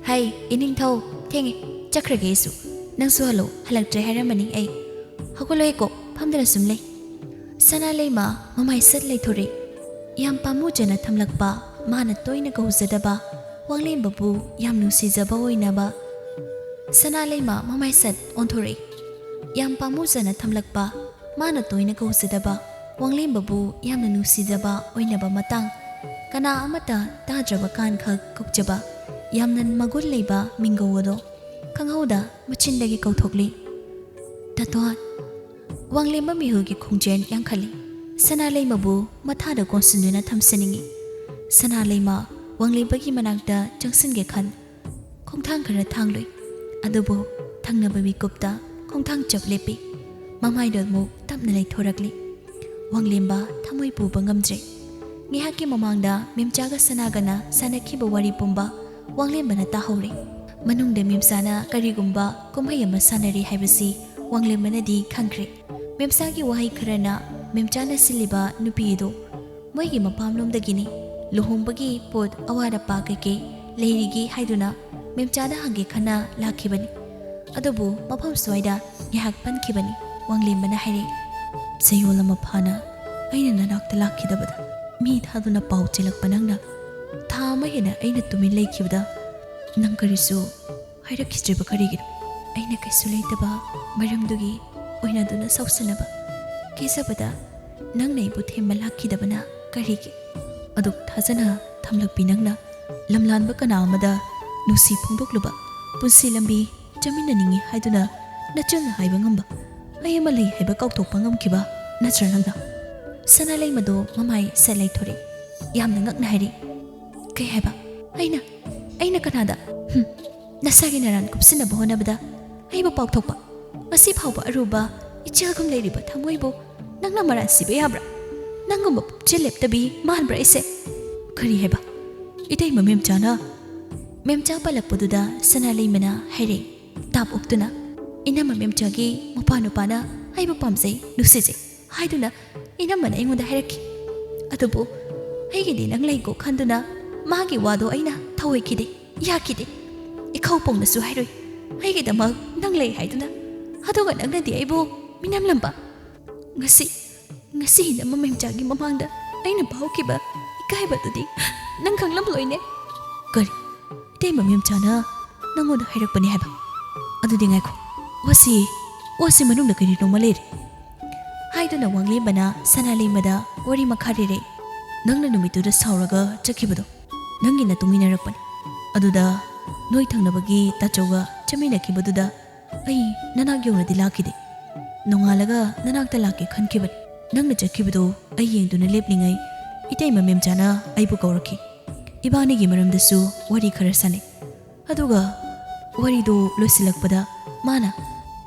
"ꯍꯥꯏ, ꯏꯅꯤꯡꯊꯧ, ꯊꯦꯡꯉꯦ, ꯆꯠꯈ꯭ꯔꯒꯦ ꯑꯩꯁꯨ꯫" "ꯅꯪꯁꯨ ꯍꯜꯂꯣ, ꯍꯜꯂꯛꯇ꯭ꯔꯦ ꯍꯥꯏꯔꯝꯕꯅꯤ ꯑꯩ꯫ ꯍꯧꯒꯠꯂꯣꯍꯦꯀꯣ, ꯐꯝꯗꯅ ꯁꯨꯝ ꯂꯩ꯫" ꯁꯅꯥ ꯂꯩꯃ ꯃꯃꯥꯏ ꯁꯠ ꯂꯩꯊꯣꯔꯛꯏ꯫ ꯌꯥꯝ ꯄꯥꯝꯃꯨꯖꯅ ꯊꯝꯂꯛꯄ, ꯃꯥꯅ ꯇꯣꯏꯅ ꯀꯧꯖꯗꯕ ꯋꯥꯡꯂꯦꯝꯕꯕꯨ ꯌꯥꯝ ꯅꯨꯡꯁꯤꯖꯕ ꯑꯣꯏꯅꯕ꯫ ꯁꯅꯥ ꯂꯩꯃ ꯃꯃꯥꯏ ꯁꯠ ꯑꯣꯟꯊꯣꯔꯛꯏ꯫ ꯌꯥꯝ ꯄꯥꯝꯃꯨꯖꯅ ꯊꯝꯂꯛꯄ, ꯃꯥꯅ ꯇꯣꯏꯅ ꯀꯧꯖꯗꯕ ꯋꯥꯡꯂꯦꯝꯕꯕꯨ ꯌꯥꯝꯅ ꯅꯨꯡꯁꯤꯖꯕ ꯑꯣꯏꯅꯕ ꯃꯇꯥꯡ꯫ ꯀꯅꯥ ꯑꯃꯠꯇ ꯇꯥꯗ꯭ꯔꯕ ꯀꯥꯟꯈꯛ ꯀꯧꯖꯕ ꯌꯥꯝꯅ ꯃꯒꯨꯟ ꯂꯩꯕ ꯃꯤꯡꯒꯧ ꯑꯗꯣ ꯈꯪꯍꯧꯗ ꯃꯆꯤꯟꯗꯒꯤ ꯀꯧꯊꯣꯛꯂꯤ꯫ "ꯇꯥꯇꯣꯟ!" ꯋꯥꯡꯂꯦꯝꯕ ꯃꯤꯍꯨꯜꯒꯤ ꯈꯣꯡꯖꯦꯜ ꯌꯥꯡꯈꯠꯂꯤ꯫ ꯁꯅꯥ ꯂꯩꯃꯕꯨ ꯃꯊꯥꯗ ꯀꯣꯟꯁꯤꯟꯗꯨꯅ ꯊꯝꯖꯅꯤꯡꯏ꯫ ꯁꯅꯥ ꯂꯩꯃ ꯋꯥꯡꯂꯦꯝꯕꯒꯤ ꯃꯅꯥꯛꯇ ꯆꯪꯁꯤꯟꯒꯦ ꯈꯟ ꯈꯣꯡꯊꯥꯡ ꯈꯔ ꯊꯥꯡꯂꯨꯏ꯫ ꯑꯗꯨꯕꯨ ꯊꯪꯅꯕ ꯃꯤꯀꯨꯞꯇ ꯈꯣꯡꯊꯥꯡ ꯆꯞ ꯂꯦꯞꯄꯤ꯫ ꯃꯃꯥꯏꯗꯣ ꯑꯃꯨꯛ ꯇꯞꯅ ꯂꯩꯊꯣꯔꯛꯂꯤ꯫ ꯋꯥꯡꯂꯦꯝꯕ ꯊꯃꯣꯏ ꯄꯨꯕ ꯉꯝꯗ꯭ꯔꯦ꯫ ꯉꯥꯏꯍꯥꯛꯀꯤ ꯃꯃꯥꯡꯗ ꯃꯦꯝꯆꯥꯒ ꯁꯅꯥꯒꯅ ꯁꯥꯟꯅꯈꯤꯕ ꯋꯥꯔꯤ ꯄꯨꯝꯕ ꯋꯥꯡꯂꯦꯝꯕꯅ ꯇꯥꯍꯧꯔꯦ꯫ ꯃꯅꯨꯡꯗ ꯃꯦꯝꯆꯥꯅ ꯀꯔꯤꯒꯨꯝꯕ ꯀꯨꯝꯍꯩ ꯑꯃ ꯁꯥꯟꯅꯔꯤ ꯍꯥꯏꯕꯁꯤ ꯋꯥꯡꯂꯦꯝꯕꯅꯗꯤ ꯈꯪꯈ꯭ꯔꯦ꯫ ꯃꯦꯝꯆꯥꯒꯤ ꯋꯥꯍꯩ ꯈꯔꯅ ꯃꯦꯝꯆꯥꯅ ꯁꯤꯜꯂꯤꯕ ꯅꯨꯄꯤ ꯑꯗꯨ ꯃꯣꯏꯒꯤ ꯃꯄꯥꯝꯂꯣꯝꯗꯒꯤꯅꯤ꯫ ꯂꯨꯍꯣꯡꯕꯒꯤ ꯄꯣꯠ ꯑꯋꯥꯠ ꯑꯄꯥ ꯀꯩꯀꯩ ꯂꯩꯔꯤꯒꯦ ꯍꯥꯏꯗꯨꯅ ꯃꯦꯝꯆꯥꯗ ꯍꯪꯒꯦ ꯈꯟꯅ ꯂꯥꯛꯈꯤꯕꯅꯤ꯫ ꯑꯗꯨꯕꯨ ꯃꯐꯝ ꯁ꯭ꯋꯥꯏꯗ ꯉꯥꯏꯍꯥꯛ ꯄꯟꯈꯤꯕꯅꯤ꯫ ꯋꯥꯡꯂꯦꯝꯕꯅ ꯍꯥꯏꯔꯛꯏ, "ꯆꯌꯣꯜ ꯑꯃ ꯐꯥꯅ ꯑꯩꯅ ꯅꯅꯥꯛꯇ ꯂꯥꯛꯈꯤꯗꯕꯗ ꯃꯤ ꯊꯥꯗꯨꯅ ꯄꯥꯎ ꯆꯦꯜꯂꯛꯄ ꯅꯪꯅ, ꯊꯥ ꯑꯃ ꯍꯦꯟꯅ ꯑꯩꯅ ꯇꯨꯃꯤꯟ ꯂꯩꯈꯤꯕꯗ ꯅꯪ ꯀꯔꯤꯁꯨ ꯍꯥꯏꯔꯛꯈꯤꯗ꯭ꯔꯤꯕ ꯀꯔꯤꯒꯤꯅꯣ? ꯑꯩꯅ ꯀꯩꯁꯨ ꯂꯩꯇꯕ ꯃꯔꯝꯗꯨꯒꯤ ꯑꯣꯏꯅꯗꯨꯅ ꯁꯥꯎꯁꯤꯟꯅꯕ ꯀꯤꯖꯕꯗ ꯅꯪꯅ ꯑꯩꯕꯨ ꯊꯦꯝꯕ ꯂꯥꯛꯈꯤꯗꯕꯅ ꯀꯔꯤꯒꯤ? ꯑꯗꯨꯛ ꯊꯥꯖꯅ ꯊꯝꯂꯛꯄꯤ ꯅꯪꯅ ꯂꯝꯂꯥꯟꯕ ꯀꯅꯥ ꯑꯃꯗ ꯅꯨꯡꯁꯤ ꯐꯣꯡꯗꯣꯛꯂꯨꯕ, ꯄꯨꯟꯁꯤ ꯂꯝꯕꯤ ꯆꯠꯃꯤꯟꯅꯅꯤꯡꯏ ꯍꯥꯏꯗꯨꯅ ꯅꯆꯤꯟꯅ ꯍꯥꯏꯕ ꯉꯝꯕ ꯑꯩ ꯑꯃ ꯂꯩ ꯍꯥꯏꯕ ꯀꯥꯎꯊꯣꯛꯄ ꯉꯝꯈꯤꯕ ꯅꯠꯇ꯭ꯔꯥ ꯅꯪꯅ?" ꯁꯅꯥ ꯂꯩꯃꯗꯣ ꯃꯃꯥꯏ ꯁꯠ ꯂꯩꯊꯣꯔꯛꯏ꯫ ꯌꯥꯝꯅ ꯉꯛꯅ ꯍꯥꯏꯔꯛꯏ, "ꯀꯩ ꯍꯥꯏꯕ? ꯑꯩꯅ? ꯑꯩꯅ ꯀꯅꯥꯗ? ꯍꯨꯝ, ꯅꯁꯥꯒꯤ ꯅꯔꯥꯟ ꯀꯨꯞꯁꯤꯟꯅꯕ ꯍꯣꯠꯅꯕꯗ ꯑꯩꯕꯨ ꯄꯥꯎꯊꯣꯛꯄ? ꯉꯁꯤ ꯐꯥꯎꯕ ꯑꯔꯨꯕ ꯏꯆꯦꯜꯒꯨꯝ ꯂꯩꯔꯤꯕ ꯊꯃꯣꯏꯕꯨ ꯅꯪꯅ ꯃꯔꯥꯟ ꯁꯤꯕ ꯌꯥꯕ꯭ꯔꯥ? ꯅꯪꯒꯨꯝꯕ ꯄꯨꯛꯆꯦꯜ ꯂꯦꯞꯇꯕꯤ ꯃꯥꯟꯕ꯭ꯔꯥ ꯑꯩꯁꯦ?" "ꯀꯔꯤ ꯍꯥꯏꯕ?" "ꯏꯇꯩꯃ ꯃꯦꯝꯆꯥꯅ?" ꯃꯦꯝꯆꯥ ꯄꯜꯂꯛꯄꯗꯨꯗ ꯁꯅꯥ ꯂꯩꯃꯅ ꯍꯥꯏꯔꯛꯏ, ꯇꯥꯞ ꯑꯣꯛꯇꯨꯅ, "ꯏꯅꯝꯃ ꯃꯦꯝꯆꯥꯒꯤ ꯃꯄꯥ ꯅꯨꯄꯥꯅ ꯑꯩꯕꯨ ꯄꯥꯝꯖꯩ, ꯅꯨꯡꯁꯤꯖꯩ ꯍꯥꯏꯗꯨꯅ ꯏꯅꯝꯃꯅ ꯑꯩꯉꯣꯟꯗ ꯍꯥꯏꯔꯛꯈꯤ꯫ ꯑꯗꯨꯕꯨ ꯑꯩꯒꯤꯗꯤ ꯅꯪ ꯂꯩꯀꯣ ꯈꯟꯗꯨꯅ ꯃꯥꯒꯤ ꯋꯥꯗꯣ ꯑꯩꯅ ꯊꯧꯑꯣꯏꯈꯤꯗꯦ, ꯌꯥꯈꯤꯗꯦ꯫ ꯏꯈꯧ ꯄꯣꯡꯅꯁꯨ ꯍꯥꯏꯔꯨꯏ꯫ ꯑꯩꯒꯤꯗꯃꯛ ꯅꯪ ꯂꯩ ꯍꯥꯏꯗꯨꯅ꯫ ꯑꯗꯨꯒ ꯅꯪꯅꯗꯤ ꯑꯩꯕꯨ ꯃꯤꯅꯝꯂꯝꯕ꯫ ꯉꯁꯤ, ꯉꯁꯤ ꯏꯅꯝꯃ ꯃꯦꯝꯆꯥꯒꯤ ꯃꯃꯥꯡꯗ ꯑꯩꯅ ꯐꯥꯎꯈꯤꯕ ꯏꯀꯥꯏꯕꯗꯨꯗꯤ ꯅꯪ ꯈꯪꯂꯝꯂꯣꯏꯅꯦ꯫ ꯀꯔꯤ? ꯏꯇꯩꯃ ꯃꯦꯝꯆꯥꯅ ꯅꯪꯉꯣꯟꯗ ꯍꯥꯏꯔꯛꯄꯅꯦ ꯍꯥꯏꯕ? ꯑꯗꯨꯗꯤ ꯉꯥꯏꯈꯣ, ꯋꯥꯁꯤ, ꯋꯥꯁꯤ ꯃꯅꯨꯡꯗ ꯀꯔꯤꯅꯣꯃ ꯂꯩꯔꯦ꯫ ꯍꯥꯏꯗꯨꯅ ꯋꯥꯡꯂꯦꯝꯕꯅ ꯁꯅꯥꯂꯩꯃꯗ ꯋꯥꯔꯤ ꯃꯈꯥ ꯂꯤꯔꯦ꯫ ꯅꯪꯅ ꯅꯨꯃꯤꯠꯇꯨꯗ ꯁꯥꯎꯔꯒ ꯆꯠꯈꯤꯕꯗꯣ ꯅꯪꯒꯤ ꯅꯇꯨꯡ ꯏꯟꯅꯔꯛꯄꯅꯤ꯫ ꯑꯗꯨꯗ ꯅꯣꯏ ꯊꯪꯅꯕꯒꯤ ꯇꯥꯆꯧꯒ ꯆꯠꯃꯤꯟꯅꯈꯤꯕꯗꯨꯗ ꯑꯩ ꯅꯅꯥꯛ ꯌꯧꯅꯗꯤ ꯂꯥꯛꯈꯤꯗꯦ꯫ ꯅꯣꯡꯉꯥꯜꯂꯒ ꯅꯅꯥꯛꯇ ꯂꯥꯛꯀꯦ ꯈꯟꯈꯤꯕꯅꯤ꯫ ꯅꯪꯅ ꯆꯠꯈꯤꯕꯗꯣ ꯑꯩ ꯌꯦꯡꯗꯨꯅ ꯂꯦꯞꯂꯤꯉꯩ ꯏꯇꯩꯃ ꯃꯦꯝꯆꯥꯅ ꯑꯩꯕꯨ ꯀꯧꯔꯛꯈꯤ꯫ ꯏꯕꯥꯅꯤꯒꯤ ꯃꯔꯝꯗꯁꯨ ꯋꯥꯔꯤ ꯈꯔ ꯁꯥꯟꯅꯩ꯫ ꯑꯗꯨꯒ ꯋꯥꯔꯤꯗꯨ ꯂꯣꯏꯁꯤꯜꯂꯛꯄꯗ ꯃꯥꯅ,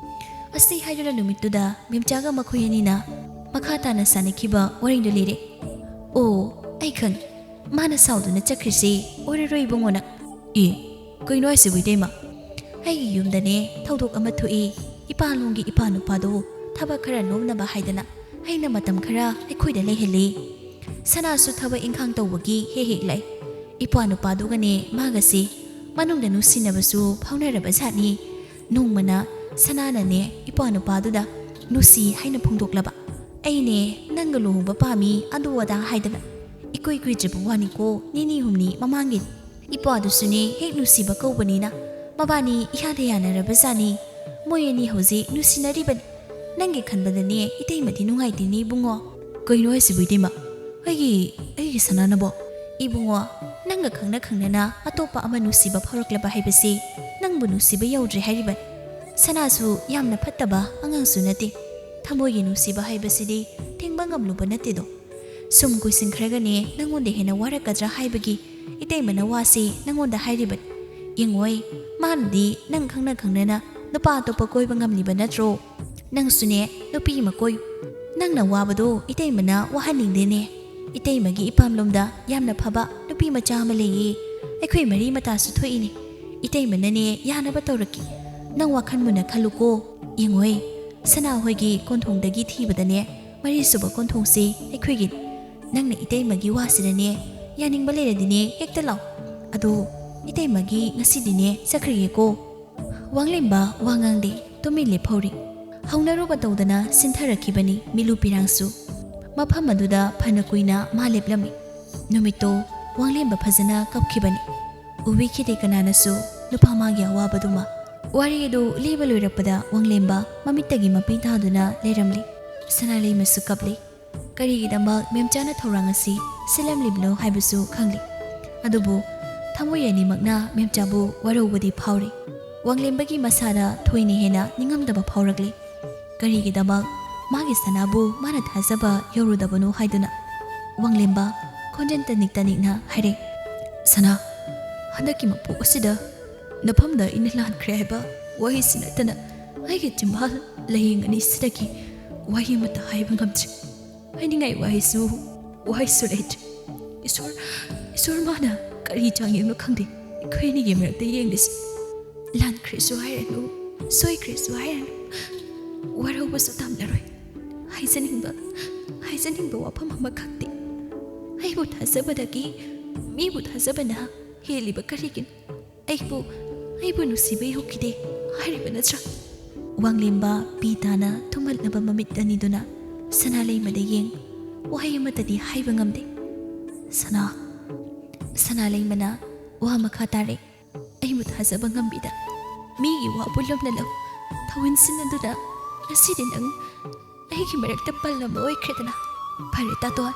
ꯑꯁꯤ ꯍꯥꯏꯗꯨꯅ ꯅꯨꯃꯤꯠꯇꯨꯗ ꯃꯦꯝꯆꯥꯒ ꯃꯈꯣꯏ ꯑꯅꯤꯅ ꯃꯈꯥ ꯇꯥꯅ ꯁꯥꯟꯅꯈꯤꯕ ꯋꯥꯔꯤꯗꯨ ꯂꯤꯔꯦ꯫ ꯑꯣ, ꯑꯩ ꯈꯪꯉꯤ꯫ ꯃꯥꯅ ꯁꯥꯎꯗꯨꯅ ꯆꯠꯈ꯭ꯔꯤꯁꯤ ꯑꯣꯏꯔꯔꯣꯏ ꯏꯕꯨꯡꯉꯣ ꯅꯪ꯫ ꯑꯦ, ꯀꯩꯅꯣ ꯍꯥꯏꯁꯤꯕꯨ ꯏꯇꯩꯃ? ꯑꯩꯒꯤ ꯌꯨꯝꯗꯅꯦ ꯊꯧꯗꯣꯛ ꯑꯃ ꯊꯣꯛꯏ꯫ ꯏꯄꯥꯂꯣꯡꯒꯤ ꯏꯄꯥ ꯅꯨꯄꯥꯗꯨ ꯊꯕꯛ ꯈꯔ ꯅꯣꯝꯅꯕ ꯍꯥꯏꯗꯅ ꯑꯩꯅ ꯃꯇꯝ ꯈꯔ ꯑꯩꯈꯣꯏꯗ ꯂꯩꯍꯜꯂꯤ꯫ ꯁꯅꯥꯁꯨ ꯊꯕꯛ ꯏꯪꯈꯥꯡ ꯇꯧꯕꯒꯤ ꯍꯦꯛ ꯍꯦꯛ ꯂꯥꯛꯏ꯫ ꯏꯄꯥ ꯅꯨꯄꯥꯗꯨꯒꯅꯦ ꯃꯥꯒꯁꯤ ꯃꯅꯨꯡꯗ ꯅꯨꯡꯁꯤꯅꯕꯁꯨ ꯐꯥꯎꯅꯔꯕ ꯖꯥꯠꯅꯤ꯫ ꯅꯣꯡꯃꯅ ꯁꯅꯥꯅꯅꯦ ꯏꯄꯥ ꯅꯨꯄꯥꯗꯨꯗ ꯅꯨꯡꯁꯤ ꯍꯥꯏꯅ ꯐꯣꯡꯗꯣꯛꯂꯕ꯫ ꯑꯩꯅꯦ ꯅꯪꯒ ꯂꯨꯍꯣꯡꯕ ꯄꯥꯝꯃꯤ ꯑꯗꯨ ꯑꯗꯥ ꯍꯥꯏꯗꯅ꯫ ꯏꯀꯨꯏ ꯀꯨꯏꯗ꯭ꯔꯤꯕ ꯋꯥꯅꯤꯀꯣ, ꯅꯤꯅꯤ ꯍꯨꯝꯅꯤ ꯃꯃꯥꯡꯒꯤꯅꯤ꯫ ꯏꯄꯥꯗꯨꯁꯨꯅꯦ ꯍꯦꯛ ꯅꯨꯡꯁꯤꯕ ꯀꯧꯕꯅꯤꯅ ꯃꯕꯥꯅꯤ ꯏꯌꯥꯗ ꯌꯥꯅꯔꯕ ꯖꯥꯠꯅꯤ꯫ ꯃꯣꯏ ꯑꯅꯤ ꯍꯧꯖꯤꯛ ꯅꯨꯡꯁꯤꯅꯔꯤꯕꯅꯤ꯫ ꯅꯪꯒꯤ ꯈꯟꯕꯗꯅꯦ ꯏꯇꯩꯃꯗꯤ ꯅꯨꯡꯉꯥꯏꯇꯦꯅꯦ ꯏꯕꯨꯡꯉꯣ꯫ ꯀꯩꯅꯣ ꯍꯥꯏꯁꯤꯕꯨ ꯏꯇꯩꯃ? ꯑꯩꯒꯤ, ꯑꯩꯒꯤ ꯁꯅꯥꯅꯕꯣ? ꯏꯕꯨꯡꯉꯣ, ꯅꯪꯒ ꯈꯪꯅ ꯈꯪꯅꯅ ꯑꯇꯣꯞꯄ ꯑꯃ ꯅꯨꯡꯁꯤꯕ ꯐꯥꯎꯔꯛꯂꯕ ꯍꯥꯏꯕꯁꯤ ꯅꯪꯕꯨ ꯅꯨꯡꯁꯤꯕ ꯌꯧꯗ꯭ꯔꯦ ꯍꯥꯏꯔꯤꯕꯅꯤ꯫ ꯁꯅꯥꯁꯨ ꯌꯥꯝꯅ ꯐꯠꯇꯕ ꯑꯉꯥꯡꯁꯨ ꯅꯠꯇꯦ꯫ ꯊꯃꯣꯏꯒꯤ ꯅꯨꯡꯁꯤꯕ ꯍꯥꯏꯕꯁꯤꯗꯤ ꯊꯤꯡꯕ ꯉꯝꯂꯨꯕ ꯅꯠꯇꯦꯗꯣ꯫ ꯁꯨꯝ ꯀꯨꯏꯁꯤꯟꯈ꯭ꯔꯒꯅꯦ ꯅꯪꯉꯣꯟꯗ ꯍꯦꯟꯅ ꯋꯥꯔꯛꯀꯗ꯭ꯔꯥ ꯍꯥꯏꯕꯒꯤ ꯏꯇꯩꯃꯅ ꯋꯥꯁꯤ ꯅꯪꯉꯣꯟꯗ ꯍꯥꯏꯔꯤꯕꯅꯤ꯫ ꯌꯦꯡꯉꯣꯏ, ꯃꯥꯅꯗꯤ ꯅꯪ ꯈꯪꯅ ꯈꯪꯅꯅ ꯅꯨꯄꯥ ꯑꯇꯣꯞꯄ ꯀꯣꯏꯕ ꯉꯝꯂꯤꯕ ꯅꯠꯇ꯭ꯔꯣ? ꯅꯪꯁꯨꯅꯦ ꯅꯨꯄꯤ ꯑꯃ ꯀꯣꯏꯌꯨ꯫ ꯅꯪꯅ ꯋꯥꯕꯗꯣ ꯏꯇꯩꯃꯅ ꯋꯥꯍꯟꯅꯤꯡꯗꯦꯅꯦ꯫ ꯏꯇꯩꯃꯒꯤ ꯏꯄꯥꯝꯂꯣꯝꯗ ꯌꯥꯝꯅ ꯐꯕ ꯅꯨꯄꯤ ꯃꯆꯥ ꯑꯃ ꯂꯩꯌꯦ꯫ ꯑꯩꯈꯣꯏ ꯃꯔꯤ ꯃꯇꯥꯁꯨ ꯊꯣꯛꯏꯅꯦ꯫ ꯏꯇꯩꯃꯅꯅꯦ ꯌꯥꯅꯕ ꯇꯧꯔꯛꯀꯦ꯫ ꯅꯪ ꯋꯥꯈꯜ ꯃꯨꯟꯅ ꯈꯜꯂꯨꯀꯣ꯫ ꯌꯦꯡꯉꯣꯏ, ꯁꯅꯥ ꯍꯣꯏꯒꯤ ꯀꯣꯟꯊꯣꯡꯗꯒꯤ ꯊꯤꯕꯗꯅꯦ ꯃꯔꯤꯁꯨꯕ ꯀꯣꯟꯊꯣꯡꯁꯦ ꯑꯩꯈꯣꯏꯒꯤꯅꯤ꯫ ꯅꯪꯅ ꯏꯇꯩꯃꯒꯤ ꯋꯥꯁꯤꯗꯅꯦ ꯌꯥꯅꯤꯡꯕ ꯂꯩꯔꯗꯤꯅꯦ ꯍꯦꯛꯇ ꯂꯥꯛꯑꯣ꯫ ꯑꯗꯣ ꯏꯇꯩꯃꯒꯤ ꯉꯁꯤꯗꯤꯅꯦ ꯆꯠꯈ꯭ꯔꯒꯦꯀꯣ꯫ ꯋꯥꯡꯂꯦꯝꯕ ꯋꯥ ꯉꯥꯡꯗꯦ, ꯇꯨꯃꯤꯟ ꯂꯦꯞꯍꯧꯔꯤ꯫ ꯍꯧꯅꯔꯨꯕ ꯇꯧꯗꯅ ꯁꯤꯟꯊꯔꯛꯈꯤꯕꯅꯤ ꯃꯤꯂꯨ ꯄꯤꯔꯥꯡꯁꯨ꯫ ꯃꯐꯝ ꯑꯗꯨꯗ ꯐꯅ ꯀꯨꯏꯅ ꯃꯥ ꯂꯦꯞꯂꯝꯃꯤ꯫ ꯅꯨꯃꯤꯠꯇꯣ ꯋꯥꯡꯂꯦꯝꯕ ꯐꯖꯅ ꯀꯞꯈꯤꯕꯅꯤ꯫ ꯎꯕꯤꯈꯤꯗꯦ ꯀꯅꯥꯅꯁꯨ ꯅꯨꯄꯥ ꯃꯥꯒꯤ ꯑꯋꯥꯕꯗꯨꯃ꯫ ꯋꯥꯔꯤ ꯑꯗꯨ ꯂꯤꯕ ꯂꯣꯏꯔꯛꯄꯗ ꯋꯥꯡꯂꯦꯝꯕ ꯃꯃꯤꯠꯇꯒꯤ ꯃꯄꯤ ꯇꯥꯗꯨꯅ ꯂꯩꯔꯝꯂꯤ꯫ ꯁꯅꯥꯂꯩꯃꯁꯨ ꯀꯞꯂꯤ꯫ ꯀꯔꯤꯒꯤꯗꯃꯛ ꯃꯦꯝꯆꯥꯅ ꯊꯧꯔꯥꯡ ꯑꯁꯤ ꯁꯤꯜꯂꯝꯂꯤꯕꯅꯣ ꯍꯥꯏꯕꯁꯨ ꯈꯪꯂꯤ꯫ ꯑꯗꯨꯕꯨ ꯊꯃꯣꯏ ꯑꯅꯤꯃꯛꯅ ꯃꯦꯝꯆꯥꯕꯨ ꯋꯥꯔꯧꯕꯗꯤ ꯐꯥꯎꯔꯤ꯫ ꯋꯥꯡꯂꯦꯝꯕꯒꯤ ꯃꯁꯥꯗ ꯊꯣꯏꯅ ꯍꯦꯟꯅ ꯅꯤꯡꯉꯝꯗꯕ ꯐꯥꯎꯔꯛꯂꯤ꯫ ꯀꯔꯤꯒꯤꯗꯃꯛ ꯃꯥꯒꯤ ꯁꯅꯥꯕꯨ ꯃꯥꯅ ꯊꯥꯖꯕ ꯌꯧꯔꯨꯗꯕꯅꯣ ꯍꯥꯏꯗꯨꯅ꯫ ꯋꯥꯡꯂꯦꯝꯕ ꯈꯣꯟꯖꯦꯜ ꯇꯅꯤꯛ ꯇꯅꯤꯛꯅ ꯍꯥꯏꯔꯛꯏ, "ꯁꯅꯥ, ꯍꯟꯗꯛꯀꯤ ꯃꯄꯣꯛ ꯑꯁꯤꯗ ꯅꯐꯝꯗ ꯑꯩꯅ ꯂꯥꯟꯈ꯭ꯔꯦ ꯍꯥꯏꯕ ꯋꯥꯍꯩꯁꯤ ꯅꯠꯇꯅ ꯑꯩꯒꯤ ꯆꯤꯝꯕꯥꯜ ꯂꯥꯏꯌꯦꯡ ꯑꯅꯤꯁꯤꯗꯒꯤ ꯋꯥꯍꯩ ꯑꯃꯠꯇ ꯍꯥꯏꯕ ꯉꯝꯗ꯭ꯔꯦ꯫ ꯍꯥꯏꯅꯤꯡꯉꯥꯏ ꯋꯥꯍꯩꯁꯨ, ꯋꯥꯍꯩꯁꯨ ꯂꯩꯇ꯭ꯔꯦ꯫ ꯏꯁꯣꯔ, ꯏꯁꯣꯔ ꯃꯥꯅ ꯀꯔꯤ ꯆꯥꯡꯌꯦꯡꯅꯣ ꯈꯪꯗꯦ ꯑꯩꯈꯣꯏ ꯑꯅꯤꯒꯤ ꯃꯔꯛꯇ ꯌꯦꯡꯂꯤꯁꯦ꯫ ꯂꯥꯟꯈ꯭ꯔꯦꯁꯨ ꯍꯥꯏꯔꯅꯨ, ꯁꯣꯏꯈ꯭ꯔꯦꯁꯨ ꯍꯥꯏꯔꯅꯨ, ꯋꯥꯔꯧꯕꯁꯨ ꯇꯝꯂꯔꯣꯏ꯫ ꯍꯥꯏꯖꯅꯤꯡꯕ, ꯍꯥꯏꯖꯅꯤꯡꯕ ꯋꯥꯐꯝ ꯑꯃꯈꯛꯇꯤ, ꯑꯩꯕꯨ ꯊꯥꯖꯕꯗꯒꯤ ꯃꯤꯕꯨ ꯊꯥꯖꯕꯅ ꯍꯦꯜꯂꯤꯕ ꯀꯔꯤꯒꯤꯅꯣ? ꯑꯩꯕꯨ, ꯑꯩꯕꯨ ꯅꯨꯡꯁꯤꯕ ꯌꯧꯈꯤꯗꯦ ꯍꯥꯏꯔꯤꯕ ꯅꯠꯇ꯭ꯔꯥ?" ꯋꯥꯡꯂꯦꯝꯕ ꯄꯤ ꯇꯥꯅ ꯊꯨꯝꯍꯠꯂꯕ ꯃꯃꯤꯠ ꯑꯅꯤꯗꯨꯅ ꯁꯅꯥꯂꯩꯃꯗ ꯌꯦꯡ, ꯋꯥꯍꯩ ꯑꯃꯠꯇꯗꯤ ꯍꯥꯏꯕ ꯉꯝꯗꯦ꯫ "ꯁꯅꯥ," ꯁꯅꯥꯂꯩꯃꯅ ꯋꯥ ꯃꯈꯥ ꯇꯥꯔꯦ, "ꯑꯩꯕꯨ ꯊꯥꯖꯕ ꯉꯝꯕꯤꯗ, ꯃꯤꯒꯤ ꯋꯥꯕꯨ ꯂꯨꯝꯅ ꯂꯧ, ꯊꯧꯏꯟꯁꯤꯟꯅꯗꯨꯅ ꯉꯁꯤꯗꯤ ꯅꯪ ꯑꯩꯒꯤ ꯃꯔꯛꯇ ꯄꯜ ꯑꯃ ꯑꯣꯏꯈ꯭ꯔꯦꯗꯅ꯫ ꯐꯔꯦ ꯇꯥꯇꯣꯟ,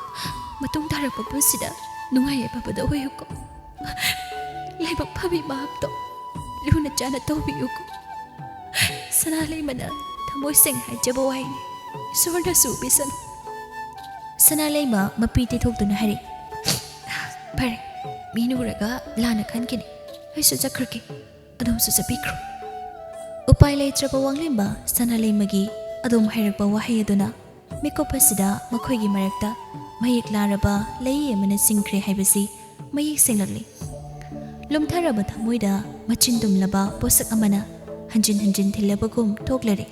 ꯃꯇꯨꯡ ꯇꯥꯔꯛꯄ ꯄꯨꯟꯁꯤꯗ ꯅꯨꯡꯉꯥꯏ ꯌꯥꯏꯐꯕꯗ ꯑꯣꯏꯌꯨꯀꯣ꯫ ꯂꯥꯏꯕꯛ ꯐꯕꯤ ꯃꯍꯥꯛꯇꯣ ꯂꯨꯅ ꯆꯥꯅ ꯇꯧꯕꯤꯌꯨꯀꯣ꯫ ꯁꯅꯥꯂꯩꯃꯅ ꯊꯃꯣꯏ ꯁꯦꯡꯅ ꯍꯥꯏꯖꯕ ꯋꯥꯍꯩꯅꯤ꯫ ꯏꯁꯣꯔꯅꯁꯨ ꯎꯕꯤꯁꯅꯨ꯫" ꯁꯅꯥꯂꯩꯃ ꯃꯄꯤ ꯇꯩꯊꯣꯛꯇꯨꯅ ꯍꯥꯏꯔꯛꯏ, "ꯐꯔꯦ, ꯃꯤꯅ ꯎꯔꯒ ꯂꯥꯟꯅ ꯈꯟꯈꯤꯅꯤ꯫ ꯑꯩꯁꯨ ꯆꯠꯈ꯭ꯔꯒꯦ꯫ ꯑꯗꯣꯝꯁꯨ ꯆꯠꯄꯤꯈ꯭ꯔꯣ꯫" ꯎꯄꯥꯏ ꯂꯩꯇ꯭ꯔꯕ ꯋꯥꯡꯂꯦꯝꯕ ꯁꯅꯥꯂꯩꯃꯒꯤ ꯑꯗꯣꯝ ꯍꯥꯏꯔꯛꯄ ꯋꯥꯍꯩ ꯑꯗꯨꯅ ꯃꯤꯀꯨꯞ ꯑꯁꯤꯗ ꯃꯈꯣꯏꯒꯤ ꯃꯔꯛꯇ ꯃꯌꯦꯛ ꯂꯥꯔꯕ ꯂꯩꯏ ꯑꯃꯅ ꯆꯤꯡꯈ꯭ꯔꯦ ꯍꯥꯏꯕꯁꯤ ꯃꯌꯦꯛ ꯁꯦꯡꯂꯛꯂꯤ꯫ ꯂꯨꯝꯊꯔꯕ ꯊꯃꯣꯏꯗ ꯃꯆꯤꯟ ꯇꯨꯝꯂꯕ ꯄꯣꯠꯁꯛ ꯑꯃꯅ ꯍꯟꯖꯤꯟ ꯍꯟꯖꯤꯟ ꯊꯤꯜꯂꯕꯒꯨꯝ ꯊꯣꯛꯂꯔꯦ꯫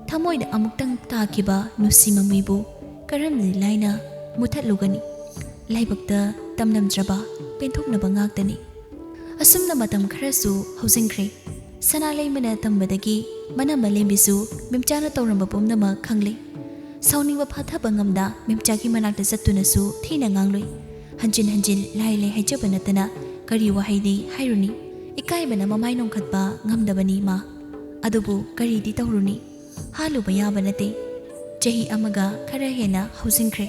ꯊꯃꯣꯏꯗ ꯑꯃꯨꯛꯇꯪ ꯇꯥꯈꯤꯕ ꯅꯨꯡꯁꯤ ꯃꯃꯤꯕꯨ ꯀꯔꯝꯅ ꯂꯥꯏꯅ ꯃꯨꯊꯠꯂꯨꯒꯅꯤ? ꯂꯥꯏꯕꯛꯇ ꯇꯝꯂꯝꯗ꯭ꯔꯕ ꯄꯦꯟꯊꯣꯛꯅꯕ ꯉꯥꯛꯇꯅꯤ꯫ ꯑꯁꯨꯝꯅ ꯃꯇꯝ ꯈꯔꯁꯨ ꯍꯧꯖꯤꯟꯈ꯭ꯔꯦ꯫ ꯁꯅꯥꯂꯩꯃꯅ ꯇꯝꯕꯗꯒꯤ ꯃꯅꯝꯃ ꯂꯦꯝꯕꯤꯁꯨ ꯃꯦꯝꯆꯥꯅ ꯇꯧꯔꯝꯕ ꯄꯨꯝꯅꯃꯛ ꯈꯪꯂꯦ꯫ ꯁꯥꯎꯅꯤꯡꯕ ꯐꯥꯊꯕ ꯉꯝꯗ ꯃꯦꯝꯆꯥꯒꯤ ꯃꯅꯥꯛꯇ ꯆꯠꯇꯨꯅꯁꯨ ꯊꯤꯅ ꯉꯥꯡꯂꯨꯏ꯫ ꯍꯟꯖꯤꯟ ꯍꯟꯖꯤꯟ ꯂꯥꯏ ꯂꯩ ꯍꯥꯏꯖꯕ ꯅꯠꯇꯅ ꯀꯔꯤ ꯋꯥꯍꯩꯗꯤ ꯍꯥꯏꯔꯨꯅꯤ? ꯏꯀꯥꯏꯕꯅ ꯃꯃꯥꯏ ꯅꯣꯡꯈꯠꯄ ꯉꯝꯗꯕꯅꯤ ꯃꯥ꯫ ꯑꯗꯨꯕꯨ ꯀꯔꯤꯗꯤ ꯇꯧꯔꯨꯅꯤ? ꯍꯥꯠꯂꯨꯕ ꯌꯥꯕ ꯅꯠꯇꯦ꯫ ꯆꯍꯤ ꯑꯃꯒ ꯈꯔ ꯍꯦꯟꯅ ꯍꯧꯖꯤꯟꯈ꯭ꯔꯦ꯫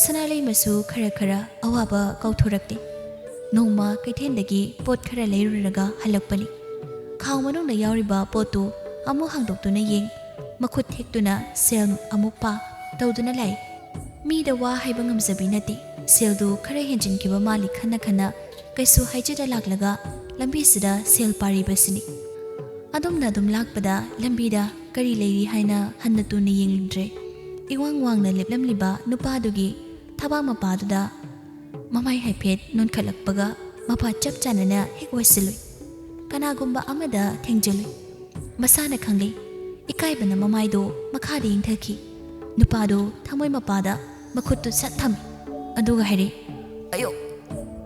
ꯁꯅꯥꯂꯩꯃꯁꯨ ꯈꯔ ꯈꯔ ꯑꯋꯥꯕ ꯀꯥꯎꯊꯣꯔꯛꯂꯦ꯫ ꯅꯣꯡꯃ ꯀꯩꯊꯦꯜꯗꯒꯤ ꯄꯣꯠ ꯈꯔ ꯂꯩꯔꯨꯔꯒ ꯍꯜꯂꯛꯄꯅꯤ꯫ ꯈꯥꯎ ꯃꯅꯨꯡꯗ ꯌꯥꯎꯔꯤꯕ ꯄꯣꯠꯇꯨ ꯑꯃꯨꯛ ꯍꯥꯡꯗꯣꯛꯇꯨꯅ ꯌꯦꯡ, ꯃꯈꯨꯠ ꯊꯦꯛꯇꯨꯅ ꯁꯦꯜ ꯑꯃꯨꯛ ꯄꯥ ꯇꯧꯗꯨꯅ ꯂꯥꯛꯏ꯫ ꯃꯤꯗ ꯋꯥ ꯍꯥꯏꯕ ꯉꯝꯖꯕꯤ ꯅꯠꯇꯦ꯫ ꯁꯦꯜꯗꯨ ꯈꯔ ꯍꯦꯟꯖꯤꯟꯈꯤꯕ ꯃꯥꯜꯂꯤ ꯈꯟꯅ ꯈꯟꯅ ꯀꯩꯁꯨ ꯍꯥꯏꯖꯗ ꯂꯥꯛꯂꯒ ꯂꯝꯕꯤꯁꯤꯗ ꯁꯦꯜ ꯄꯥꯔꯤꯕꯁꯤꯅꯤ꯫ ꯑꯗꯨꯝꯅ ꯑꯗꯨꯝ ꯂꯥꯛꯄꯗ ꯂꯝꯕꯤꯗ ꯀꯔꯤ ꯂꯩꯔꯤ ꯍꯥꯏꯅ ꯍꯟꯅ ꯇꯨꯅ ꯌꯦꯡꯂꯨꯗ꯭ꯔꯦ꯫ ꯏꯋꯥꯡ ꯋꯥꯡꯅ ꯂꯦꯞꯂꯝꯂꯤꯕ ꯅꯨꯄꯥꯗꯨꯒꯤ ꯊꯕꯥꯛ ꯃꯄꯥꯗꯨꯗ ꯃꯃꯥꯏ ꯍꯥꯏꯐꯦꯠ ꯅꯣꯟꯈꯠꯂꯛꯄꯒ ꯃꯄꯥ ꯆꯞ ꯆꯥꯅꯅ ꯍꯦꯛ ꯋꯥꯏꯁꯤꯜꯂꯨꯏ꯫ ꯀꯅꯥꯒꯨꯝꯕ ꯑꯃꯗ ꯊꯦꯡꯖꯤꯜꯂꯨꯏ꯫ ꯃꯁꯥꯅ ꯈꯪꯂꯦ꯫ ꯏꯀꯥꯏꯕꯅ ꯃꯃꯥꯏꯗꯣ ꯃꯈꯥꯗ ꯌꯦꯡꯊꯈꯤ꯫ ꯅꯨꯄꯥꯗꯣ ꯊꯃꯣꯏ ꯃꯄꯥꯗ ꯃꯈꯨꯠꯇꯨ ꯁꯠ ꯊꯝꯃꯤ꯫ ꯑꯗꯨꯒ ꯍꯥꯏꯔꯦ, "ꯑꯌꯣ,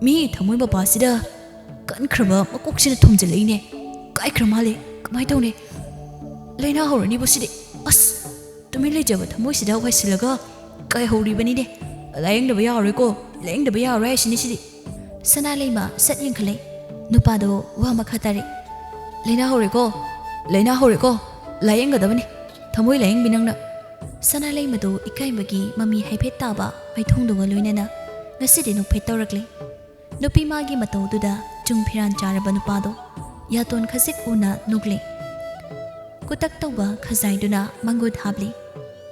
ꯃꯤ ꯊꯃꯣꯏ ꯃꯄꯥꯁꯤꯗ ꯀꯟꯈ꯭ꯔꯕ ꯃꯀꯣꯛꯁꯤꯅ ꯊꯣꯝꯖꯤꯜꯂꯛꯏꯅꯦ꯫ ꯀꯥꯏꯈ꯭ꯔ ꯃꯥꯜꯂꯦ꯫ ꯀꯃꯥꯏ ꯇꯧꯅꯤ? ꯂꯥꯏꯅꯥ ꯍꯧꯔꯅꯤꯕꯨ ꯁꯤꯗꯤ꯫ ꯑꯁ, ꯇꯨꯃꯤꯟ ꯂꯩꯖꯕ ꯊꯃꯣꯏꯁꯤꯗ ꯋꯥꯏꯁꯤꯜꯂꯒ ꯀꯥꯏꯍꯧꯔꯤꯕꯅꯤꯅꯦ꯫ ꯂꯥꯌꯦꯡꯗꯕ ꯌꯥꯔꯣꯏꯀꯣ꯫ ꯂꯥꯌꯦꯡꯗꯕ ꯌꯥꯔꯣꯏ ꯍꯥꯏꯁꯤꯅꯤ ꯁꯤꯗꯤ꯫" ꯁꯅꯥꯂꯩꯃ ꯁꯠ ꯌꯦꯡꯈꯠꯂꯦ꯫ ꯅꯨꯄꯥꯗꯣ ꯋꯥ ꯃꯈꯥ ꯇꯥꯔꯦ꯫ "ꯂꯥꯏꯅꯥ ꯍꯧꯔꯦꯀꯣ꯫ ꯂꯥꯏꯅꯥ ꯍꯧꯔꯦꯀꯣ꯫ ꯂꯥꯌꯦꯡꯒꯗꯕꯅꯤ꯫ ꯊꯃꯣꯏ ꯂꯥꯌꯦꯡꯕꯤ ꯅꯪꯅ꯫" ꯁꯅꯥꯂꯩꯃꯗꯨ ꯏꯀꯥꯏꯕꯒꯤ ꯃꯃꯤ ꯍꯥꯏꯐꯦꯠ ꯇꯥꯕ ꯃꯥꯏꯊꯣꯡꯗꯨꯒ ꯂꯣꯏꯅꯅ ꯉꯁꯤꯗꯤ ꯅꯣꯛꯐꯦꯠ ꯇꯧꯔꯛꯂꯦ꯫ ꯅꯨꯄꯤ ꯃꯥꯒꯤ ꯃꯇꯧꯗꯨꯗ ꯆꯨꯡ ꯐꯤꯔꯥꯟ ꯆꯥꯔꯕ ꯅꯨꯄꯥꯗꯣ ꯌꯥꯇꯣꯟ ꯈꯖꯤꯛ ꯎꯅ ꯅꯣꯛꯂꯦ꯫ ꯀꯨꯇꯛ ꯇꯧꯕ ꯈꯖꯥꯏꯗꯨꯅ ꯃꯪꯒꯨꯠ ꯍꯥꯞꯂꯤ꯫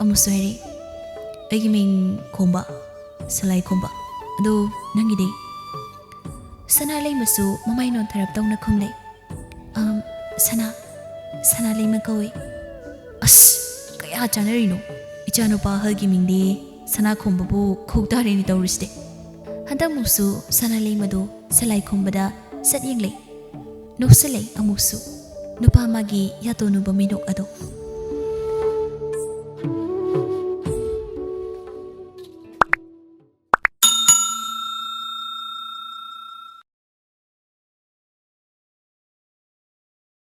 ꯑꯃꯨꯛꯁꯨ ꯍꯥꯏꯔꯦ, "ꯑꯩꯒꯤ ꯃꯤꯡ ꯈꯣꯝꯕ, ꯁꯂꯥꯏ ꯈꯣꯝꯕ꯫ ꯑꯗꯨ ꯅꯪꯒꯤꯗꯤ?" ꯁꯅꯥꯂꯩꯃꯁꯨ ꯃꯃꯥꯏ ꯅꯣꯟꯊꯔꯞ ꯇꯧꯅ ꯈꯨꯝꯂꯦ꯫ "ꯑꯝ, ꯁꯅꯥ, ꯁꯅꯥꯂꯩꯃ ꯀꯧꯏ꯫" "ꯑꯁ, ꯀꯌꯥ ꯆꯥꯟꯅꯔꯤꯅꯣ? ꯏꯆꯥꯅꯨꯄꯥ ꯑꯍꯜꯒꯤ ꯃꯤꯡꯗꯤ ꯁꯅꯥꯈꯣꯝꯕꯕꯨ ꯀꯧ ꯇꯥꯔꯦꯅꯦ ꯇꯧꯔꯤꯁꯤꯗꯤ꯫" ꯍꯟꯗꯛꯃꯨꯛꯁꯨ ꯁꯅꯥꯂꯩꯃꯗꯨ ꯁꯂꯥꯏꯈꯣꯝꯕꯗ ꯁꯠ ꯌꯦꯡꯂꯦ꯫ ꯅꯣꯛꯁꯤꯜꯂꯦ ꯑꯃꯨꯛꯁꯨ꯫ ꯅꯨꯄꯥ ꯃꯥꯒꯤ ꯌꯥꯇꯣꯟ ꯎꯕ ꯃꯤꯅꯣꯛ ꯑꯗꯣ꯫